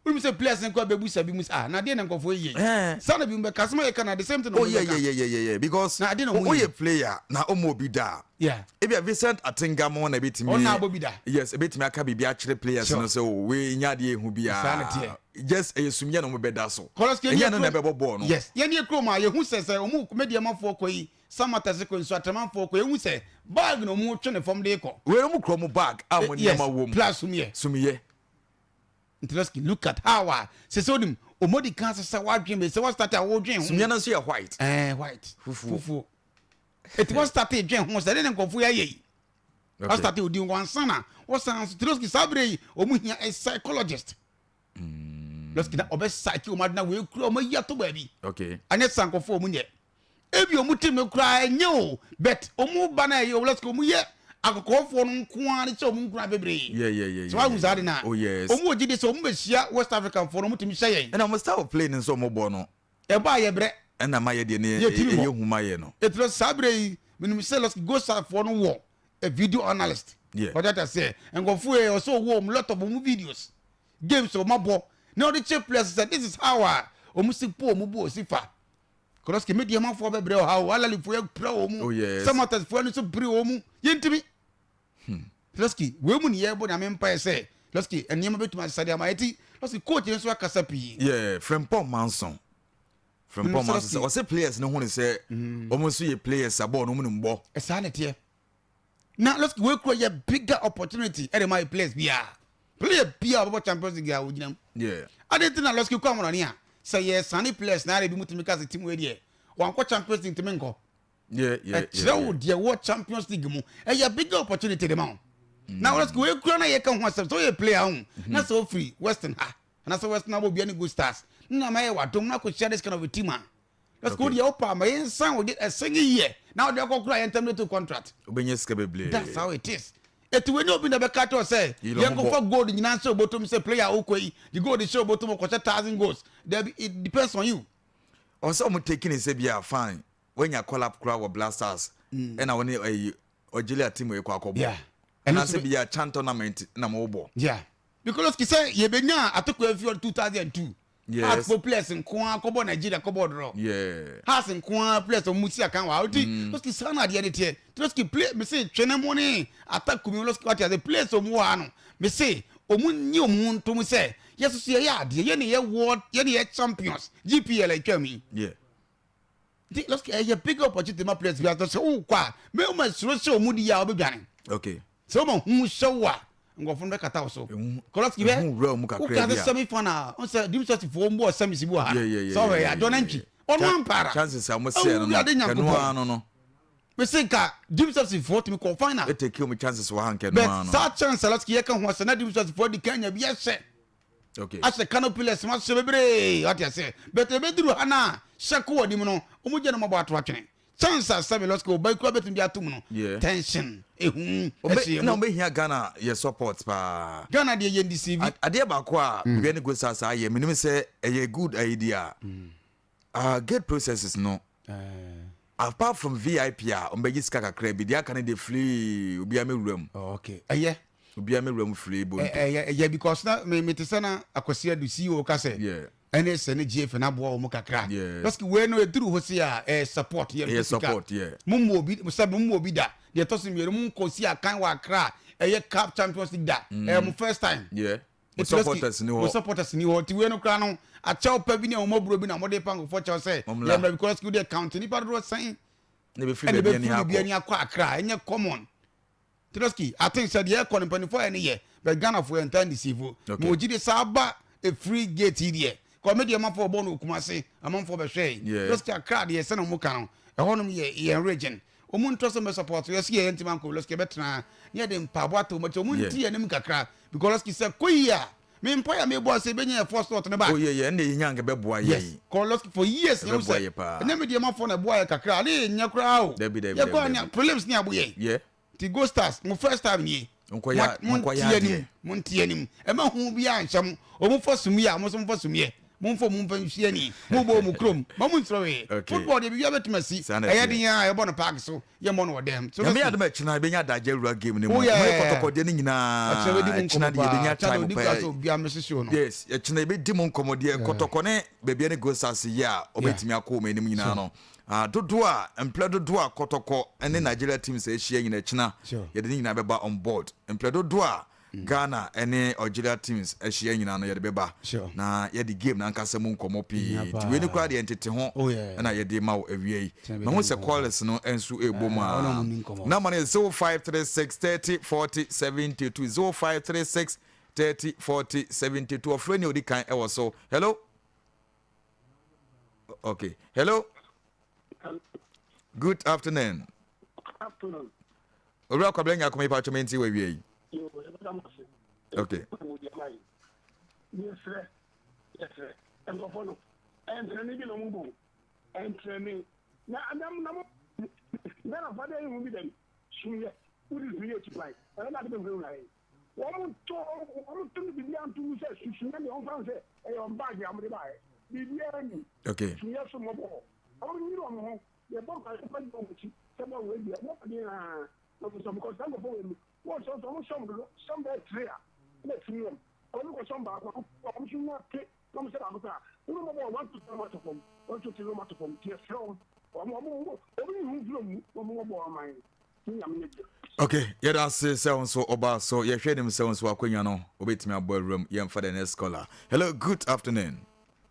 wonim sɛ players no kɔ bɛbu sa bi mu sɛ ah na adeɛ na nkurɔfoɔ yɛ yi saa na bi mu bɛka asɛm a yɛka na the same thing na
oh
ɔmo
yeah
bɛka
yeah yeah yeah yeah because
na adeɛ na ɔmo
woyɛ
yɛ
player na ɔmo obi da
yeah
ebi a Vincent Atengamo na ebetumi
ɔno na abɔ bi da
yes ebetumi aka biribi akyerɛ players
Sure.
no sɛ o wei nya adeɛ ehu
Saa na
biara
teɛ.
just ɛyɛ sumyɛ na ɔmo bɛda so
Kɔlɔs
ɛnyɛ
yɛn
no na ɛbɛbɔ bɔɔl no
yes yɛn yɛ kurom a yɛhu sɛ sɛ ɔmo mediamafoɔ kɔ yi Samatex kɔ Nsuatramanfoɔ kɔ yɛhu sɛ bag na ɔmo twe ne fam de kɔ
wei ɔmo kura ɔmo bag a ɔmo
yes
nneɛma wɔ mu
plus sumyɛ
sumyɛ
Nti look at how a sɛ sɛ onim ɔmo di kan sɛ wadwen bɛ sɛ wa start a wɔdwen ho
sumyɛ no nso yɛ white
ɛɛ white
Fufuo.
fufuo eti wɔ start dwen ho sɛ ɛde ne nkɔfo yɛ ayɛ yi wɔ
okay
start odi wɔn na wɔsan so Lɔski saa bere yi ɔmo hia a psychologist Lɔski na ɔbɛ psyche ɔmo adena wɔ ekura ɔmo ayi ato baabi
okay
anyɛ sa nkɔfo ɔmo nyɛ ebi ɔmo team no koraa ɛnyɛ o but ɔmo ba na ɛyɛ Lɔski ɔmo yɛ akɔkɔɔfoɔ no nko ara ne kyɛ ɔmo nkura bebree
yeah yeah yeah
sɛ wahu saa de na
oh yes
ɔmo wɔ gyidi sɛ ɔmo bɛhyia West African foɔ no ɔmo tumi hyɛ yɛn
ɛna ɔmo style of play no nso ɔmo bɔ no
ɛbɔ a yɛbrɛ
ɛna ma yɛ deɛ ne
Yɛtumi bɔ.
ɛyɛ hu ma yɛ no
ɛtumi saa berɛ yi menim sɛ Lɔski Gosa foɔ no wɔ a video analyst
Yeah.
ɔde ata sɛ nkɔfoɔ yɛ ɔsɛ ɔwɔ ɔmo lot of ɔmo videos games ɔmo abɔ na ɔde kyerɛ players sɛ this is how a ɔmo si po ɔmo bo osi fa Lɔski mediamafoɔ bɛbrɛ ɔha o alalifoɔ yɛ pira wɔn
Oh, yes.
Samatex foɔ no nso piri wɔn mu yɛntumi Lɔski wei mu ni yɛbɔ nyame mpaeɛ sɛ Lɔski nneɛma bɛtumi asesa de ama yɛti Lɔski coach no nso akasa pii
yeah Frimpong Manson Frimpong Manson sɛ ɔsɛ players no ho ne sɛ ɔmo nso yɛ players a bɔɔl no ɔmo nim bɔ
ɛsaa na ɛteɛ na Lɔski wei kura yɛ bigger opportunity ɛde ma yɛ players biara player biara ɔbɛbɔ Champions League a ogyina mu ade ti na Lɔski kɔ amɔnɔni a sɛ yɛ sane players na ayɛ bi mu tumi ka sɛ team wei deɛ wankɔ Champions League ntumi nkɔ ɛkyerɛ wo deɛ wɔ Champions League mu ɛyɛ bigger opportunity de ma wo na Lɔski wei kura na yɛ ka ho asɛm sɛ ɔyɛ player ho na sɛ ofiri Western ha anaasɛ Western abɔ bia ne Good Stars na ma yɛ wadom na akɔhyia this kind of a team a Lɔski wo deɛ wopa ma yɛnsan wo de ɛsɛn yie na wode akɔ kura yɛn terminate contract.
Wobɛnya sika bebree.
That's how it is. Eti wei ne obi na bɛka kyerɛ sɛ
Yi lɔ ho
yɛnkɔfa gold nyinaa nhyɛ obotom sɛ player a wokɔ yi de gold hyɛ obotom ɔkɔhyɛ 1,000 goals. Dabi, it depends on you.
Ɔsɛ ɔmo take ne sɛ bi a fine wanya call up koraa wɔ Black Stars ɛna wɔne ɛyi Algeria team wei kɔ akɔbɔ
Yeah. Ɛno nso
anaasɛ bi a CHAN tournament na mo bɔ.
Yeah. Because sɛ yɛbɛnya Atoko afi ɔde 2002.
Yes.
Hearts fo players nko ara kɔbɔ Nigeria kɔbɔ draw. Hearts nko ara players ɔmo si akan wɔ ha. Oti Lɔski saa na adeɛ ne teɛ. Lɔski play me se twene mu ne atakumi Lɔski wate ase players ɔmo wɔ ha no me se ɔmo nyi ɔmo ho ntom sɛ yɛ soso yɛyɛ adeɛ yɛ ne yɛ world yɛ ne yɛ champions GPL atwa mu yi. Nti Lɔski ɛyɛ big opportunity ma players bi atɔ sɛ wokɔ a mɛ ɔmo asuro sɛ ɔmo di yɛ a ɔbɛdwane. Sɛ ɔmo hu hyɛ wo a nkɔfo no bɛkata wo so. Kɔlɔski bɛ
Ehu wura mu kakra
woka
bi
sɛ
a.
semi final n sɛ dim sɔsi foɔ mbɔ semis bi wɔ ha.
Yeah,
Sɛ ɔhwɛ yɛ adɔ na ntwi ɔno ampara.
Chances a ɔmo sɛ no no
Awurade
kɛnoa
Nyankopɔn.
no.
Mese nka dim sɔsi foɔ tumi kɔ final.
Ete kill mu chances wɔ ha nkɛnoa
But
no.
saa chance a Lɔski yɛka ho asɛ na dim sɔsi foɔ di kan nya bi ahyɛ. Ahyɛ Kano Pillars mu ahyɛ bebree wate aseɛ. But ebeduru ha na hyɛ kɔ wɔ anim no ɔmo gye no mɔbɔ ato atwene. Chance a sɛbi Lɔski ɔba ekura bɛtumi bi ato mu no tension ehu ɛhyɛ
Na
mu.
ɔbɛhia Ghana yɛ support paa.
Ghana deɛ yɛn deceive.
Adeɛ baako a biribiara ne Gold Stars ayɛ menim sɛ ɛyɛ good idea gate processes no apart from VIP a ɔmbɛgye sika kakra bi deɛ aka no deɛ free obiara mɛwura mu.
Oh, okay ɛyɛ.
Obiara mɛwura mu free bonto.
Ɛyɛ ɛyɛ because na me me te sɛ na Akwasi Adu CEO ka sɛ ɛne sɛ ne GFA na aboa wɔn kakra. Lɔski wei no eduru hɔ si a ɛyɛ support yɛ
Ɛyɛ
mpɛ sika.
support, yeah.
Mo mu obi sɛ mo mu obi da deɛ ɛtɔ so mmienu mo nkɔ si akan wɔ Accra ɛyɛ CAF Champions League da ɛyɛ mo first time.
Mo supporters ni hɔ.
Mo supporters ni hɔ. Ti wei no koraa no akyɛw pa bi ne ahomɔborɔ bi na mode pa nkurɔfoɔ kyɛw sɛ yɛ mmra because wo deɛ count nipa dodoɔ sɛn
na ɛbɛfiri baabi
ani akɔ Accra ɛnyɛ common. Tiroski I think sɛ deɛ ɛkɔ no mpanimfoɔ yɛ ne yɛ but Ghanafoɔ yɛ ntaa deceive. Okay. Ma ogyidi saa ba ɛfiri gate yi deɛ kɔ me deɛ manfoɔ bɔ no Kumase amanfoɔ bɛhwɛ yi. Tiroski Accra deɛ sɛ na wɔn ka no ɛhɔnom yɛ yɛn region Ɔmo ntrɔ sɛ ɔmo bɛ support yɛ sɛ yɛ ntumi ankɔ lɔski yɛbɛtena ha ne yɛde mpaabɔ ato ɔmo akyi ɔmo nti yɛn anim kakra because lɔski sɛ kɔ yie a me mpa yɛ mebɔ sɛ ebɛnya yɛ first slot no back.
Oh yeah yeah ɛnna yɛnya anka bɛboa yɛ
Yes kɔ lɔski for years yɛn sɛ ɛnyɛ me deɛ ma fɔ na ɛboa yɛ kakra ade yɛ nyɛ koraa o
Dabi dabi
yɛ kɔ
dabi
anya
dabi.
prelims ne abo yɛn
Yeah.
Ti Gold Stars mo first time nie.
Monkɔyɛ
Mo
monkɔyɛ
nte
adeɛ.
anim mo nte anim ɛma hu biara nhyɛ mo ɔmo fa sumiɛ a mo nso mo fa sumiɛ mo nfa mo nfa nhyia ni mo bɔ ɔmo kurom ma mo nsoro hwee
Okay.
football deɛ biribiara bɛtumi asi
Saa na
ɛyɛ
ɛteɛ.
den a yɛbɔ no park so yɛmmɔ no wɔ dɛm so
Nyame
let's
adom ɛkyena yɛbɛnya adagye awura game no mu.
Oh
Mo yɛ
yeah.
kɔtɔkɔdeɛ no nyinaa
Ɛkyena bɛdi mu
ɛkyena
nkɔmmɔ
deɛ
paa.
yɛbɛnya
Kyena deɛ
time
odi
paa.
kura sɛ obiara mmɛhye show no.
Yes, ɛkyena yɛbɛdi mu nkɔmmɔ deɛ kɔtɔkɔ ne baabi ne Gold Stars yɛ a ɔbɛtumi akɔ wɔn anim nyinaa no. Ah, dodoɔ a, mprɛ dodoɔ a Kɔtɔkɔ ne Nigeria teams ahyia nyina ɛkyena yɛde ne nyinaa bɛba on board. Mprɛ dodoɔ a Ghana ne Algeria teams ahyia nyinaa no yɛde bɛba na yɛde game no ankasa mu nkɔmmɔ pii. Nti wei no koraa deɛ ntete ho na yɛde ma wo awia yi. Mahu sɛ callers no nso ɛrebɔ mu a. Number no yɛ 0536 30 40 72, 0536 30 40 72. Ɔfrɛ ni a ɔdi kan ɛwɔ so. Hello? Okay. Hello. Good afternoon.
Afternoon.
Owura Kwabena Nyako mepa atwom nti wa wie yi. Okay.
Yɛsrɛ yɛsrɛ nkurɔfoɔ no ɛntrɛne bi na ɔmo bɔ ɛntrɛne na na na mo Ghana fa deɛ ehu bi dɛm sumyɛ wodi sumyɛ akyi kwan ɛna ade bɛ hurahura yɛn. Wɔn to wɔn to no biribiara nto mu sɛ susu na deɛ wɔn fa no sɛ ɛyɛ wɔn baage a wɔde baeɛ biribiara ni.
Okay.
Susu yɛ so mmɔbɔ hɔ. Wɔn nyere wɔn ho yɛ bɔ nka yɛ di wɔn akyi sɛ bɔ wei deɛ wɔn den aa na wɔn sɔm because saa nkurɔfoɔ wei no wɔn sɔm sɔm wɔn sɔm dodo sɔm bɛyɛ tire a ɛna tumi wɔn wɔn kɔ sɔm baako a wɔn nso nya te na wɔn sɛ baako pɛ a wɔn mmɔbɔ wɔn to tire wɔn ato fam wɔn to tire wɔn ato fam tiɛ srɛ wɔn wɔn wɔn wɔn yi ho mfiri wɔn mu wɔn mmɔbɔ wɔn aman.
Ok, yɛda ase sɛ wo nso ɔbaa so. Yɛhwɛ anim sɛ wo nso akwanya no wobɛtumi abɔ awuram. Yɛmfa the next caller. Hello, good afternoon.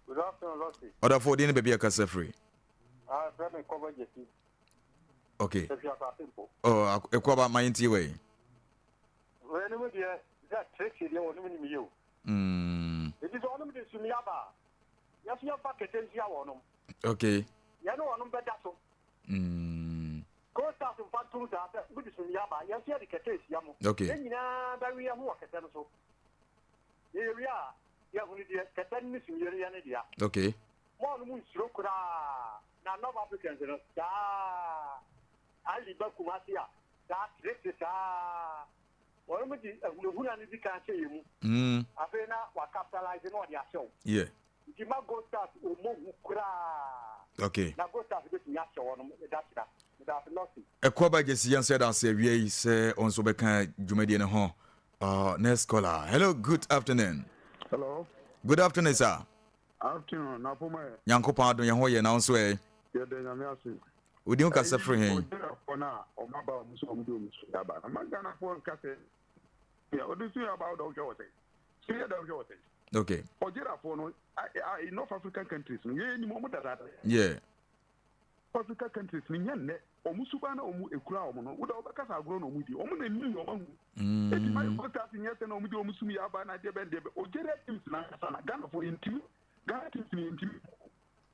Good afternoon, Lottie.
Ɔdɔfo, odin ne baabi a kasa firi.
Ah, frɛ me Kɔba Gyasi.
Ok.
Efi asase mpo.
Oh, Ekɔba, ma yɛntie wei.
Wei no mu deɛ, sɛ tricks deɛ wɔnom nim yie o. Nti sɛ wɔnom de sumi aba a, yɛso yɛmfa kɛtɛ nhyia wɔnom.
Ok.
Yɛne wɔnom bɛda so.
Mm.
Gold Stars mfa ntom saa sɛ mode sumii aba a, yɛn nso yɛde kɛtɛ rehyia mo.
Okay.
Yɛn nyinaa bɛwe yɛn ho wɔ kɛtɛ no so. Yɛyɛ wie a, yɛahunu deɛ kɛtɛ no ne sumiiɛ no yɛ ne dea.
Okay.
Mo a no nsuro koraa na North Africans no saa Ali ba Kumasi a saa tete saa wɔn de ahunahuna no di kan hyɛ yɛn mu. Afei na wa capitalize na ɔde ahyɛ wo.
Yeah.
Nti ma Gold Stars ɔmmɔ hu koraa.
Okay.
Na Gold Stars bɛtumi ahyɛ wɔnom da kyena. Meda ase Lottie.
Ɛkɔ ba Gyesi yɛn nso yɛda ase awia yi sɛ wo nso bɛka dwumadie no ho. Next caller. Hello, good afternoon.
Hello.
Good afternoon, sir.
Afternoon, na poma ɛ.
Nyankopɔn adom yɛn ho yɛ na wo nso ɛ.
Yɛda Nyame ase.
Wodi ho kasa firi he?
Ɔgyinafoɔ no a ɔmo aba ɔmo sɛ ɔmo de ɔmo su aba. Na ma Ghanafoɔ nka sɛ ɔde su aba wodɔ wohwɛ wɔ sɛn. Su yɛ dɛ wohwɛ wɔ sɛn.
Okay.
Algeriafoɔ no, North African countries no, yɛn nim wɔn dadaada.
Yeah.
North Africa countries no nyɛ nnɛ, wɔn suban na wɔn ekura wɔn no, woda wɔbɛkasa agorɔ na wɔn di, wɔn na nim wɔn ahu. Eti ma yɛ stars nyɛ sɛ na wɔn di wɔn sum yɛ aba na adeɛ bɛn deɛ bɛ, Algeria teams na ankasa na Ghanafoɔ yɛn ntumi, Ghana teams no yɛn ntumi.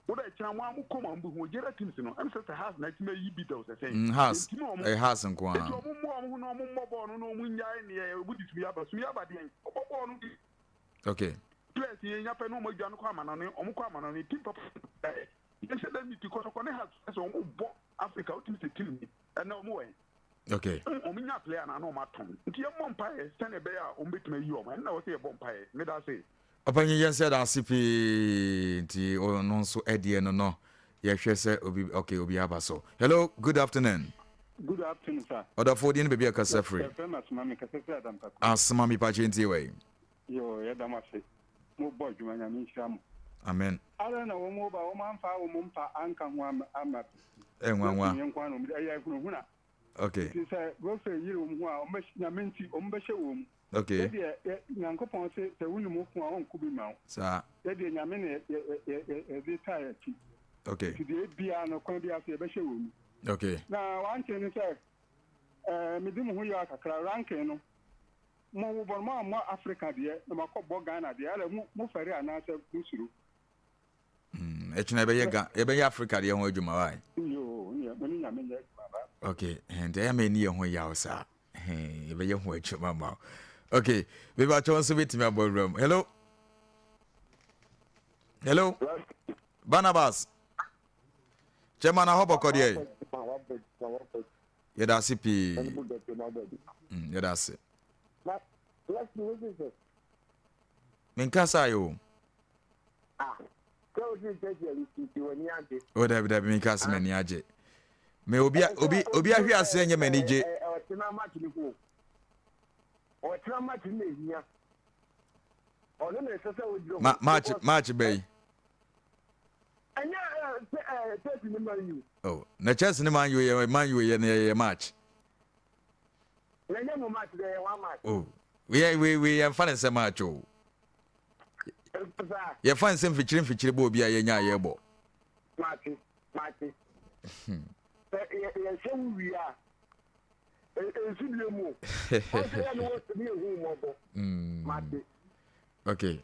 Woda ɛkyɛn mo a mo kɔn mu a mo bɛ hu Algeria teams no, ɛm sɛ sɛ Hearts na ɛtumi ayi bi da o sɛ sɛn.
Hearts,
Yɛn ntumi wɔn.
ɛyɛ Hearts nko ara.
Eti wɔn mmoa wɔn ho na wɔn mmɔ bɔɔl no na wɔn nyae neɛ wɔn di sum yɛ aba, sum yɛ aba deɛn, wɔbɔ bɔɔl no di.
Okay.
Players yɛn nya pɛ na wɔn adwa no kɔ amanɔne, wɔn kɔ amanɔne team papa ɛ yɛn hyɛ dɛ miti kɔtɔkɔ ne Hearts sɛ wɔn bɔ Africa wotumi sɛ team ni ɛnɛ wɔn wɔ yɛn.
Okay.
Wɔn nya player na na wɔn atɔn nti yɛn mmɔ mpaeɛ sɛnea ɛbɛyɛ a wɔn bɛtumi ayi wɔn ɛnna wɔsɛ yɛ bɔ mpaeɛ meda ase.
Ɔpanyin yɛn sɛ daase pii nti ɔno nso ɛdeɛ no no yɛhwɛ sɛ obi okay obi aba so. Hello, good afternoon.
Good afternoon sir.
Ɔdɔfo din ne baabi a kasa firi.
Yɛfrɛ me Asoma me kasa firi Adampako.
Asoma mi pakyɛ ntie wɔ yi.
Yoo yɛda mo ase mo bɔ adwuma Nyame nhyira mo.
Amen.
Adɛn na wɔn ba wɔn amfa wɔn mpa anka ho amma amma
Ɛnwanwa.
Yɛn nko ara na wɔn de ɛyɛ ahunahuna.
Okay.
Nti sɛ Godfrey yere wɔn ho a wɔn bɛ Nyame nti wɔn bɛhyɛ wɔn mu.
Okay.
Yɛdeɛ Nyankopɔn se sɛ wonim wo ko a ɔnko bi ma wo.
Saa.
Yɛdeɛ Nyame na yɛde taa yɛakyi.
Okay.
Nti deɛ biara no kwan biara so yɛbɛhyɛ wɔ mu.
Okay.
Na one thing ne sɛ ɛɛ medi mo ho yaw kakra ranking no mo wobɔ no mo ammɔ Africa deɛ na mo akɔ bɔ Ghana deɛ ɛna mo mo fɛre anaasɛ mo suro.
Ɛkyina yɛbɛyɛ ga yɛbɛyɛ Africa deɛ ho adwuma wae.
Yoo neɛ mo ne Nyame nyɛ adwuma ba.
Okay nti ɛyɛ ma ɛni yɛ ho yaw saa yɛbɛyɛ ho adwuma ma wo. Okay bébà kyɛw nso bɛtumi abɔ awura mu. Hello. Hello. Barnabas. Chairman ahɔ bɔkɔ deɛ. Yɛda ase pii. Yɛda ase. Menkasa yɛ o.
Ah, sɛ o ti sɛ sɛ nti w'ani agye.
O dabi dabi mi ka sɛ m'ani agye. Me obi obi obi ahwe ase ɛnyɛ m'ani gye.
Ɔtena match ni ko. Ɔtena match ni ehia. Ɔno na ɛsɛ sɛ ogyina.
Ma match match bɛyi.
Ɛnyɛ ɛ Chelsea ni Man U.
Oh, na Chelsea ni Man U yɛ Man U yɛ yɛ match.
Na ɛnyɛ mo match dɛ yɛ one match.
Oh, we we we yɛn fa ne sɛ match o. Yɛfa nsɛm mfikyiri mfikyiri bɔ obi a yɛnya a yɛbɔ.
Mate, mate. Sɛ yɛhwɛ wo wie a, nsu bie mu. Ɔsɛ yɛ no wɔ ne ehu mmɔbɔ. Mate.
Okay.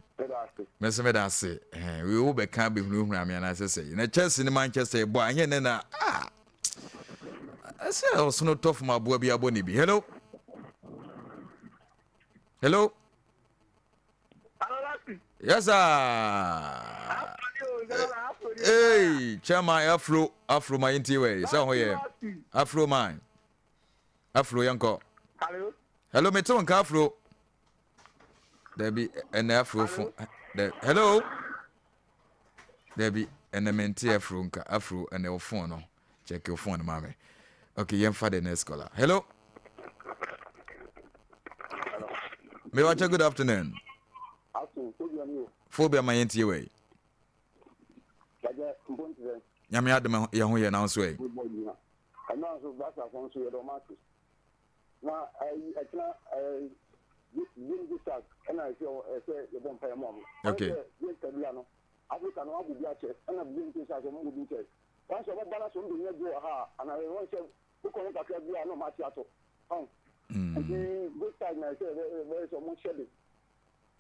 Me nso meda ase. Wei wo bɛka bɛhunahuna me anaasɛ sɛ. Na Chelsea ne Manchester bɔ a ɛnyɛ ne na ah. Ɛsɛ ɔsono tɔ fam aboa bi abɔ ne bi. Hello. Hello. Yes, sir. Hey, chairman Afro, Afro my inti way. Sɛ ho yɛ Afro man. Afro yɛnkɔ.
Hello.
Hello, me te nka Afro. Dabi, ɛnɛ Afro fo. Hello. Dabi, ɛnɛ mente Afro nka. Afro ɛnɛ wo phone no. Check your phone ma me. Okay, yɛmfa the next caller. Hello. Me wacha good afternoon. Phobia ma yɛntie wei. Nyame adom yɛ ho yɛ na nso ɛ.
Ɛno nso Barca fo nso yɛde ɔmo ase. Na ɛyi ɛkyina ɛɛ James Stars ɛna ɛsɛ ɛsɛ yɛbɔ mpa yɛ mu ɔmo.
Okay.
James Kabila no Africa no wabɔ bi akyɛ ɛna James Stars ɔmo bɔ bi nkyɛ. Wɔn sɛ ɔmo ba na sɛ ɔmo bɛ nya goal wɔ ha a anaa wɔn sɛ wokɔ ho kakra bi a na ɔmo ate atɔ. Ɔn. Nti Gold Stars na ɛsɛ ɛbɛyɛ sɛ ɔmo hyɛ de.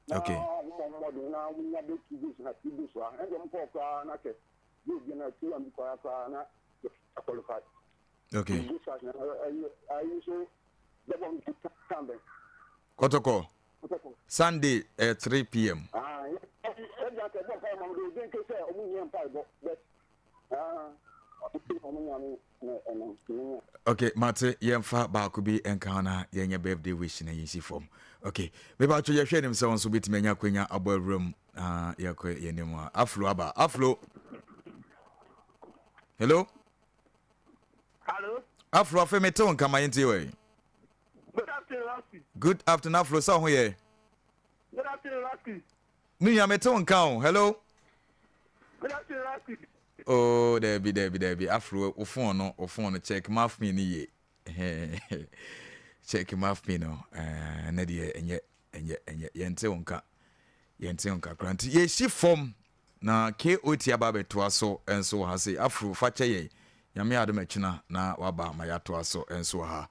Na ɔmo bɔ mmɔden na ɔmo nya bɛ two goals na three goals a ɛnde ɔmo kɔɔ koraa na kyɛ goal bi na 2-1 bi koraa koraa na qualify.
Okay.
Gold Stars na ɛyɛ ayi so bɛbɔ time bɛn.
Kɔtɔkɔ. Sunday 3 pm.
Ah, ɛdi akɛ bɔ mpae ma mo de obi nke sɛ ɔmo nyɛ mpae bɔ but ah ɔmo nyame na ɛnam nyame.
Okay, mate yɛmfa baako bi nka ho na yɛnyɛ birthday wish na yɛnsi fam. Okay, mepatwo yɛhwɛ anim sɛ wo nso wobɛtumi anya akwanya abɔ awuram na yɛkɔ yɛnim a. Aflo aba. Aflo. Hello?
Hello?
Aflo afei mete wo nka ma yɛntie wɔ
Good afternoon, Lasky.
Good afternoon, Aflo. Sɛ wo ho yɛ?
Good afternoon, Lasky.
Me nua mete wo nka o. Hello?
Good afternoon, Lasky.
Oh, dabi dabi dabi. Afro, wo phone no, wo phone no check maf me ni ye. Check maf me no. Eh, na deɛ ɛnyɛ ɛnyɛ ɛnyɛ yɛnte wo nka. Yɛnte wo nka kora. Nti yɛsi fam na KOT aba abɛtoa so nso wɔ ha sei. Afro, fa kyɛ yɛn. Nyame adom ɛkyena na waba ma yɛatoa so nso wɔ ha.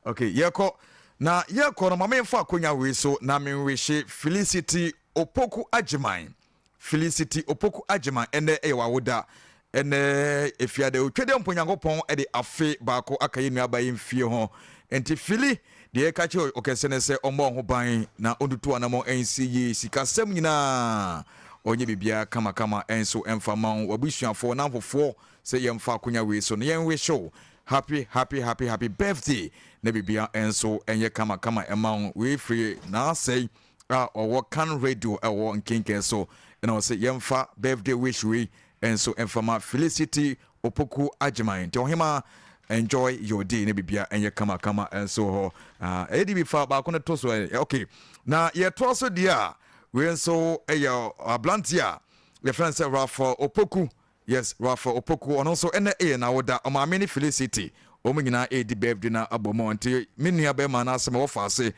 Okay, yɛkɔ. Na yɛkɔ no, ma memfa akonya wei so na menwehye Felicity Opoku Agyeman. Felicity Opoku Agyeman, ɛnɛ ɛyɛ w'awoda. Ɛnɛ efiada otwa dɛ mpo Nyankopɔn de afe baako aka yɛn nuaba yi mfie ho. Nti Fili, deɛ yɛka kyerɛ ɔkɛse ne sɛ ɔmmɔ ho ban na ɔntutu anamɔ nsi yie sikasɛm nyinaa ɔnyɛ biribiara kamakama nso ɛmfa ma wo w'abusuafoɔ namfofoɔ sɛ yɛmfa akonya wei so no yɛn wish wo happy happy happy happy birthday na biribiara nso ɛnyɛ kamakama ɛma wo. Wei firi n'asɛe a ɔwɔ kan radio ɛwɔ nkenken so ɛna ɔsɛ yɛmfa birthday wish wei nso ɛmfa ma Felicity Opoku Agyeman. Nti ɔhema, enjoy your day na biribiara ɛnyɛ kamakama nso hɔ. Ɛyɛ de bi fa baako no to so ɛ. Okay, na yɛtoa so deɛ a, wei nso ɛyɛ aberante a yɛfrɛ no sɛ Rafael Opoku. Yes, Rafael Opoku, ɔno nso ɛnɛ ɛyɛ n'awoda. Ɔmaame ne Felicity, wɔn nyinaa ɛredi birthday na abɔ mu. Nti me nua bɛrima no asɛm a wɔfa ase.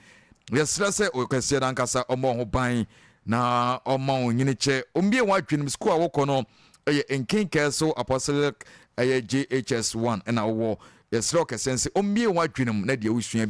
Yɛsrɛ sɛ ɔkɛseɛ no ankasa ɔmmɔ ho ban na ɔma wo nyini kyɛ, ɔmbie wɔn adwenem. Sukuu a wokɔ no ɛyɛ Nkenkɛɛ so Apostolic, ɛyɛ JHS 1 ɛna wowɔ. Yɛsrɛ ɔkɛseɛ sɛ ɔmbie wɔn adwenem na deɛ wosua